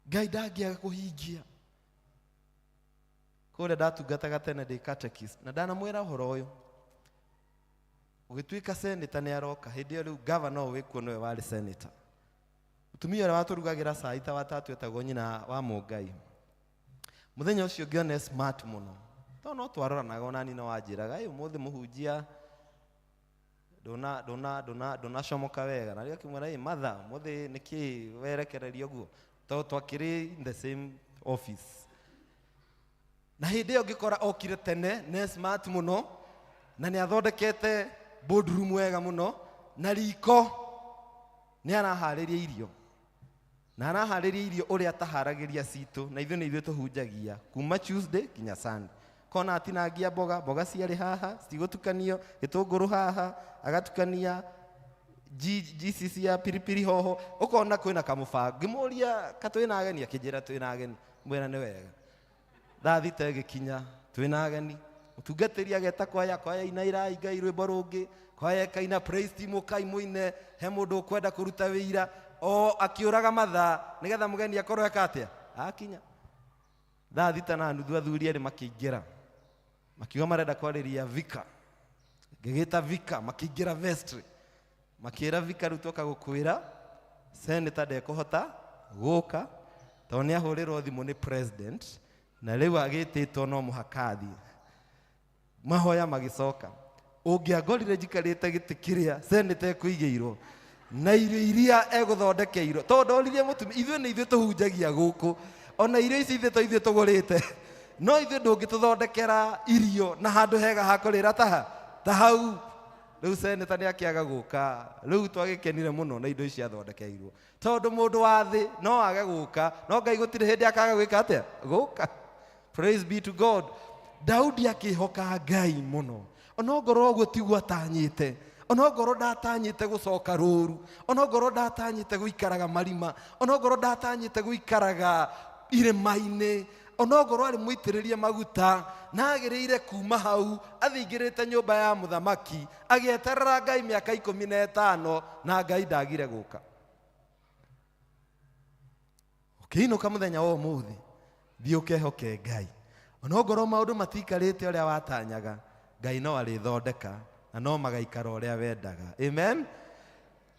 S2: Ngai ndangĩaga kũhingia. Kũrĩa ndatungataga tene ndĩ catechist, na ndanamwĩra ũhoro ũyũ. Ũgĩtuĩka senator nĩ aroka, hĩndĩ ĩyo rĩu governor ũyũ wĩkuo nĩwe warĩ senator. Mũtumia ũrĩa watũrugagĩra cai ta watatu etagwo nyina wa Mũngai. Mũthenya ũcio ngĩona smart mũno. Tondũ no twaroranaga ona niĩ no wanjĩraga, "Ĩ ũmũthĩ mũhunjia ndũnacomoka wega." Na rĩo akĩmwĩra, "Ĩ mother, ũmũthĩ nĩkĩ werekereria ũguo?" Tondũ twakĩrĩ in the same office. Na hĩndĩ ĩyo ngĩkora okire tene, nĩ smart mũno, na nĩ athondekete boardroom wega mũno, na riko nĩ araharĩria irio. Na araharĩria irio ũrĩa ataharagĩria citũ, na ithuĩ nĩ ithuĩ tũhunjagia kuma Tuesday nginya Sunday. Kona atinangia mboga, mboga ciarĩ haha, citigũtukanio, gĩtũngũrũ haha, agatukania ici cia piripiri hoho, ũkona kwĩna kamũbango. Ngĩmũria ka twĩna ageni, akĩnjĩra twĩna ageni. Mwĩra nĩ wega. Thaa thita ĩgĩkinya, twĩna ageni. Mũtungatĩri ageta kwaya, kwaya inairai Ngai rwĩmbo rũngĩ, kwaya ĩkaina praise team ũkai mũine, he mũndũ ũkwenda kũruta wĩira, o akĩũraga mathaa nĩgetha mũgeni akorwo eka atĩa? Akinya. Thaa 6:30 athuri erĩ makĩingĩra. Makiuga marenda kwarĩria vika. Ngĩgĩta vika, makĩingĩra vestry. Makĩra vika rĩu twoka gũkwĩra senator ndekũhota gũka tondũ nĩ ahũrĩrwo thimũ nĩ president na rĩu agĩtĩtwo no mũhaka athiĩ. Mahoya magĩcoka. Ũngĩangorire njikarĩte gĩtĩ kĩrĩa senator ekũigĩirwo na irio iria egũthondekeirwo, tondũ ndoririe mũtumia, ithuĩ nĩ ithuĩ tũhunjagia gũkũ, ona irio ici ithuĩ to ithuĩ tũgũrĩte, no ithuĩ ndũngĩtũthondekera irio na handũ hega ha kũrĩra ta hau. Rĩu senator nĩ akĩaga gũka, rĩu twagĩkenire mũno na indo ici athondekeirwo, tondũ mũndũ wa thĩ no age gũka, no Ngai gũtirĩ hĩndĩ akaga gwĩka atĩa? Gũka. Praise be to God. Daudi akĩhoka Ngai mũno, onongorwo ũguo tiguo atanyĩte, onongorwo ndatanyĩte gũcoka rũru, onongorwo ndatanyĩte gũikaraga marima, onongorwo ndatanyĩte gũikaraga irĩma-inĩ, onongorwo arĩ mũitĩrĩrie maguta na agĩrĩire kuma hau athingĩrĩte nyũmba ya mũthamaki agĩeterera Ngai mĩaka 15 na Ngai ndagire gũka. Ũkĩinũka mũthenya wa ũmũthĩ, thiĩ ũkehoke Ngai. Onongorwo maũndũ matiikarĩte ũrĩa watanyaga, Ngai no arĩthondeka na no magaikara ũrĩa wendaga. Amen.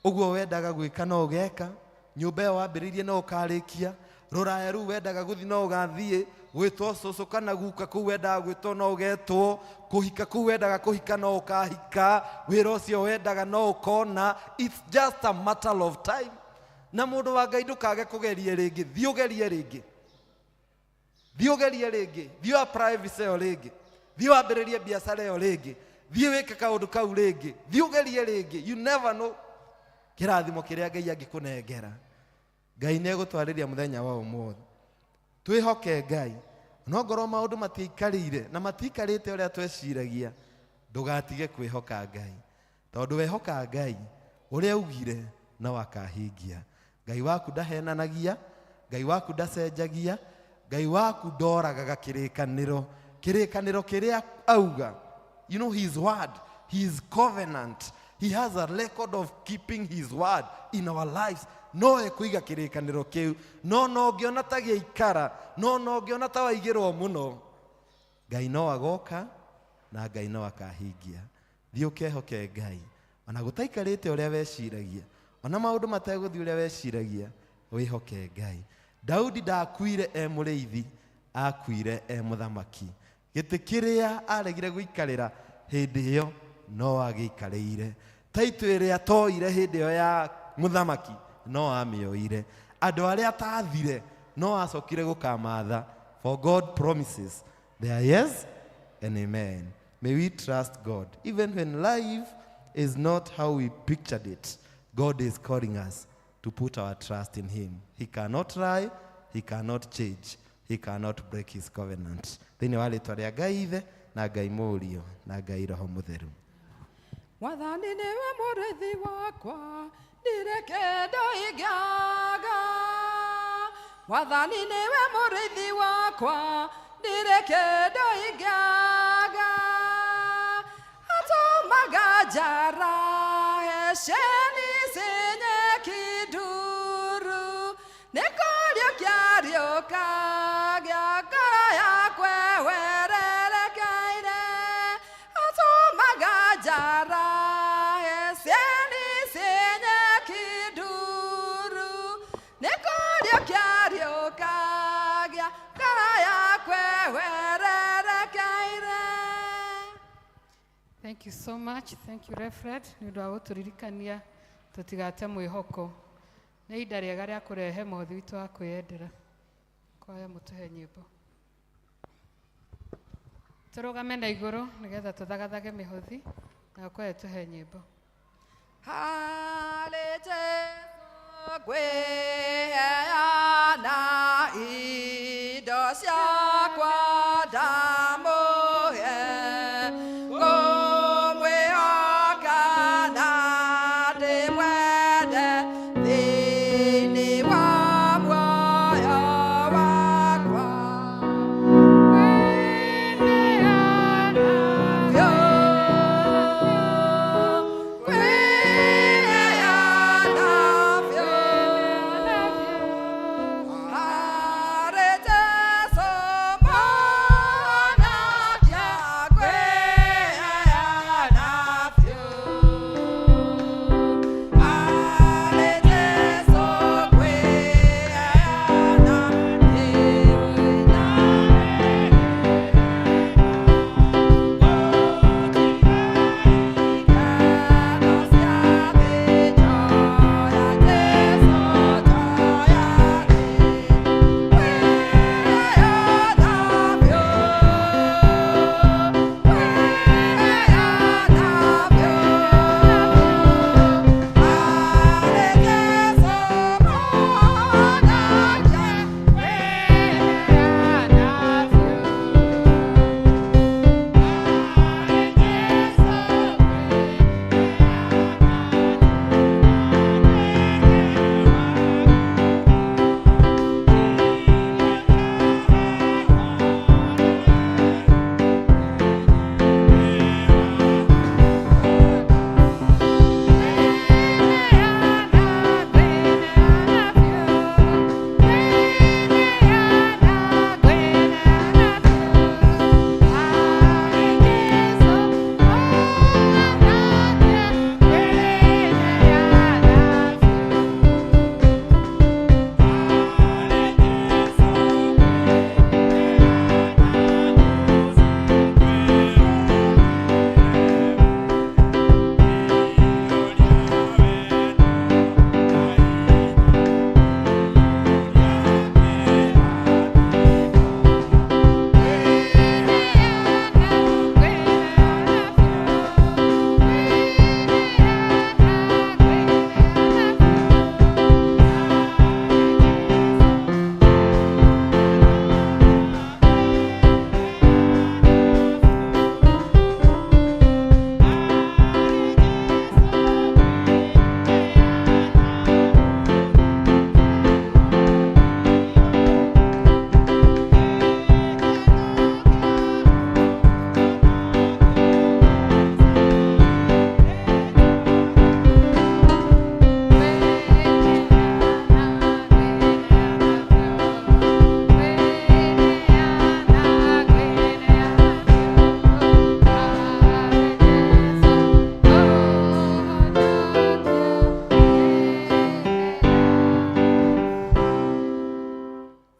S2: Ũguo wendaga gwĩka no ũgeka, nyũmba ĩyo wambĩrĩirie no ũkarĩkia, Rũraya rũu wendaga gũthiĩ no ũgathiĩ, gwĩtwo cũcũ kana guka kũu wendaga gwĩtwo no ũgetwo, kũhika kũu wendaga kũhika no ũkahika, wĩra ũcio wendaga no ũkona. It's just a matter of time. Na mũndũ wa Ngai ndũkage kũgeria rĩngĩ, thiĩ ũgerie rĩngĩ, thiĩ ũgerie rĩngĩ, thiĩ apply visa ĩyo rĩngĩ, thiĩ wambĩrĩrie biacara ĩyo rĩngĩ, thiĩ wĩke kaũndũ kau rĩngĩ, thiĩ ũgerie rĩngĩ. You never know kĩrathimo kĩrĩa Ngai angĩkũnengera. Ngai nĩ egũtwarĩria mũthenya wa ũmũthĩ. Twĩhoke Ngai. No ngorwo maũndũ matiikarĩire na matiikarĩte ũrĩa tweciragia, ndũgatige kwĩhoka Ngai, tondũ wehoka Ngai ũrĩa augire no akahingia. Ngai waku ndahenanagia, Ngai waku ndacenjagia, Ngai waku ndoragaga kĩrĩkanĩro. Kĩrĩkanĩro kĩrĩa auga, you know his word, his covenant, he has a record of keeping his word in our lives. No ekũiga kĩrĩkanĩro kĩu, no no ũngĩona ta gĩaikara, no no ũngĩona ta waigĩrwo mũno, Ngai no agoka na Ngai no akahingia. Thiĩ ũkehoke Ngai, ona gũtaikarĩte ũrĩa weciragia, ona maũndũ mategũthiĩ ũrĩa weciragia, wĩhoke Ngai. Daudi ndakuire e mũrĩithi, akuire e mũthamaki. Gĩtĩ kĩrĩa aregire gũikarĩra hĩndĩ ĩyo no agĩikarĩire. Taitũ ĩrĩa atoire hĩndĩ ĩyo ya mũthamaki no amĩoire. Andũ arĩa atathire no acokire gũkamatha. For God promises they are yes and amen. May we trust God. Even when life is not how we pictured it, God is calling us to put our trust in him. He cannot lie, he cannot change, he cannot break his covenant. Thĩinĩ wa rĩtwa rĩa Ngai Ithe na Ngai Mũriũ na Ngai Roho Mũtheru.
S7: Mwathani nĩwe mũrĩithi wakwa, ndirĩ kĩndũ ingĩaga. Mwathani nĩwe mũrĩithi wakwa, ndirĩ kĩndũ ingĩaga. Atũmaga njarahe cieni cinyeki nduru, nĩ kũriũkia riũkagia ngoro yakwa ĩhwererekeire. Atũmaga njarahe cieni cinyeki nduru, nĩ kũriũkia riũkagia ngoro yakwa ĩhwererekeire.
S1: Thank you so much. Thank you, Reverend. Nĩ ũndũ wa gũtũririkania tũtigate mwĩhoko. Nĩ ihinda rĩega rĩa kũrehe mũhothi witũ wa kwĩyendera. Kwaya mũtũhe nyĩmbo. Tũrũgame na igũrũ nĩgetha tũthagathage mĩhothi na kwaya tũhe nyĩmbo.
S7: Harĩ Jesũ ngwĩheana indo ciakwa ndamũhe, ngũmwĩhoka na ndĩmwende thĩinĩ wa muoyo wakwa. Kwĩheana biũ, kwĩheana biũ,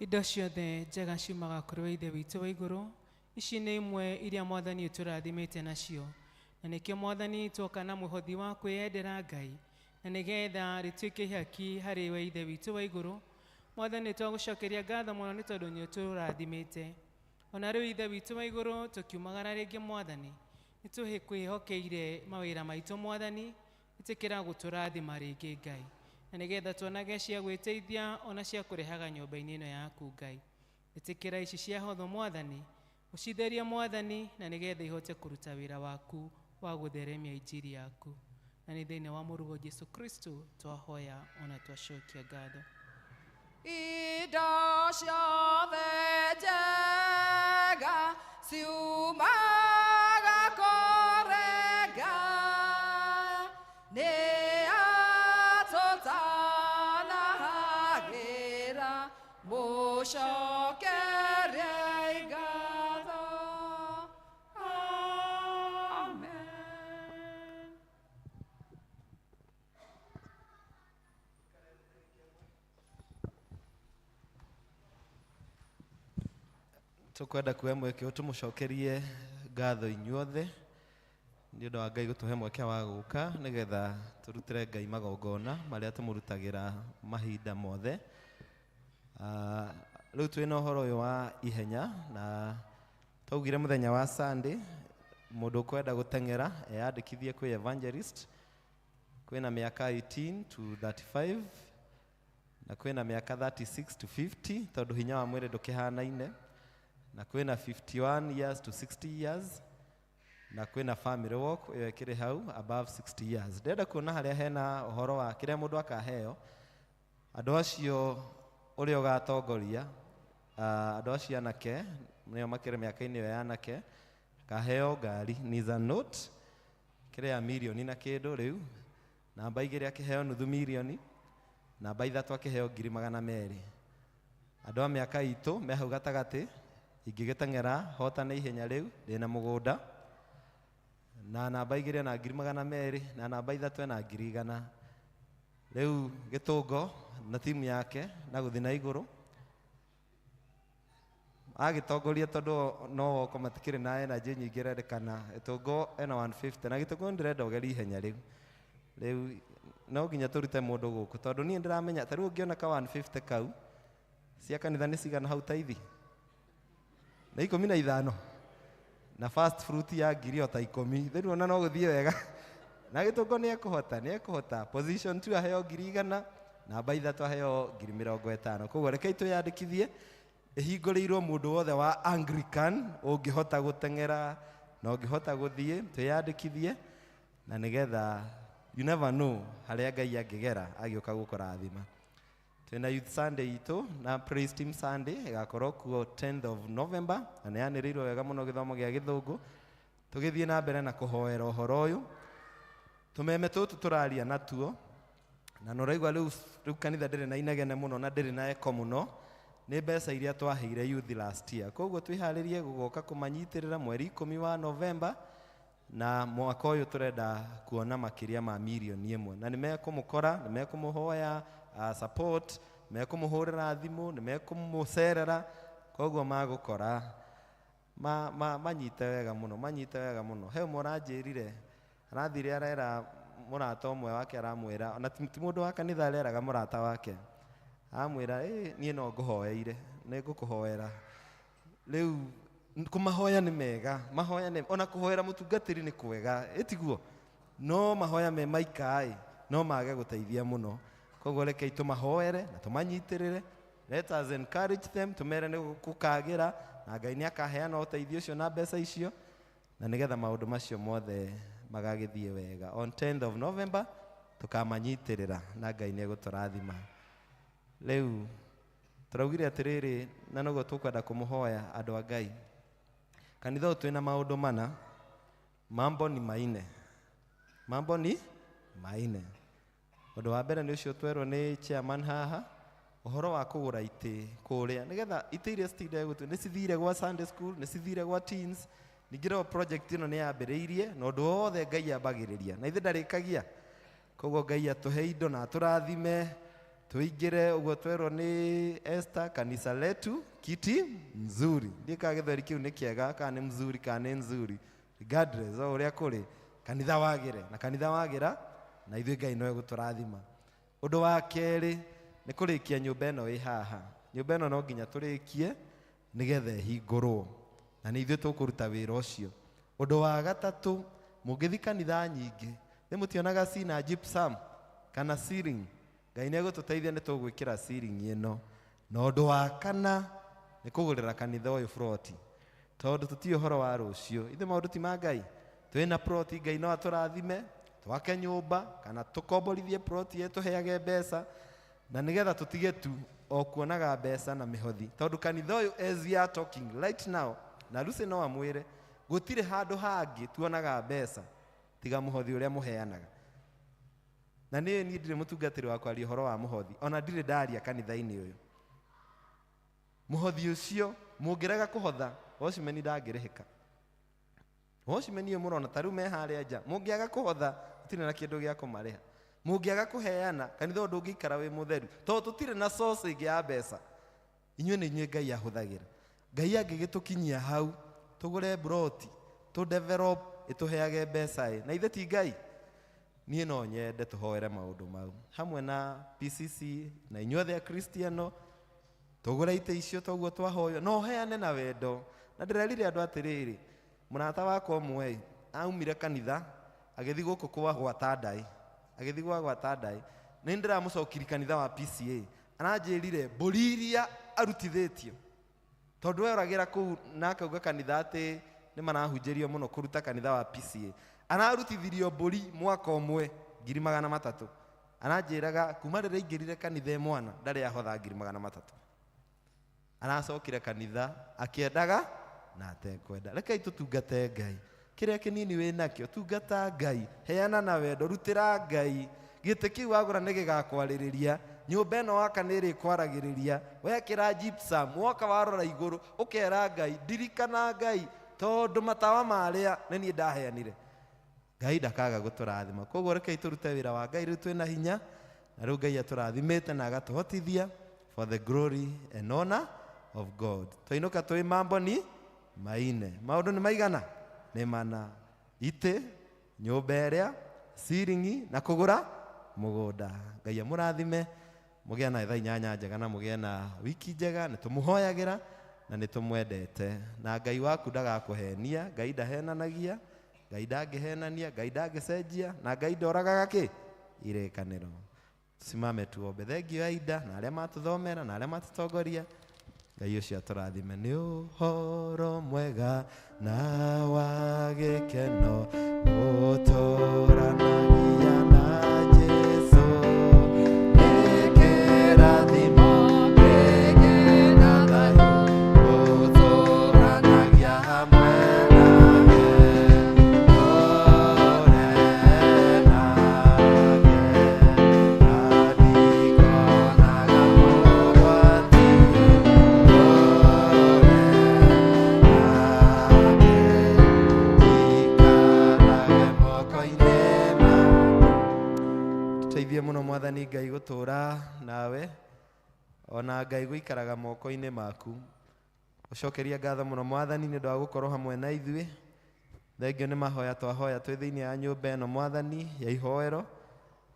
S4: Indo ciothe njega ciumaga kũrĩ we Ithe witũ wa igũrũ. Ici nĩ imwe iria Mwathani ũtũrathimĩte nacio, na nĩkĩo Mwathani twoka na mũhothi wa kwĩyendera Ngai, na nĩgetha rĩtuĩke ihaki harĩ we Ithe witũ wa igũrũ. Mwathani, twagũcokeria ngatho mũno nĩ tondũ nĩ ũtũrathimĩte. Ona rĩu Ithe witũ wa igũrũ, tũkiumagara rĩngĩ Mwathani, nĩ tũkwĩhokeire mawĩra maitũ Mwathani, ĩtĩkĩra gũtũrathima rĩngĩ Ngai, na nĩgetha tuonage cia gwĩteithia ona cia kũrehaga nyũmba-inĩ ĩno yaku Ngai. Ĩtĩkĩra ici cia hotho Mwathani, ũcitherie Mwathani, na nĩgetha ihote kũruta wĩra waku wa gũtheremia injiri yaku. Na nĩ thĩinĩ wa mũrugo Jesu Kristo twahoya ona twacokia ngatho.
S7: Indo ciothe njega ciumaga kũrĩ Ngai, nĩ atũtanahagĩra, mũcokerie ngatho. Amen.
S2: Tukwenda kuoya mweke ũyũ tũmũcokerie ngatho inyuothe nĩ ũndũ wa Ngai gũtũhe mweke wa gũka nĩgetha tũrutĩre Ngai magongona marĩa tũmũrutagĩra mahinda mothe. Rĩu twĩna ũhoro ũyũ wa ihenya, na twaugire mũthenya wa Sunday mũndũ ũkwenda gũteng'era eyandĩkithie kwĩ evangelist. Kwĩna mĩaka 18 to 35 na kwĩna mĩaka 36 to 50 tondũ hinya wa mwĩrĩ ndũkĩhanaine, na kwĩna 51 years to 60 years, na kwĩna family walk ĩyo ĩkĩrĩ hau above 60 years. Ndĩrenda kuona harĩa hena ũhoro wa kĩrĩa mũndũ akaheo. Andũ acio ũrĩa ũgatongoria, andũ acio anake nĩo makĩrĩ mĩaka-inĩ ĩyo ya anake, akaheo ngari Nissan Note kĩrĩa ya mirioni na kĩndũ rĩu, namba 2 akĩheo nuthu mirioni, namba 3 akĩheo ngiri magana merĩ. Andũ a mĩaka itũ me hau gatagatĩ, ingĩgĩteng'era hotane ihenya rĩu ndĩna mũgũnda, na namba 2 na ngiri magana merĩ, na namba 3 na ngiri igana. Rĩu Gĩtũngo na timu yake na gũthiĩ na igũrũ agĩtongoria tondũ no woko matikĩrĩ na energy nyingĩ ĩrendekana. Gĩtũngo ena 150 na Gĩtũngo ndĩrenda ũgerie ihenya rĩu. Rĩu no nginya tũrute mũndũ gũkũ tondũ niĩ ndĩramenya ta rĩu ũngĩona ka 150 kau cia kanitha nĩ cigana hau taithi na 15 na first fruit ya ngiri o ta 10 rĩu ona no gũthiĩ wega. Na Gĩtũngo nĩ ekũhota, nĩ ekũhota. Position 2 aheo ngiri igana, namba 3 aheo ngiri mĩrongo ĩtano. Koguo rekei twĩyandĩkithie, ĩhingũrĩirwo mũndũ wothe wa Anglican ũngĩhota gũteng'era na ũngĩhota gũthiĩ, twĩyandĩkithie na nĩgetha you never know harĩa Ngai angĩgera agĩũka gũkũrathima. Twĩna Youth Sunday itũ na Praise Team Sunday ĩgakorwo kuo 10th of November, na nĩ yanĩrĩirwo wega mũno gĩthomo gĩa Gĩthũngũ. Tũgĩthiĩ na mbere na kũhoera ũhoro ũyũ. Tũmeme tũtũ tũraria natuo, na nĩ ũraigua rĩu kanitha ndĩrĩ na inegene mũno na ndĩrĩ na eko mũno, nĩ mbeca iria twaheire youth last year. Koguo twĩharĩrie gũgoka kũmanyitĩrĩra mweri 10 wa November, na mwaka ũyũ tũrenda kuona makĩria ma mirioni 1. Na nĩ mekũmũkora, nĩ mekũmũhoya support, mekũmũhũrĩra thimũ, nĩ mekũmũcerera. Koguo magũkora manyite wega mũno, manyite wega mũno. He ũmwe ũranjĩrire, arathire arera mũrata ũmwe wake, aramwĩra ona ti mũndũ wa kanitha, areraga mũrata wake, amwĩra niĩ no ngũhoeire, nĩ ngũkũhoera. Rĩu kũmahoya nĩ mega, mahoya nĩ ona kũhoera mũtungatĩri nĩ kwega, ĩtiguo, no mahoya me maika-ĩ no mage gũteithia mũno. Koguo rekei tũmahoere na tũmanyitĩrĩre. Let us encourage them, tũmere nĩ gũkagĩra na Ngai nĩ akaheana ũteithio ũcio na mbeca icio, na nĩgetha maũndũ macio mothe magagĩthiĩ wega. On 10th of November tũkamanyitĩrĩra na Ngai nĩ egũtũrathima. Rĩu tũraugire atĩrĩrĩ, na noguo tũkwenda kũmũhoya andũ a Ngai. Kanitha ũyũ twĩna maũndũ mana, mambo ni maine, mambo ni maine. Ũndũ wa mbere nĩ ũcio twerwo nĩ chairman haha, ũhoro wa kũgũra itĩ kũrĩa, nĩgetha itĩ iria citinde gũtũ nĩ cithire gwa Sunday school, nĩ cithire gwa teens. Ningĩ no project ĩno nĩ yambĩrĩirie, na ũndũ wothe Ngai ambagĩrĩria na ithe ndarĩkagia. Koguo Ngai atũhe indo na atũrathime, Tuingire uguo twerwo ni Esther, kanisa letu kiti mzuri. Ndiĩ kana gĩthweri kĩu nĩ kĩega kana nĩ mzuri kana nĩ nzuri, regardless o ũrĩa kũrĩ, kanitha wagĩre na kanitha wagĩra na ithuĩ Ngai no egũtũrathima. Ũndũ wa kerĩ nĩ kũrĩkia nyũmba ĩno ĩ haha. Nyũmba ĩno no nginya tũrĩkie nĩgetha ĩhingũrwo, na nĩ ithuĩ tũkũruta wĩra ũcio. Ũndũ wa gatatũ, mũngĩthiĩ kanitha nyingĩ nĩ mũtionaga cina gypsum kana ceiling. Ngai nĩ egũtũteithia nĩ tũgwĩkĩra ceiling ĩno. Na ũndũ wa kana nĩ kũgũrĩra kanitha ũyũ ploti, tondũ tũtiũĩ ũhoro wa rũciũ. Ithuĩ maũndũ ti ma Ngai, twĩna ploti, Ngai no atũrathime twake nyũmba kana tũkomborithie ploti ĩtũheage mbeca, na nĩgetha tũtige tu o kuonaga mbeca na mĩhothi, tondũ kanitha ũyũ as we are talking right now, na Lucy no amwĩre gũtirĩ handũ hangĩ tuonaga mbeca tiga mũhothi ũrĩa mũheanaga. Na niĩ ndirĩ mũtungatĩri wa kwaria ũhoro wa mũhothi, ona ndirĩ ndaria kanitha-inĩ ũyũ. Mũhothi ũcio mũngĩrega kũhotha, watchman ndangĩrĩhĩka. Watchman ũyũ mũrona ta rĩu me harĩa nja, mũngĩaga kũhotha gũtirĩ na kĩndũ gĩa kũmarĩha. Mũngĩaga kũheana, kanitha ũyũ ndũngĩikara wĩ mũtheru, tondũ tũtirĩ na source ĩngĩ ya mbeca. Inyuĩ nĩ inyuĩ Ngai ahũthagĩra. Ngai angĩgĩtũkinyia hau, tũgũre ploti, tũ develop, ĩtũheage mbeca ĩ, na ithe ti Ngai. Niĩ no nyende tũhoere maũndũ mau hamwe na PCC na inyuothe Akristiano, tũgũre itĩ icio toguo twahoywo, no ũheane na wendo. Na ndĩrerire andũ atĩrĩrĩ, mũrata wakwa ũmwe aumire kanitha agĩthiĩ gũkũ kwa gwata ndaĩ, agĩthiĩ gwa gwata ndaĩ, nĩ ndĩramũcokiri kanitha wa PCA, aranjĩrire mbũri iria arutithĩtio, tondũ we oragĩra kũu na akauga kanitha atĩ nĩ marahunjĩrio mũno kũruta kanitha wa PCA, ararutithirio mbũri mwaka ũmwe 300,000. Aranjĩraga kuma rĩrĩa aingĩrire kanitha ĩ mwana ndarĩ ahotha 300,000. Aracokire kanitha akĩendaga na atekwenda. Rekei tũtungate Ngai. Kĩrĩa kĩnini wĩ nakĩo tungata Ngai, heana na wendo, rutĩra Ngai. Gĩtĩ kĩu wagũra nĩ gĩgakwarĩrĩria, nyũmba ĩno waka nĩ ĩrĩkwaragĩrĩria. Wekĩra gypsum, woka warora igũrũ ũkera Ngai, ndirikana Ngai, tondũ matawa marĩa nĩ niĩ ndaheanire. Ngai ndakaga gũtũrathima. Koguo rekei tũrute wĩra wa Ngai rĩu twĩna hinya, na rĩu Ngai atũrathimĩte na agatũhotithia for the glory and honor of God. Twainũka twĩ mambo ni maine. Maũndũ nĩ maigana? Nĩ mana. Itĩ, nyũmba ĩrĩa, ciringi na kũgũra mũgũnda. Ngai amũrathime, mũgĩe na thaa 8 njega na mũgĩe na wiki njega. Nĩ tũmũhoyagĩra na nĩ tũmwendete. Na Ngai waku ndagakũhenia, Ngai ndahenanagia, Ngai ndangĩhenania, Ngai ndangĩcenjia, na Ngai ndoragaga kĩ? Irĩkanĩro. Tusimame tuombe. Thengiũ Aida na arĩa matũthomera na arĩa matũtongoria. Ngai ũcio atũrathime. Nĩ ũhoro mwega na wa gĩkeno ũtũranagia na Jesũ. Nĩ kĩrathimo kĩngĩ na thayũ ũtũranagia hamwe nake. Tũre nake na ndikonaga mogwati. Tũre nake ikarage moko-inĩ maku. Tũteithie mũno Mwathani Ngai gũtũũra nawe, ona Ngai gũikaraga moko-inĩ maku. Ũcokeria ngatho mũno Mwathani nĩ ũndũ wa gũkorwo hamwe na ithuĩ. Thengio nĩ mahoya twahoya twĩ thĩinĩ ya nyũmba ĩno Mwathani ya ihoero.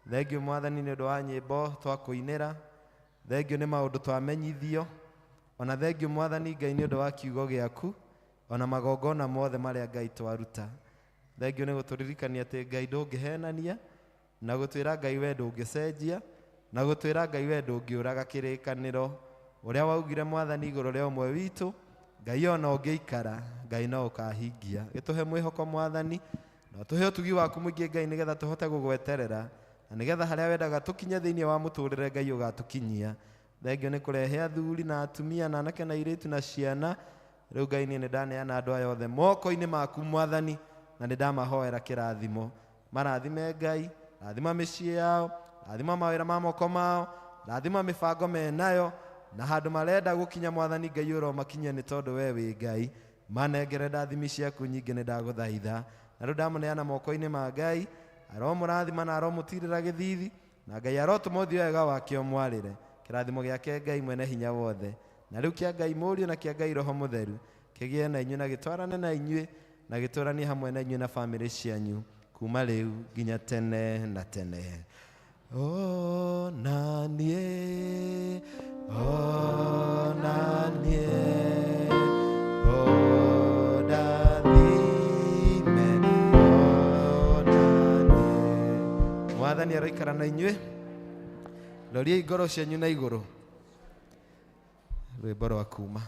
S2: Thengio Mwathani nĩ ũndũ wa nyĩmbo twakũinĩra. Thengio nĩ maũndũ twamenyithio. Ona thengio Mwathani Ngai nĩ ũndũ wa kiugo gĩaku, ona magongona mothe marĩa Ngai twaruta. Thengio nĩ gũtũririkania atĩ Ngai ndũngĩhenania, na gũtwĩra Ngai we ndũngĩcenjia, na gũtwĩra Ngai we ndũngĩũraga kĩrĩkanĩro. Ũrĩa waugire Mwathani igũrũ rĩa ũmwe witũ, Ngai ona ũngĩikara, Ngai no ũkahingia. Gĩtũhe mwĩhoko Mwathani, na ũtũhe ũtugi waku mũingĩ Ngai nĩgetha tũhote gũgweterera, na nĩgetha harĩa wendaga tũkinye thĩinĩ wa mũtũrĩre Ngai ũgatũkinyia. Thengio nĩ kũrehe athuri na atumia na anake na airĩtu na ciana. Rĩu Ngai niĩ nĩ ndaneana andũ aya othe moko-inĩ maku Mwathani, na nĩ ndamahoera kĩrathimo. Marathime Ngai, rathima mĩciĩ yao, rathima mawĩra ma moko mao, rathima mĩbango menayo, na handũ marenda gũkinya Mwathani Ngai ũromakinyia nĩ tondũ we wĩ Ngai. Manengere ndathimi ciaku nyingĩ nĩ ndagũthaitha. Na rĩu ndamũneana moko-inĩ ma Ngai, aromũrathima na aromũtirĩra gĩthithi, Na Ngai arotũma ũthiũ wega wake ũmwarĩre. Kĩrathimo gĩake Ngai mwene hinya wothe, na rĩu kĩa Ngai Mũriũ na kĩa Ngai Roho Mũtheru kĩgĩe na inyuĩ na gĩtwarane na inyuĩ na gĩtũranie hamwe na inyuĩ na bamĩrĩ cianyu kuma rĩu nginya tene na tene. Ona niĩ, ona niĩ, ũndathime, ona niĩ. Mwathani aroikara na inyuĩ. Roriai ngoro cianyu na igũrũ. Rwĩmbo rwa kuma.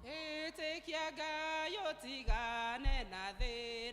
S7: Ĩtĩkia Ngai ũtigane na thĩ.